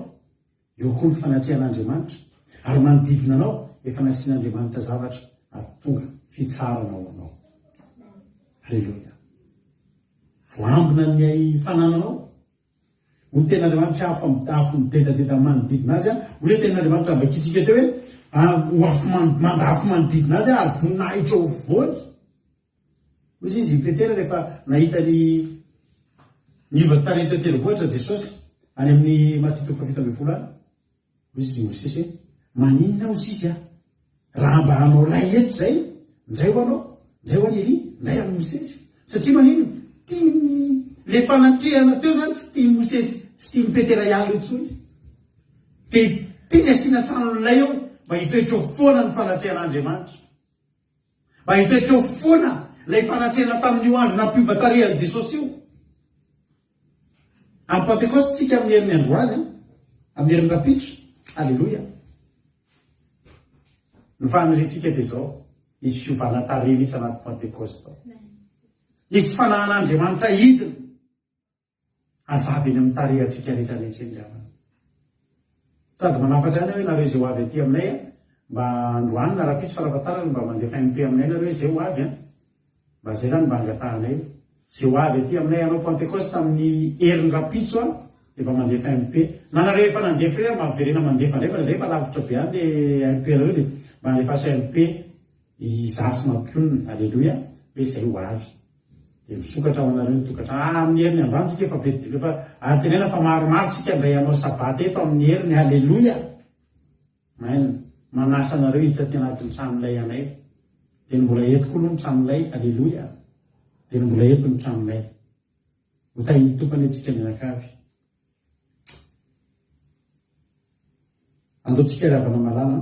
Eo koa ny fanatrehan'Andriamanitra, ary manodidina anao efa nasian'Andriamanitra zavatra hahatonga fitsarana ho anao. Aleloia. Voambina ny fanananao. Hoy ny tenin'Andriamanitra, afo afo midedadeda manodidina azy, hoy ilay tenin'Andriamanitra novakintsika teo hoe, ho afo manda afo manodidina azy ary voninahitra eo afovoany. Hoy izy i Petera rehefa nahita ny niova tarehy teo an-tendrombohitra Jesosy, any amin'ny Matio toko faha 17 any. Hoy izy Mosesy hoe, Maninona hozy izy aho, raha mba hanao lay eto izay, ndray ho anao, ndray ho an'i Elia, ndray an'i Mosesy. Satria maninona? Tiany, ilay fanatrehana teo izany tsy tian'i Mosesy sy tian'i Petera hiala eo intsony. Dia tiany asiana trano lay eo mba hitoetra eo foana ny fanatrehan'Andriamanitra. Mba hitoetra eo foana ilay fanatrehana tamin'io andro nampiova tarehy an'i Jesosy io. Amin'ny Pantekosta tsika amin'ny herin'ny androany, amin'ny herin'ny rahampitso. Aleloia. Ny faniriantsika dia izao, hisy fiovana tarehy mihitsy anaty Pantekosta ao. Hisy fanahin'Andriamanitra hidina. Hazava eny amin'ny tarehantsika rehetra rehetra eny ry havana. Sady manafatra ihany aho hoe nareo izay ho avy aty aminay a, mba androany na rahampitso farafahatarany mba mandefa MP aminay nareo izay ho avy a. Mba izay izany mba angatahanay. Izay ho avy aty aminay hanao Pentecoste amin'ny heriny rahampitso a, dia mba mandefa MP. Na nareo efa nandefa ireny mba miverena mandefa indray fa indraindray efa lavitra be any le MP nareo dia mba alefaso MP izaho sy Mampionona. Aleloia, hoe izay ho avy. Dia misokatra ho anareo ny tokantrano. Ah, amin'ny heriny androany tsika efa be efa ary tenena fa maromaro tsika indray hanao sabata eto amin'ny heriny. Haleloia. Amen. Manasa anareo hiditra aty anatin'ny tranolay anay. Dia ny mbola eto koa aloha ny tranolay. Haleloia. Dia ny mbola eto ny tranolay. Ho tahin'ny Tompo anie tsika mianakavy. Andao tsika ry havana malala.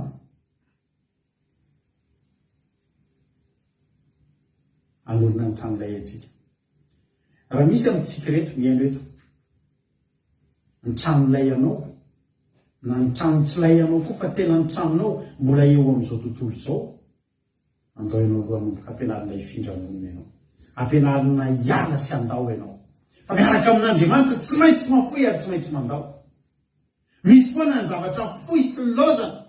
Hanorina ny tranolay antsika. Raha misy amintsika ireto mihaino eto, ny tranolay anao, na ny trano tsy lay anao koa fa tena ny tranonao mbola eo amin'izao tontolo izao, andao ianao aloha hanomboka ampianarina hifindra monina ianao. Ampianarina hiala sy handao ianao. Fa miaraka amin'Andriamanitra tsy maintsy mafoy ary tsy maintsy mandao. Misy foana ny zavatra fohy sy nilaozana.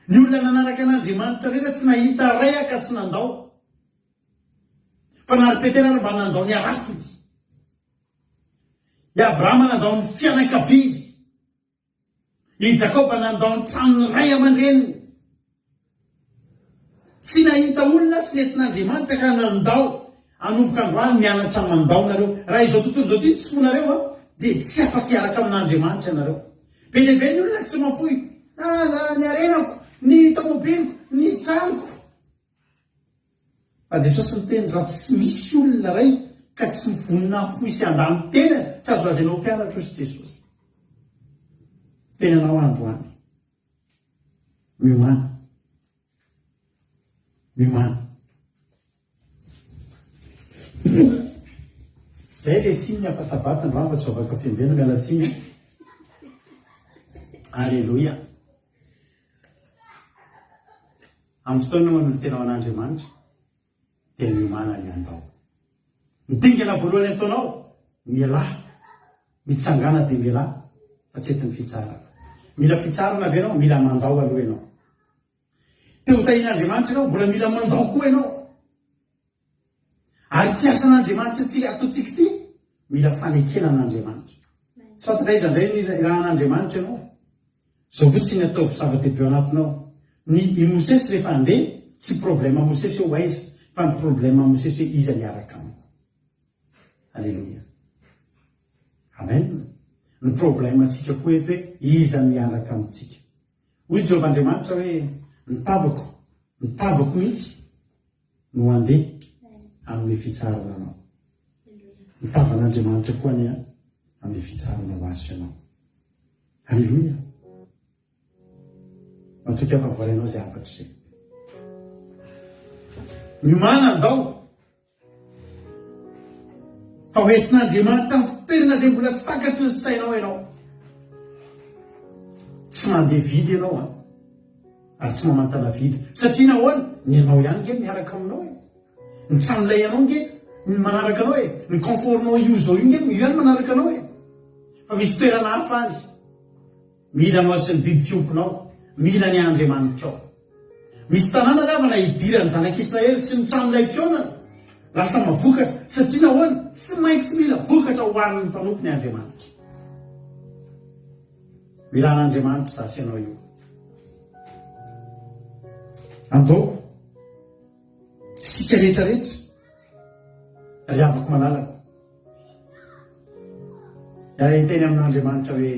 Ny olona nanaraka an'Andriamanitra rehetra tsy nahita ray aho ka tsy nandao. Fa na ry Petera ary mba nandao ny haratony. I Abrahama nandao ny fianakaviany. I Jakoba nandao ny tranon'ny ray aman-dreniny. Tsy nahita olona tsy nentin'Andriamanitra ka nandao. Hanomboka androany mianatra mandao nareo. Raha izao tontolo izao ity tsy fonareo an, dia tsy afaka hiaraka amin'Andriamanitra ianareo. Be dia be ny olona tsy mahafoy aza ny harenako, ny tomobiliko, ny tranoko. Fa Jesosy niteny raha tsy misy olona iray ka tsy mivonona hahafoy sy handà ny tenany, tsy azo lazaina ho mpianatra hoy Jesosy. Tenanao androany. Miomàna. Miomàna. Zay le signe fa sabata androany fa tsy vavaka fiambenana, miala tsiny an. Aleloia. Amin'ny fotoana manolo-tena ho an'Andriamanitra dia miomàna ny handao. Ny dingana voalohany ataonao, mialà, mitsangàna dia mialà fa tsy eto ny fitsarana. Mila fitsarana ve ianao? Mila mandao aloha ianao. Te ho tahian'Andriamanitra ianao, mbola mila mandao koa ianao. Ary ity asan'Andriamanitra tsika ataontsika ity, mila fanekena an'Andriamanitra. Tsy fantatra aiza indray no irahan'Andriamanitra ianao. Izao fotsiny ataovy zava-dehibe ao anatinao. Ny i Mosesy rehefa handeha, tsy problème Mosesy hoe ho aiza, fa ny problème Mosesy hoe iza miaraka amiko. Aleloia. Amen. Ny problème antsika koa eto hoe iza miaraka amintsika. Hoy Jehovah Andriamanitra hoe, Ny tavako, ny tavako mihitsy no handeha amin'ny fitsarana anao. Ny tavan'Andriamanitra koa anie handeha fitsarana ho azy sy anao. Aleloia! Matoky aho fa voarainao izay hafatra izay. Miomàna andao Fa ho entin'Andriamanitra amin'ny fitoerana izay mbola tsy takatry ny sainao ianao. Tsy mandeha vidy ianao an, ary tsy mamantana vidy. Satria nahoana? Ny anao ihany nge miaraka aminao e. Ny tranolay anao nge manaraka anao e. Ny confort-nao io izao io nge io ihany manaraka anao e. Fa misy toerana hafa any. Mila anao sy ny biby fiompinao. Mila ny Andriamanitrao. Misy tanàna ry havana idiran'ny zanak'Israely sy ny tranolay fihaonana, lasa mavokatra. Satria nahoana? Tsy maintsy mila vokatra ho an'ny mpanompony Andriamanitra. Mila an'Andriamanitra izaho sy ianao io. Andao isika rehetra rehetra, ry havako malalako, hiara-hiteny amin'Andriamanitra hoe,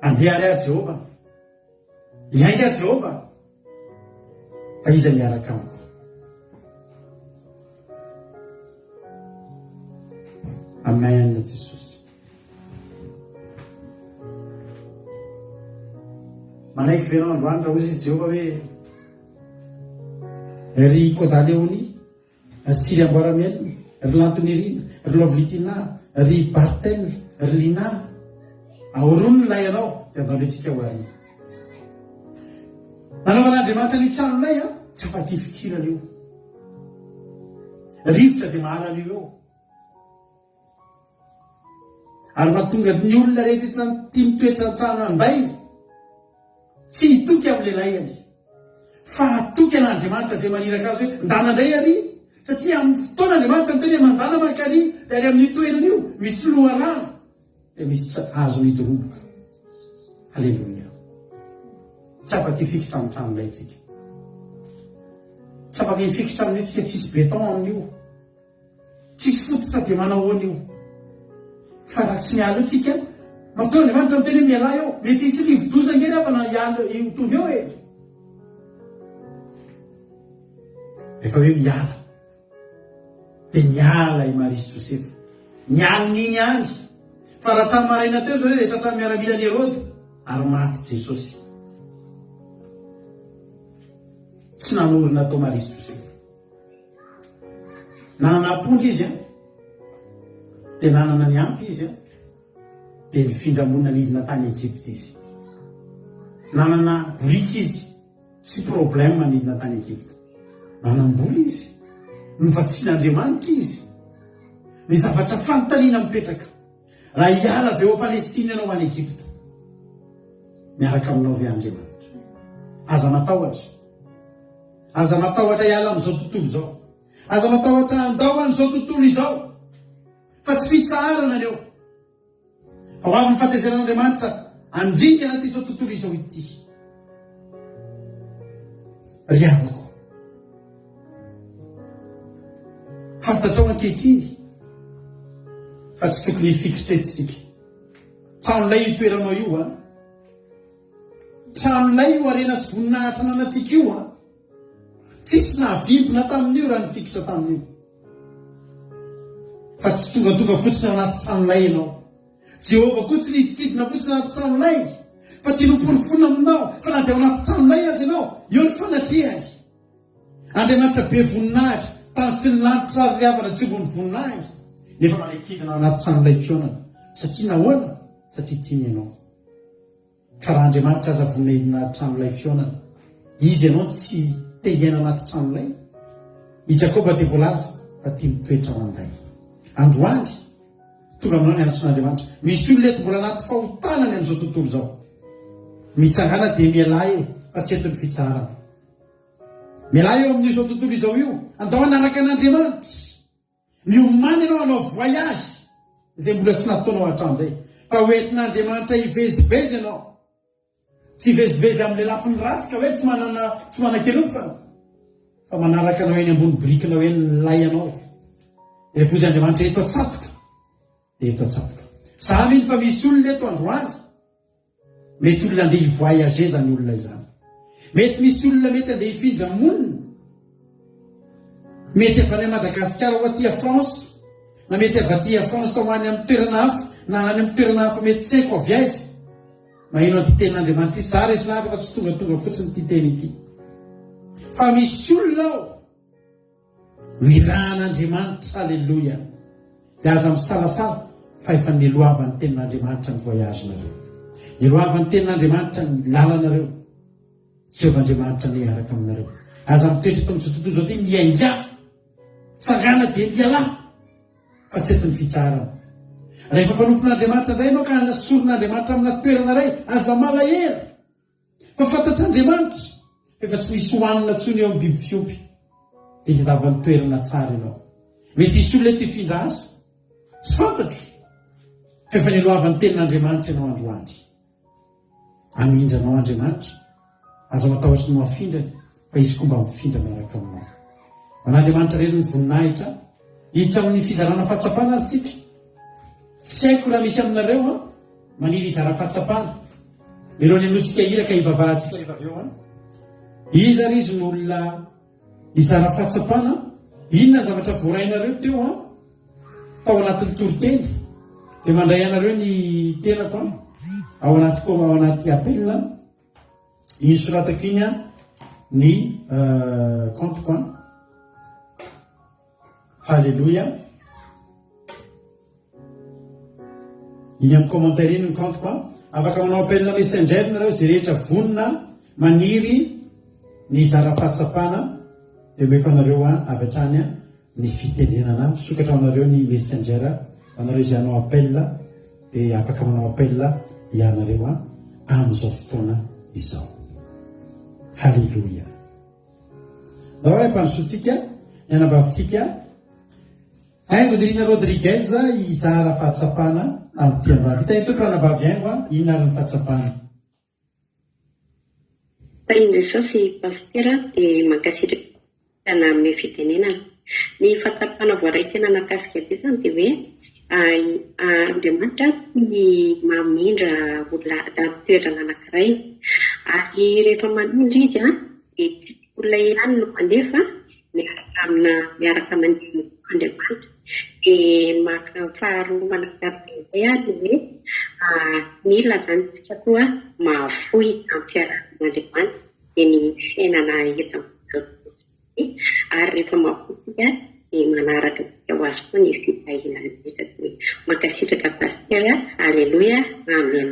Andeha àry aho Jehovah, hiainga aho Jehovah, fa iza miaraka amiko? Amen Jesosy. Manaiky ve ianao androany raha hoy izy Jehovah hoe ry Kodaleonia, ry Tsiriamboaramielina, ry Lantonirina, ry Lovlitina, ry Bartel, ry Lina, aorony ny lay anao dia andao indray tsika ho ary. Nanaovan'Andriamanitra an'io tranolay an, tsy afaka ifikirana io. Rivotra dia mahala an'io eo. Ary mahatonga ny olona rehetra tia mitoetra an-trano anday tsy hitoky amin'ny lelahiny, fa hatoky an'Andriamanitra izay maniraka azy hoe, Ndana indray àry, satria amin'ny fotoana Andriamanitra miteny hoe mandana mankany, dia ary amin'io toerana io misy loharano, dia misy hazo midoroboka. Aleloia. Tsy afaka hifikitra amin'ny tranolay isika. Tsy afaka hifikitra amin'io tsika, tsisy béton amin'io. Tsisy fototra dia manahoana io? Fa raha tsy miala eo tsika, matoa Andriamanitra miteny hoe mialà eo, mety hisy rivodoza ange ry havana hiala io tonga eo e! Rehefa hoe miala, dia niala i Maria sy Josefa. Ny alin'iny ihany, fa raha hatramin'ny maraina teo ry zareo dia tratran'ny miaramilan'i Heroda ary maty Jesosy. Tsy nanorina tao Maria sy Josefa. Nanana ampondra izy an, dia nanana ny ampy izy an, dia nifindra monina nidina tany Egypta izy. Nanana boriky izy, tsy problème nidina tany Egypta. Nanam-bola izy, novatsian'Andriamanitra izy. Ny zavatra fanontaniana mipetraka, raha hiala avy eo Palestina ianao ho any Egypta, miaraka aminao ve Andriamanitra? Aza matahotra. Aza matahotra hiala amin'izao tontolo izao. Aza matahotra handao an'izao tontolo izao. Fa tsy fitsaharana ny eo. Fa ho avy ny fahatezeran'Andriamanitra handringana ity izao tontolo izao ity. Ry havako, fantatrao ankehitriny fa tsy tokony hifikitra eto isika. Tranolay io toeranao io an. Tranolay io harena sy voninahitra ananantsika io an! Tsisy nahavimbina tamin'io raha nifikitra tamin'io. Fa tsy tongatonga fotsiny ao anaty tranolay ianao. Jehovah koa tsy nidikidina fotsiny anaty tranolay, fa tiany hoporofoina aminao fa na dia ao anaty tranolay aza ianao, eo ny fanatrehany. Andriamanitra be voninahitra, tany sy ny lanitra ary ry havana tsy ombin'ny voninahiny, nefa manekidina ao anaty tranolay fihaonana. Satria nahoana? Satria tiany ianao. Ka raha Andriamanitra aza vonona hidina anaty tranolay fihaonana, iza ianao no tsy te hiaina anaty tranolay? I Jakoba dia voalaza fa tia mitoetra ao an-day. Androany, tonga aminao ny antson'Andriamanitra. Misy olona eto mbola anaty fahotana ny amin'izao tontolo izao. Mitsangàna dia mialà e, fa tsy eto ny fitsaharana. Mialà eo amin'izao tontolo izao io, andao hanaraka an'Andriamanitra. Miomàna ianao hanao voyage izay mbola tsy nataonao hatramin'izay fa ho entin'Andriamanitra hivezivezy ianao. Tsy hivezivezy amin'ilay lafiny ratsy ka hoe tsy manana tsy manan-kelofana fa manaraka anao eny ambony birikinao eny ny lay anao. Rehefa hozy Andriamanitra eto an-tsatoka dia eto an-tsatoka. Za mino fa misy olona eto androany Mety olona andeha hi-voyager izany olona izany. Mety misy olona mety andeha hifindra monina. Mety avy any Madagasikara ho aty France, na mety avy aty France ho any amin'ny toerana hafa, na any amin'ny toerana hafa mety tsy haiko avy aiza. Maheno an'ity tenin'Andriamanitra ity. Za resy lahatra fa tsy tongatonga fotsiny ity teny ity. Fa misy olona ao. Nirahan'Andriamanitra Aleloia Dia aza misalasala fa efa niloavan'ny tenin'Andriamanitra ny voyage-nareo. Niloavan'ny tenin'Andriamanitra ny lalanareo. Jehovah Andriamanitra anie hiaraka aminareo. Aza mitoetra eto amin'izao tontolo izao ity, miaingà. Tsangàna dia mialà fa tsy eto ny fitsaharana. Rehefa mpanompon'Andriamanitra indray ianao ka hanasoron'Andriamanitra amina toerana iray, aza malahelo. Fa fantatr'Andriamanitra fa efa tsy misy hohanina intsony eo amin'ny biby fiompy. Dia hitadiavany toerana tsara ianao. Mety hisy olona eto hifindra asa. Tsy fantatro. Fa efa niloavan'ny tenin'Andriamanitra ianao androany. Hamindra anao Andriamanitra. Aza matahotra ny ho afindrany, fa Izy koa mba mifindra miaraka aminao. Ho an'Andriamanitra irery ny voninahitra. Hiditra amin'ny fizarana fahatsapana ary tsika. Tsy haiko raha misy aminareo an, maniry hizara fahatsapana. Mialoha ny hanoantsika hira ka hivavahantsika rehefa avy eo an. Iza ary izy no olona hizara fahatsapana? Inona ny zavatra voarainareo teo an? Tao anatin'ny toriteny. Dia mandray anareo ny tenako an, ao anaty ao anaty appel an. Iny soratako iny an ny compte-ko an. Haleloia. Iny amin'ny commentaire iny ny compte-ko an. Afaka manao appel messenger nareo izay rehetra vonona maniry ny hizara fahatsapana dia omeko anareo an avy hatrany an ny fitenenana. Misokatra ho anareo ny messenger ho anareo izay hanao appel dia afaka manao appel ianareo an amin'izao fotoana izao. Haleloia. Ndao ary ampandrosoantsika ny anabavintsika Haingo Nirina Rodriguez hizara fahatsapana amin'ity androany ity. Tahin'ny Tompo ranabavy Haingo a, inona ary ny fahatsapana? Tahin'i Jesosy Pasitera dia mankasitraka nanome fitenenana. Ny fahatsapana voaray tena nahakasika be izany dia hoe Andriamanitra tia mamindra olona amin'ny toerana anankiray. Ary rehefa mamindra Izy dia tsy olona ihany no mandeha fa miaraka amina miaraka mandeha Andriamanitra. Dia maka faharoa manaraka izay ary ny hoe mila izany isika koa mahafoy amin'ny fiarahana amin'Andriamanitra dia ny fiainana eto amin'izao tontolo izao ity. Ary rehefa mahafoy isika dia manaraka antsika ho azy koa ny fitahiana rehetra. Dia mankasitraka Pasitera. Aleloia. Amen.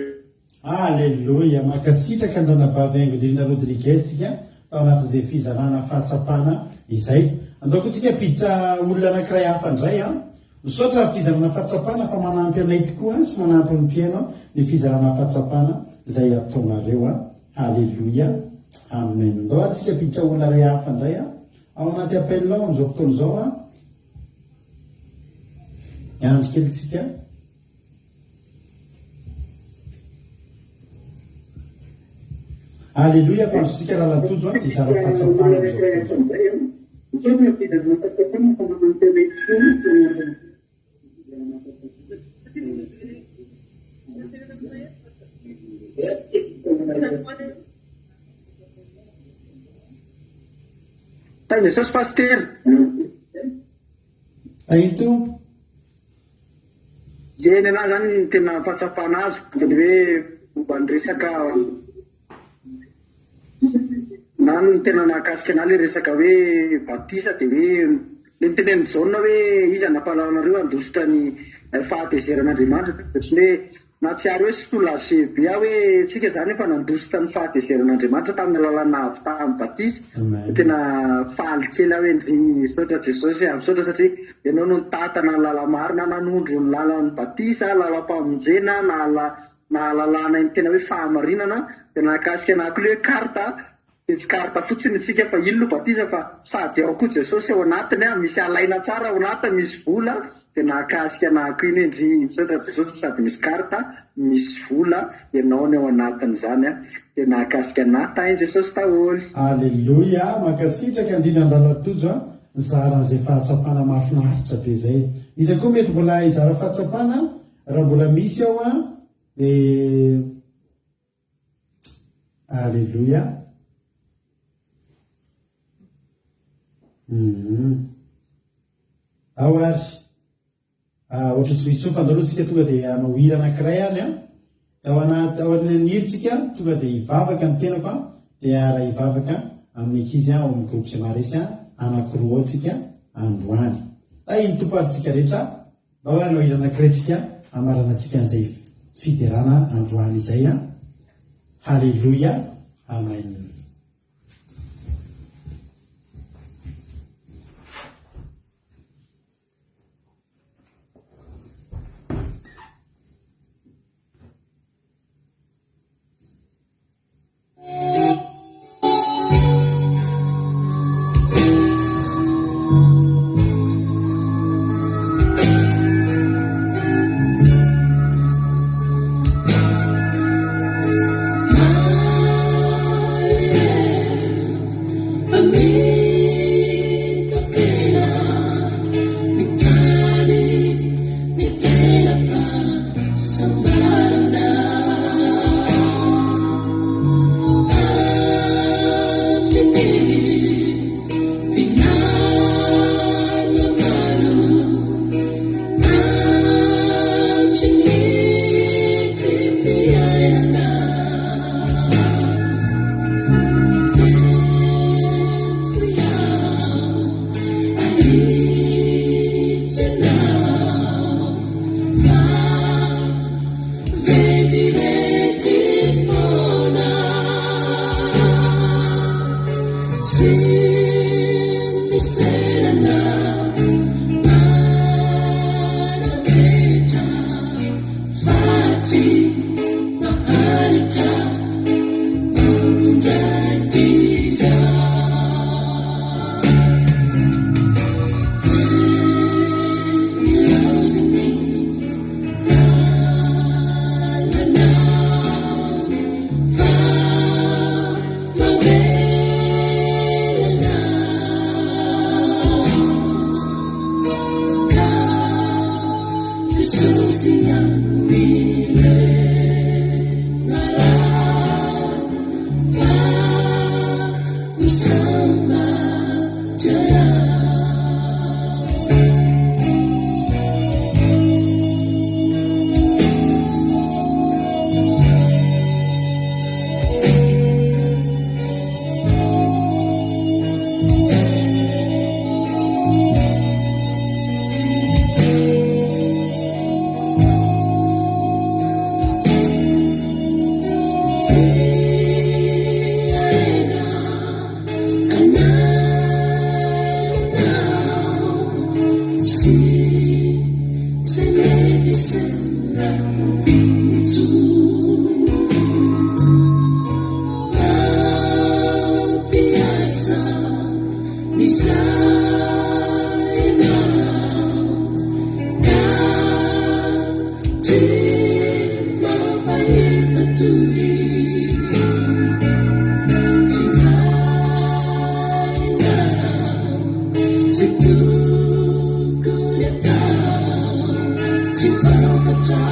Aleloia! Mankasitraka an-dRanabavy Haingonirina Rodriguez tsika tao anatin'izay fizarana fahatsapana izay. Andao koa tsika hampiditra olona anankiray hafa indray an! Misaotra amin'ny fizarana fahatsapana fa manampy anay tokoa sy manampy ny mpihaino ny fizarana fahatsapana izay ataonareo an! Aleloia! Amen! Andao ary tsika hampiditra olona iray hafa indray an! Ao anaty appel ao amin'izao fotoana izao an! Miandry kely tsika. Aleloia ampandrosotsika rahalahy Tojo a hizara fahatsapana amin'izao fotoana izao. Tahin'i Jesosy Pasitera. Tahin'ny Tompo. Ie, ny anah zany ny tena fahatsapana azoko dia ny hoe momba ny resaka na ny tena nahakasika anah le resaka hoe batisa dia hoe le notenenin'i Jaona hoe iza nampahalala anareo handositra ny fahatezeran'Andriamanitra dia ohatran'ny hoe Nahatsiaro hoe soulagé be aho hoe tsika izany efa nandositra ny fahatezeran'Andriamanitra tamin'ny alalan'ny nahavitany batisa. Tena faly kely aho hoe ndry misaotra Jesosy a, misaotra satria ianao no nitantana ny lala-marina, nanondro ny lalan'ny batisa, lalam-pamonjena, nahalalana ny tena hoe fahamarinana. Dia nahakasika anah koa ilay hoe carte. Dia tsy carte fotsiny isika fa iny no batisa fa sady ao koa Jesosy ao anatiny a, misy alaina tsara ao anatiny, misy vola, dia nahakasika anah koa iny hoe ndry misaotra Jesosy fa sady misy carte, misy vola, ianao ny ao anatin'izany a, dia nahakasika anah, tahin'i Jesosy daholo. Aleloia! Mankasitraka indrindra Andrala Tojo a, nizara an'izay fahatsapana mahafinaritra be izay. Iza koa mety mbola hizara fahatsapana raha mbola misy ao a, dia. Aleloia. Humm. Ao ary. Ah, ohatran'ny tsy misy intsony fa andao aloha tsika tonga dia hanao hira anankiray ary an. Ao anaty ao aorian'ny hira tsika tonga dia hivavaka ny tenako an, dia hiara hivavaka amin'ny ankizy ao amin'ny groupe Gemaresy anankiroa ao tsika androany. Tahin'ny Tompo ary tsika rehetra. Ndao ary hanao hira anankiray tsika hamaranantsika an'izay fiderana androany izay an! Haleloia! Amen. Tena fahasambarana. Amin'ny vilana maro, amin'ity fiainana. Tefy aho, ahitsy anao, fa vetivety foana. Sy miserana manametra fa tsy maharitra mandrakizay. Milaoziny lalanao fa mamelona ka Jesosy ihany fa ho sambatra aho.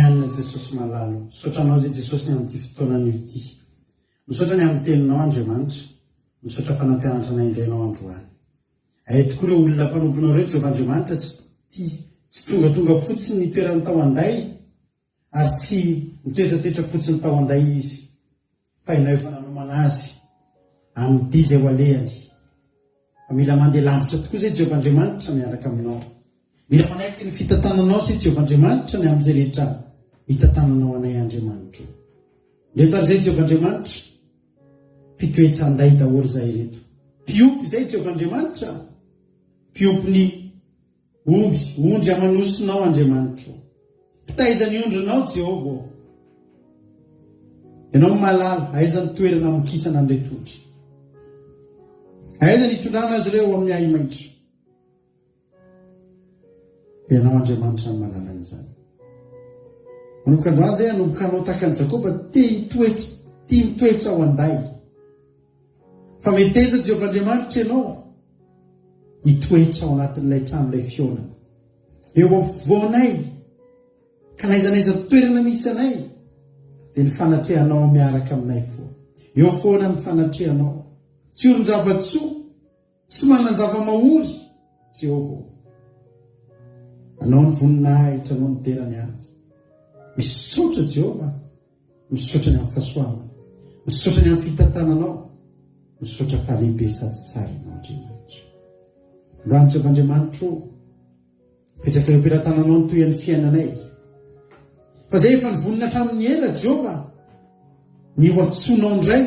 Amen Jesosy malalo. Misaotra anao zay Jesosy ny amin'ity fotoana anio ity. Misaotra ny amin'ny teninao Andriamanitra. Misaotra fa nampianatra anay indray ianao androany. Hay tokoa ireo olona mpanomponao ireo Jehovah Andriamanitra tsy tia tsy tongatonga fotsiny ny toerany tao an-day ary tsy nitoetratoetra fotsiny tao an-day izy fa ianao efa nanomana azy amin'ny dia izay ho alehany. Fa mila mandeha lavitra tokoa izay Jehovah Andriamanitra miaraka aminao. Mila manaiky ny fitantananao sy Jehovah Andriamanitra ny amin'izay rehetra hitantananao anay Andriamanitro. Ireto ary izay Jehovah Andriamanitra, mpitoetra an-day daholo izahay ireto. Mpiompy izay Jehovah Andriamanitra, mpiompy ny omby, ondry aman'osinao Andriamanitro. Mpitaiza ny ondrinao Jehovah ô. Ianao no mahalala aiza ny toerana hamokisana an'ireto ondry. Aiza ny hitondrana azy ireo ao amin'ny ahi-maitso. Ianao Andriamanitra no mahalala an'izany. Manomboka androany izay hanomboka hanao tahaka an'i Jakoba te hitoetra, tia mitoetra ao an-day. Fa meteza Jehovah Andriamanitra ianao hitoetra ao anatin'ilay tranolay fihaonana. Eo afovoanay. Ka n'aiza n'aiza toerana misy anay dia ny fanatrehanao miaraka aminay foana. Eo foana ny fanatrehanao. Tsy orin-java-tsoa, tsy manan-java-mahory, Jehovah ô. Anao ny voninahitra, Anao ny dera ny haja. Misaotra Jehovah, misaotra ny amin'ny fahasoavana, misaotra ny amin'ny fitantananao, misaotra fa lehibe sady tsara Ianao Andriamanitra. Androany Jehovah Andriamanitro ô, Mipetraka eo am-pelatananao ny tohian'ny fiainanay. Fa izay efa nivonona hatramin'ny ela, Jehovah, ny ho antsoinao indray,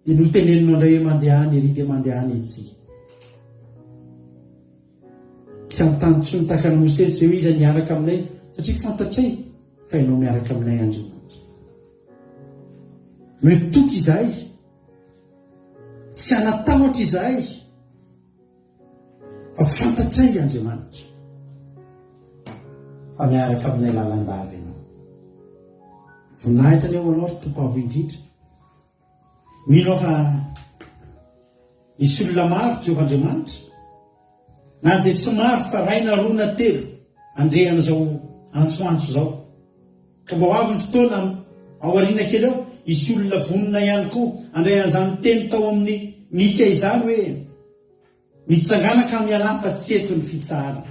dia noteneninao indray hoe mandehana ery dia mandehana etsy. Tsy hanontany intsony tahaka an'i Mosesy izay hoe iza ny hiaraka aminay, satria fantatray fa ianao miaraka aminay Andriamanitra. Mitoky izahay, tsy hanatahotra izahay. Fa fantatray Andriamanitra fa miaraka aminay lalandava Ianao. Voninahitra anie ho Anao ry Tompo Avo Indrindra. Mino aho fa misy olona maro Jehovah Andriamanitra, na dia tsy maro fa ray na roa na telo handre an'izao antsoantso izao. Ka mba ho avy ny fotoana ao aoriana kely ao, hisy olona vonona ihany koa handray an'izany teny tao amin'ny Mika izany hoe, Mitsangàna ka mialà fa tsy eto ny fitsaharana.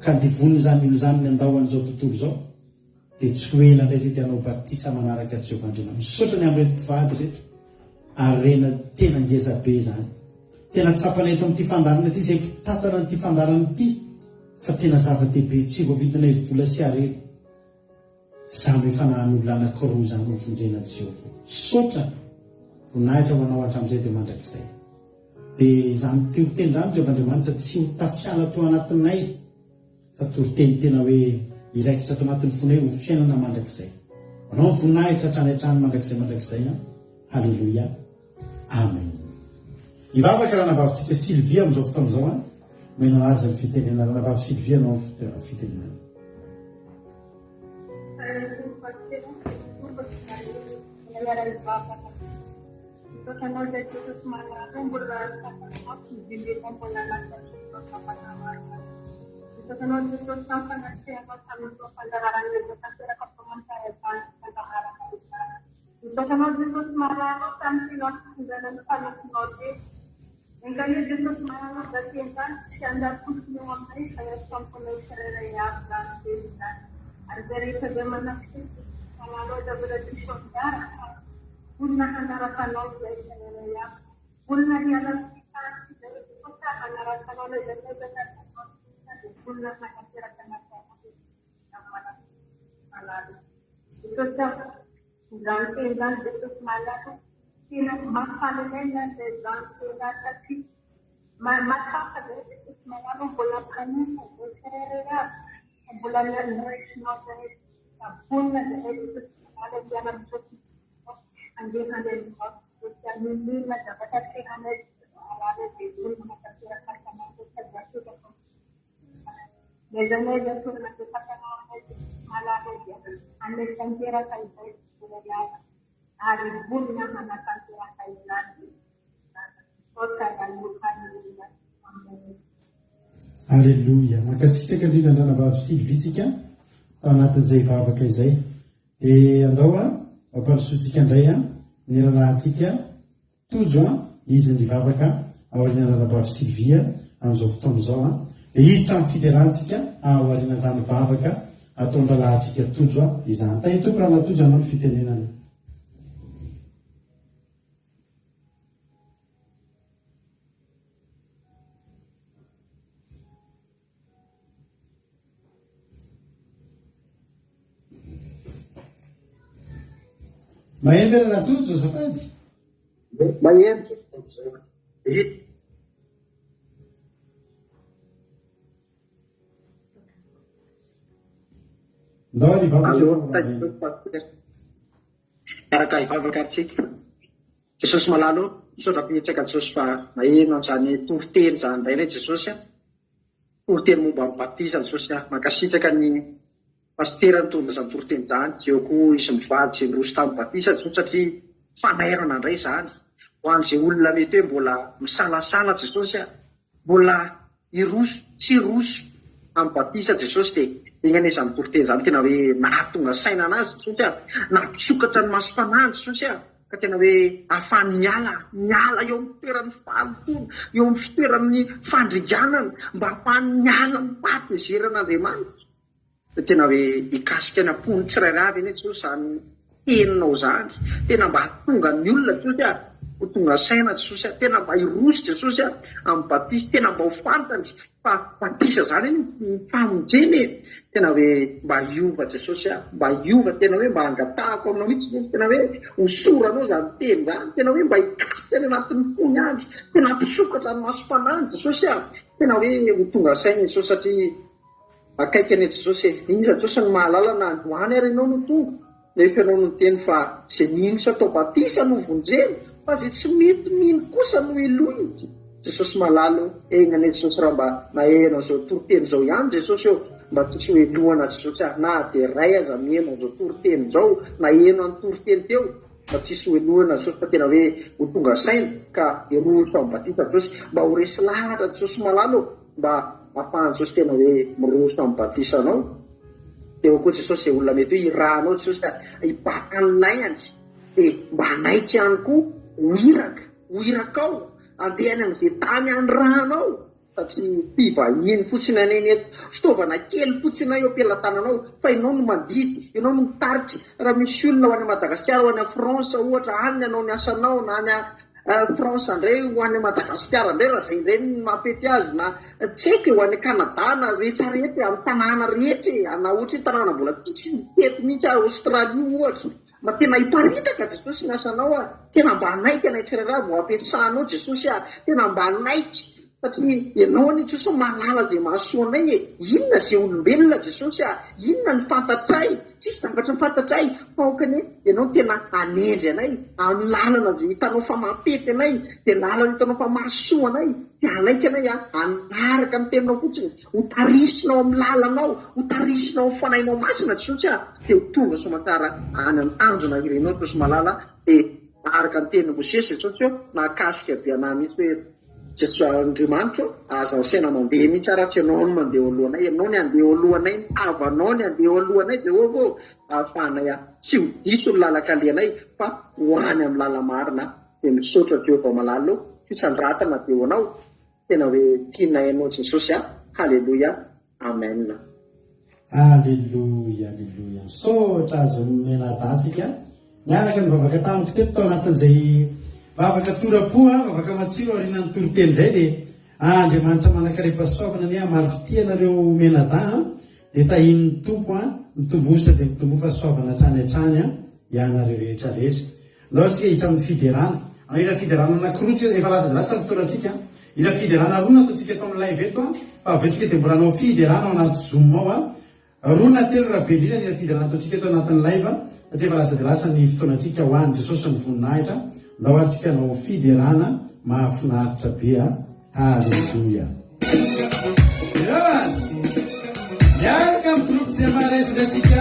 Ka dia vonona izany olona izany ny handao an'izao tontolo izao, dia tsy ho ela indray izay dia hanao batisa manaraka Jehovah Andriamanitra. Misaotra ny amin'ireto mpivady ireto. Harena tena ngeza be izany. Tena tsapanay eto amin'ity fandaharana ity izay mpitantana an'ity fandaharana ity fa tena zava-dehibe tsy voavidinay vola sy harena. Izany hoe fanahin'olona anankiroa izany ho vonjena Jehovah. Misaotra! Voninahitra ho Anao hatramin'izay dia mandrakizay. Dia izany toriteny izany Jehovah Andriamanitra tsy ho tafiala ato anatinay fa toriteny tena hoe hiraikitra ato anatin'ny fonay ho fiainana mandrakizay. Ho Anao ny voninahitra hatrany hatrany mandrakizay mandrakizay an. Haleloia. Amen. Hivavaka ranabavintsika Sylvie amin'izao fotoana izao an. Omena anazy ny fitenenana. Ranabavy Sylvie anao ny fitenenana. Misaotra anao Jesosy mahalala tamin'ny tenao fitondrana ny mpanomponao teto. Enga anie Jesosy mahalala izany teny izany tsy hanjary fotsiny eo aminay fa hiantso amponay tsirairay avy izany teny izany. Ary izay rehetra izay manatrika eto mahalala aza mbola diso anjara fa vonona hanaraka anao izahay tsirairay avy. Vonona hiala amin'ny fitahana izay Jesosy hanaraka anao na aiza na aiza tarihinao dia vonona hanateraka ny asanao Jesosy malala. Misaotra izany teny izany Jesosy malala. Tena mahafaly anay nandre izany teny izany satria mahatsapa izay Jesosy malala mbola mpanota izay tsirairay avy fa mbola noraisinao zahay fa vonona zahay Jesosy malala hiala amin'izao tontolo izao handeha handray aminao Jesosy n'inon'inona zavatra atrehanay Jesosy malala dia vonona hanatanteraka asanao sady apetraka N'aiza n'aiza toerana andefasanao anay Jesosy malala dia hanaiky tanteraka izay tsirairay avy ary vonona hanatanteraka izany Jesosy Misaotra Lalio Haleloia Amen. Aleloia! Mankasitraka indrindra ny Ranabavy Sylvie tsika tao anatin'izay vavaka izay. Dia andao ampandrosoantsika indray ny rahalahintsika Tojo a, izy nivavaka aorian'ny ranabavy Sylvia amin'izao fotoana izao a. Dia hiditra amin'ny fiderana tsika aorianan'izany vavaka ataon'ny rahalahintsika Tojo a izany. Tahin'ny Tompo rahalahy Tojo anao ny fitenenana. Maheno ve rahalahy Tojo azafady? Maheno. Ndao ary hivavaka ianao raha maheno. Hiaraka hivavaka ary tsika. Jesosy malala ô, misaotra betsaka Jesosy fa naheno an'izany toriteny izany indray ilay Jesosy a. Toriteny momba ny batisa Jesosy a. Mankasitraka ny pasitera nitondra izany toriteny izany. Eo koa izy mivady izay niroso tamin'ny batisa Jesosy satria fanairana indray izany ho an'izay olona mety hoe mbola misalasala Jesosy a. Mbola hiroso tsy hiroso amin'ny batisa Jesosy dia enga anie izany toriteny izany tena hoe nahatonga saina anazy Jesosy a, nampisokatra ny masom-panahiny Jesosy a, ka tena hoe ahafahany miala, miala eo amin'ny toeran'ny fahalotoana, eo amin'ny fitoeran'ny fandringanana, mba ahafahany miala amin'ny fahatezeran'Andriamanitra. Dia tena hoe hikasika ny am-pon'ny tsirairay avy anie Jesosy izany teninao izany. Tena mba hahatonga ny olona Jesosy a, ho tonga saina Jesosy a, tena mba hiroso Jesosy a amin'ny batisa, tena mba ho fantany fa batisa izany anie ny famonjena e. Tena hoe mba hiova Jesosy a, mba hiova, tena hoe mba angatahako aminao mihitsy Jesosy, tena hoe hosoranao izany teny izany, tena hoe mba hikasika any anatin'ny fony any, tena hampisokatra ny masom-panahiny Jesosy a, tena hoe ho tonga saina Jesosy satria Akaiky anie Jesosy e! Iza Jesosy no mahalala na androany ary ianao no tonga? Nefa ianao no niteny fa izay mino sy atao batisa no vonjena fa izay tsy mety mino kosa no helohina. Jesosy malala o! Enga anie Jesosy raha mba naheno an'izao toriteny izao ihany Jesosy ô! Mba tsisy ho helohana Jesosy ah! Na dia ray aza miheno an'izao toriteny izao naheno an'ny toriteny teo mba tsisy ho helohana Jesosy fa tena hoe ho tonga saina ka hiroso amin'ny batisa Jesosy mba ho resy lahatra Jesosy malala ô! Mba afahan'i Jesosy tena hoe miroso amin'ny batisanao. Dia eo koa Jesosy izay olona mety hoe irahanao Jesosy ka hibata ny laihany dia mba hanaiky ihany koa ho iraka, ho irakao, handeha any amin'izay tany anirahanao fa tsy mpivahiny fotsiny anie ny eto. Fitaovana kely fotsiny eo am-pelatananao fa ianao no mandidy, ianao no mitarika. Raha misy olona ho any Madagasikara, ho any France ohatra, any ny hanao ny asanao na any France ndray ho any Madagasikara ndray raha zay ndray no mampety azy na tsy haiko e ho any Canada na rehetra rehetra e amin'ny tanàna rehetra e na ohatra hoe tanàna mbola tsisy nitety mihitsy ary Australie ohatra mba tena hiparitaka Jesosy ny asanao a tena mba hanaiky anay tsirairay avy ho ampiasanao Jesosy a tena mba hanaiky Satria ianao anie Jesosy mahalala izay mahasoa anay e! Inona izay olombelona Jesosy a! Inona no fantatray? Tsisy zavatra fantatray fa aoka anie ianao no tena hanendry anay amin'ny lalana izay hitanao fa mampety anay, izay lalana hitanao fa mahasoa anay, dia hanaiky anay a! Hanaraka ny teninao fotsiny, ho tarisinao amin'ny lalanao, ho tarisinao amin'ny fanahinao masina Jesosy a! Dia ho tonga soamantsara any amin'ny tanjona irinao Jesosy malala, dia araka ny tenin'i Mosesy Jesosy ô, nahakasika be anah mihitsy hoe. Jesoa Andriamanitra ô, aza asaina mandeha mihitsy aho raha tsy Ianao no mandeha eo alohanay, Ianao ny handeha eo alohanay, ny tavanao ny handeha eo alohanay Jehovah ô, ahafahanay tsy ho diso ny lalan-kalehanay fa ho any amin'ny lala-marina dia misaotra Jehovah malala ô, fisandratana dia ho Anao, tena hoe tianay Ianao Jesosy a, haleloia, amen. Aleloia aleloia misaotra azy mianadahy tsika niaraka nivavaka tamiko teto tao anatin'izay vavaka tora-po a vavaka matsiro aorianan'ny toriteny izay dia Andriamanitra manankarem-pahasoavana anie hamaly fitia anareo mianadahy a dia tahian'ny Tompo a mitombosa dia mitomboa fahasoavana hatrany hatrany a ianareo rehetra rehetra Ndao ary tsika hiditra amin'ny fiderana. Hanao hira fiderana anankiroa tsika, efa lasa dia lasa ny fotoanantsika. Hira fiderana roa no ataontsika eto amin'ny live eto an, fa avy eo tsika dia mbola hanao fiderana ao anaty zoom ao an. Roa na telo raha be indrindra ny hira fiderana ataontsika eto anatin'ny live, satria efa lasa dia lasa ny fotoanantsika ho an'i Jesosy ny voninahitra. Ndao ary tsika hanao fiderana mahafinaritra be an. Aleloia. Eoan! Miaraka amin'ny groupe GMRS indray tsika.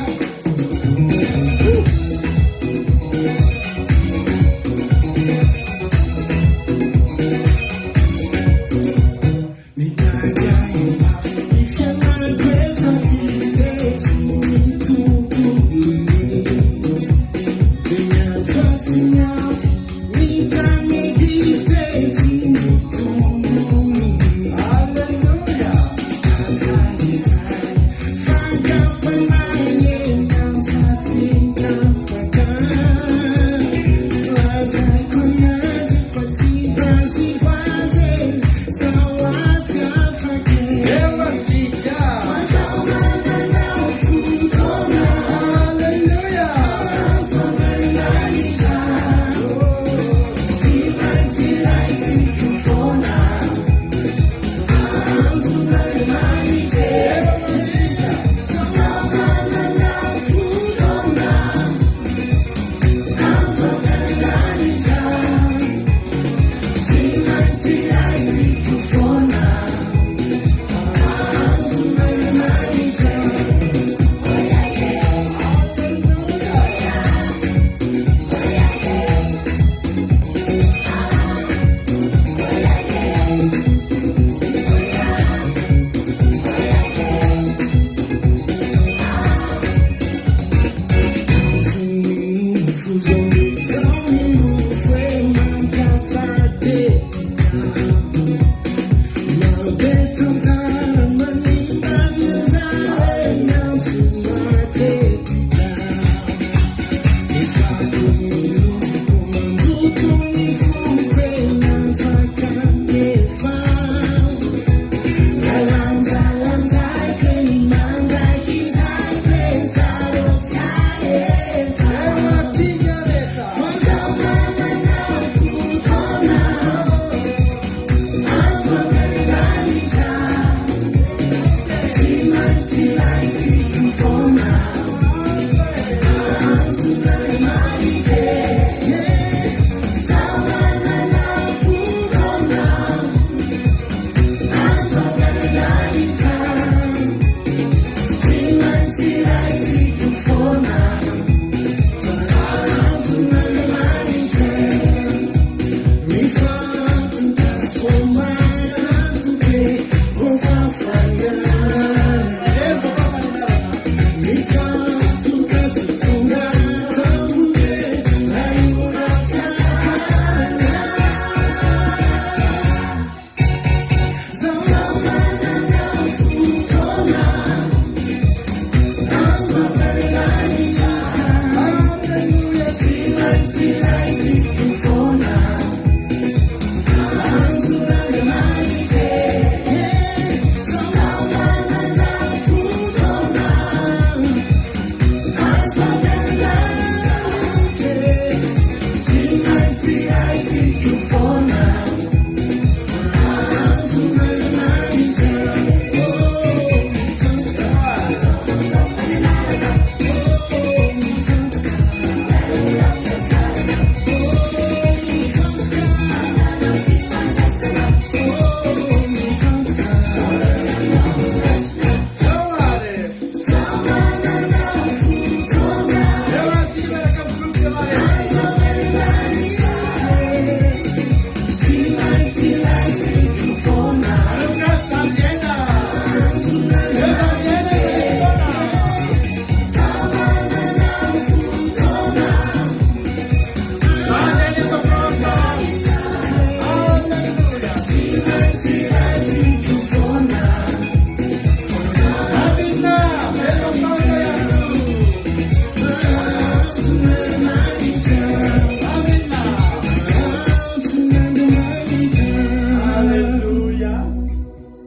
Zaho milofo e mampiasa tetika Marobe tantara manimba ny anjara e Miantso matetika Efa ko miloko mandoto ny foko e Miantso akanefa Raha lanjalanjaiko e ny mandrakizay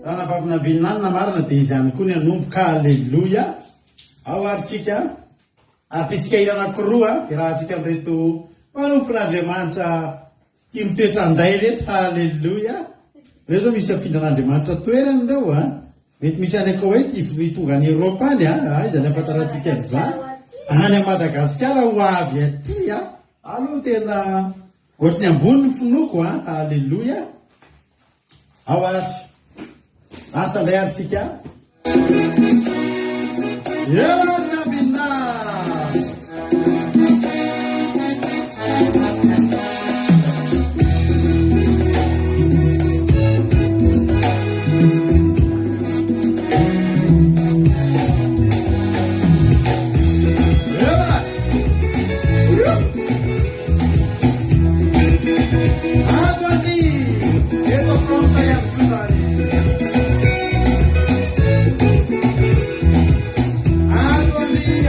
Ranabavy Nambinanina marina dia izy ihany koa ny hanomboka Aleloia. Ao ary tsika ampitsika hira anankiroa iarahantsika amin'ireto mpanompon'Andriamanitra tia mitoetra an-day ireto. Aleloia. Ireo izao misy afindran'Andriamanitra toerana ireo a. Mety misy any Koweït tonga any Europe any a. Aiza ny ahafantarantsika an'izany? Any Madagasikara ho avy aty a. Aloha tena ohatry ny ambony ny finoako a. Aleloia. Ao ary. Asa indray ary tsika. Eo ary Nambinina. Eo ary. Ato Andry! Eto France ihany koa izany. Ato Andry!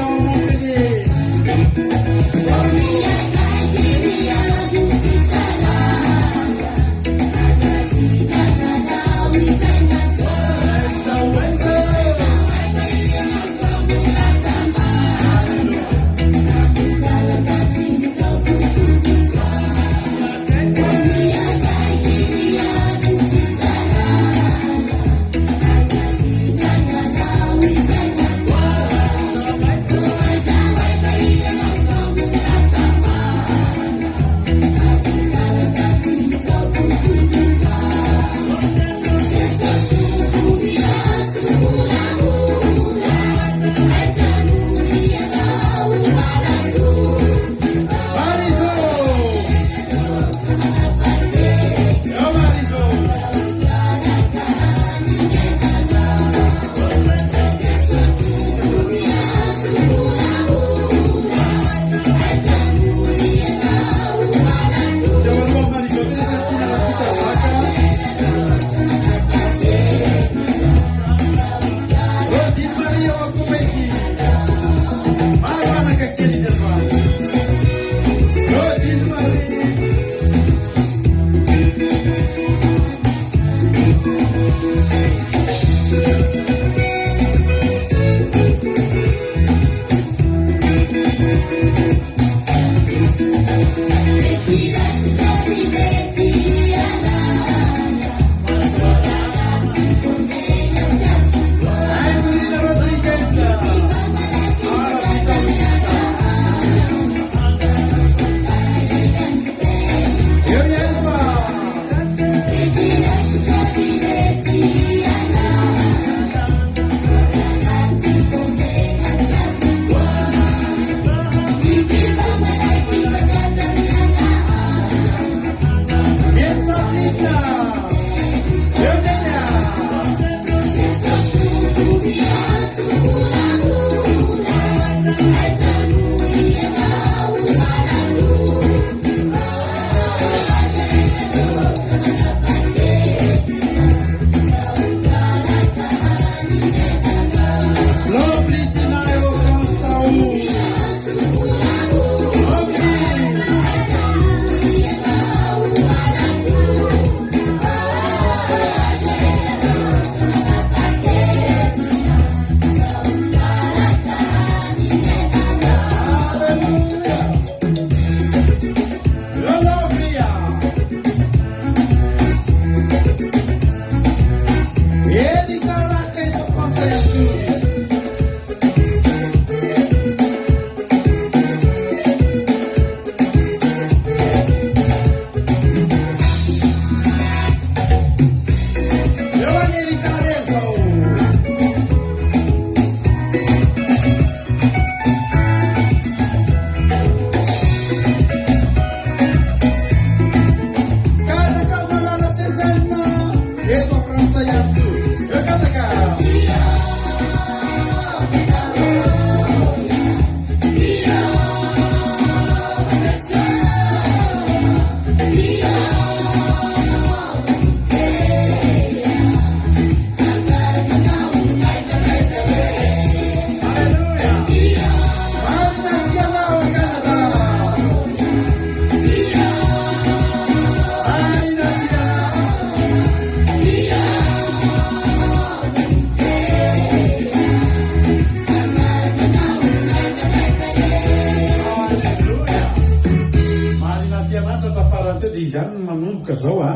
dia izy ihany no manomboka zao a.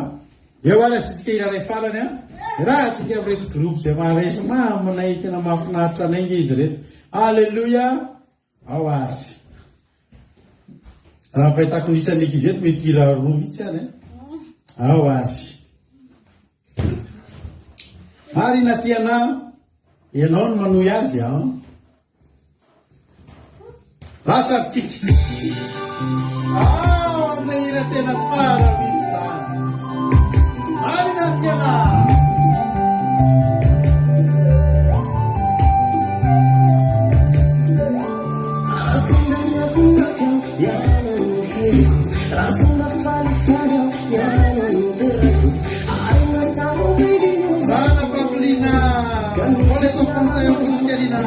Eo ary asiantsika hira iray farany a. Iarahantsika amin'ireto groupe izay maharesy maminay tena mahafinaritra anay nge izy ireto. Alléluia. Ao ary. Raha ny fahitako ny isan'ny ankizy eto mety hira roa mihitsy ary a. Ao ary. Marina Tiana, ianao no manohy azy an. Lasa ary tsika. Ah, amin'ilay hira tena tsara mihitsy izany. Marina Tiana. Zana Pamplina, mbola eto frantsay ao fotsiny Lina.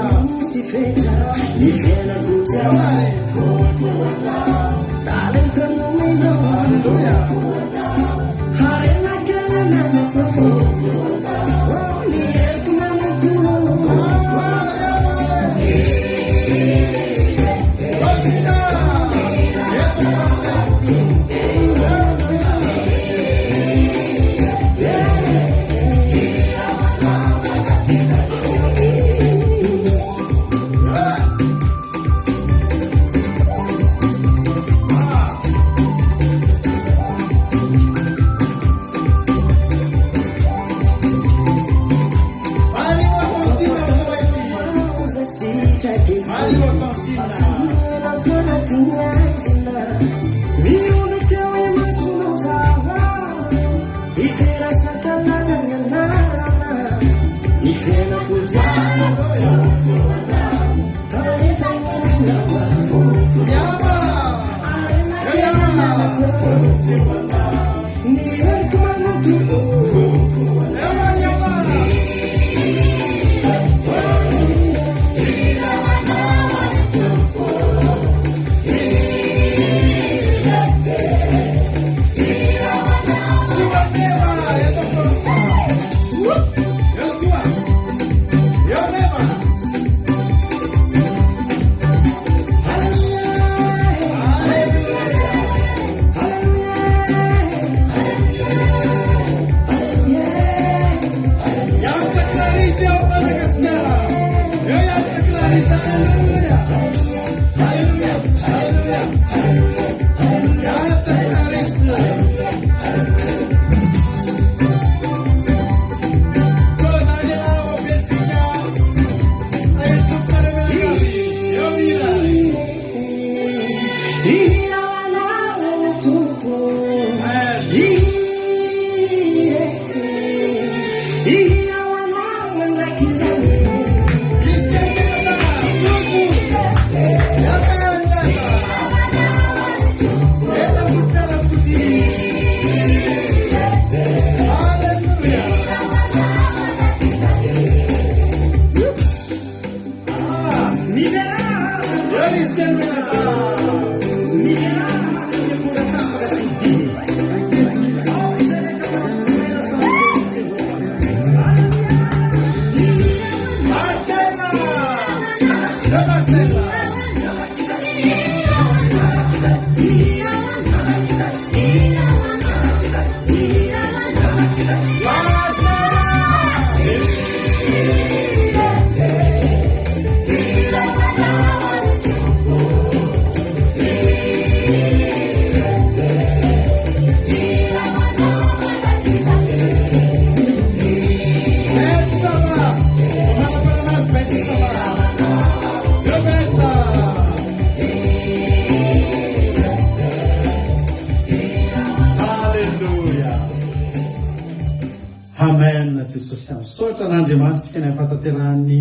Amen Jesosy Misaotra an'Andriamanitra isika ny amin'ny fahatanterahan'ny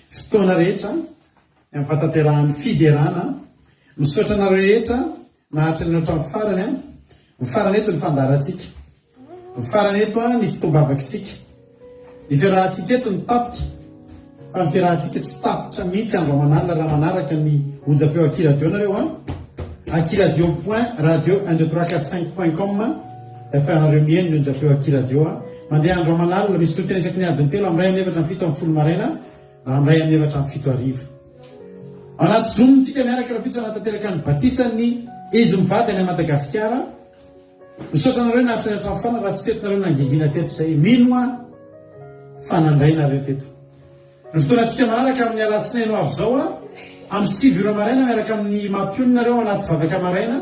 fotoana rehetra, ny amin'ny fahatanterahan'ny fiderana. Misaotra anareo rehetra naharitra ny hatramin'ny farany. Mifarana eto ny fandaharantsika. Mifarana eto ny fotoam-bavakitsika. Ny fiarahantsika eto no tapitra fa ny fiarahantsika tsy tapitra mihitsy andro aman'alina raha manaraka ny onjam-peo Aky Radio nareo an! Akiradio point radio un deux trois quatre cinq point com dia afahanareo mihaino ny onjam-peo Aky Radio an! Mandeha andro aman'alina, misy toriteny isaky ny adiny telo amin'ny iray amin'ny efatra amin'ny fito amin'ny folo maraina raha amin'ny iray amin'ny efatra amin'ny fito hariva. Ao anaty zoom tsika miaraka rahampitso hanatanteraka ny batisan'ny izy mivady any Madagasikara. Misaotra anareo nahatrany hatramin'ny farany raha tsy teto nareo nangingina teto izay. Mino aho fa nandray nareo teto. Ny fotoanantsika manaraka amin'ny alatsinainy ho avy izao amin'ny 9 ora maraina miaraka amin'ny mampionona nareo ao anaty vavaka maraina,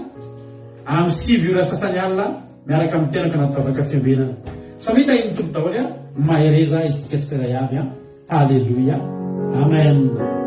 amin'ny 9 ora sasany alina miaraka amin'ny tenako anaty vavaka fiambenana. Samia tahin'ny Tompo daholo an! Mahereza isika tsirairay avy an! Haleloia! Amen!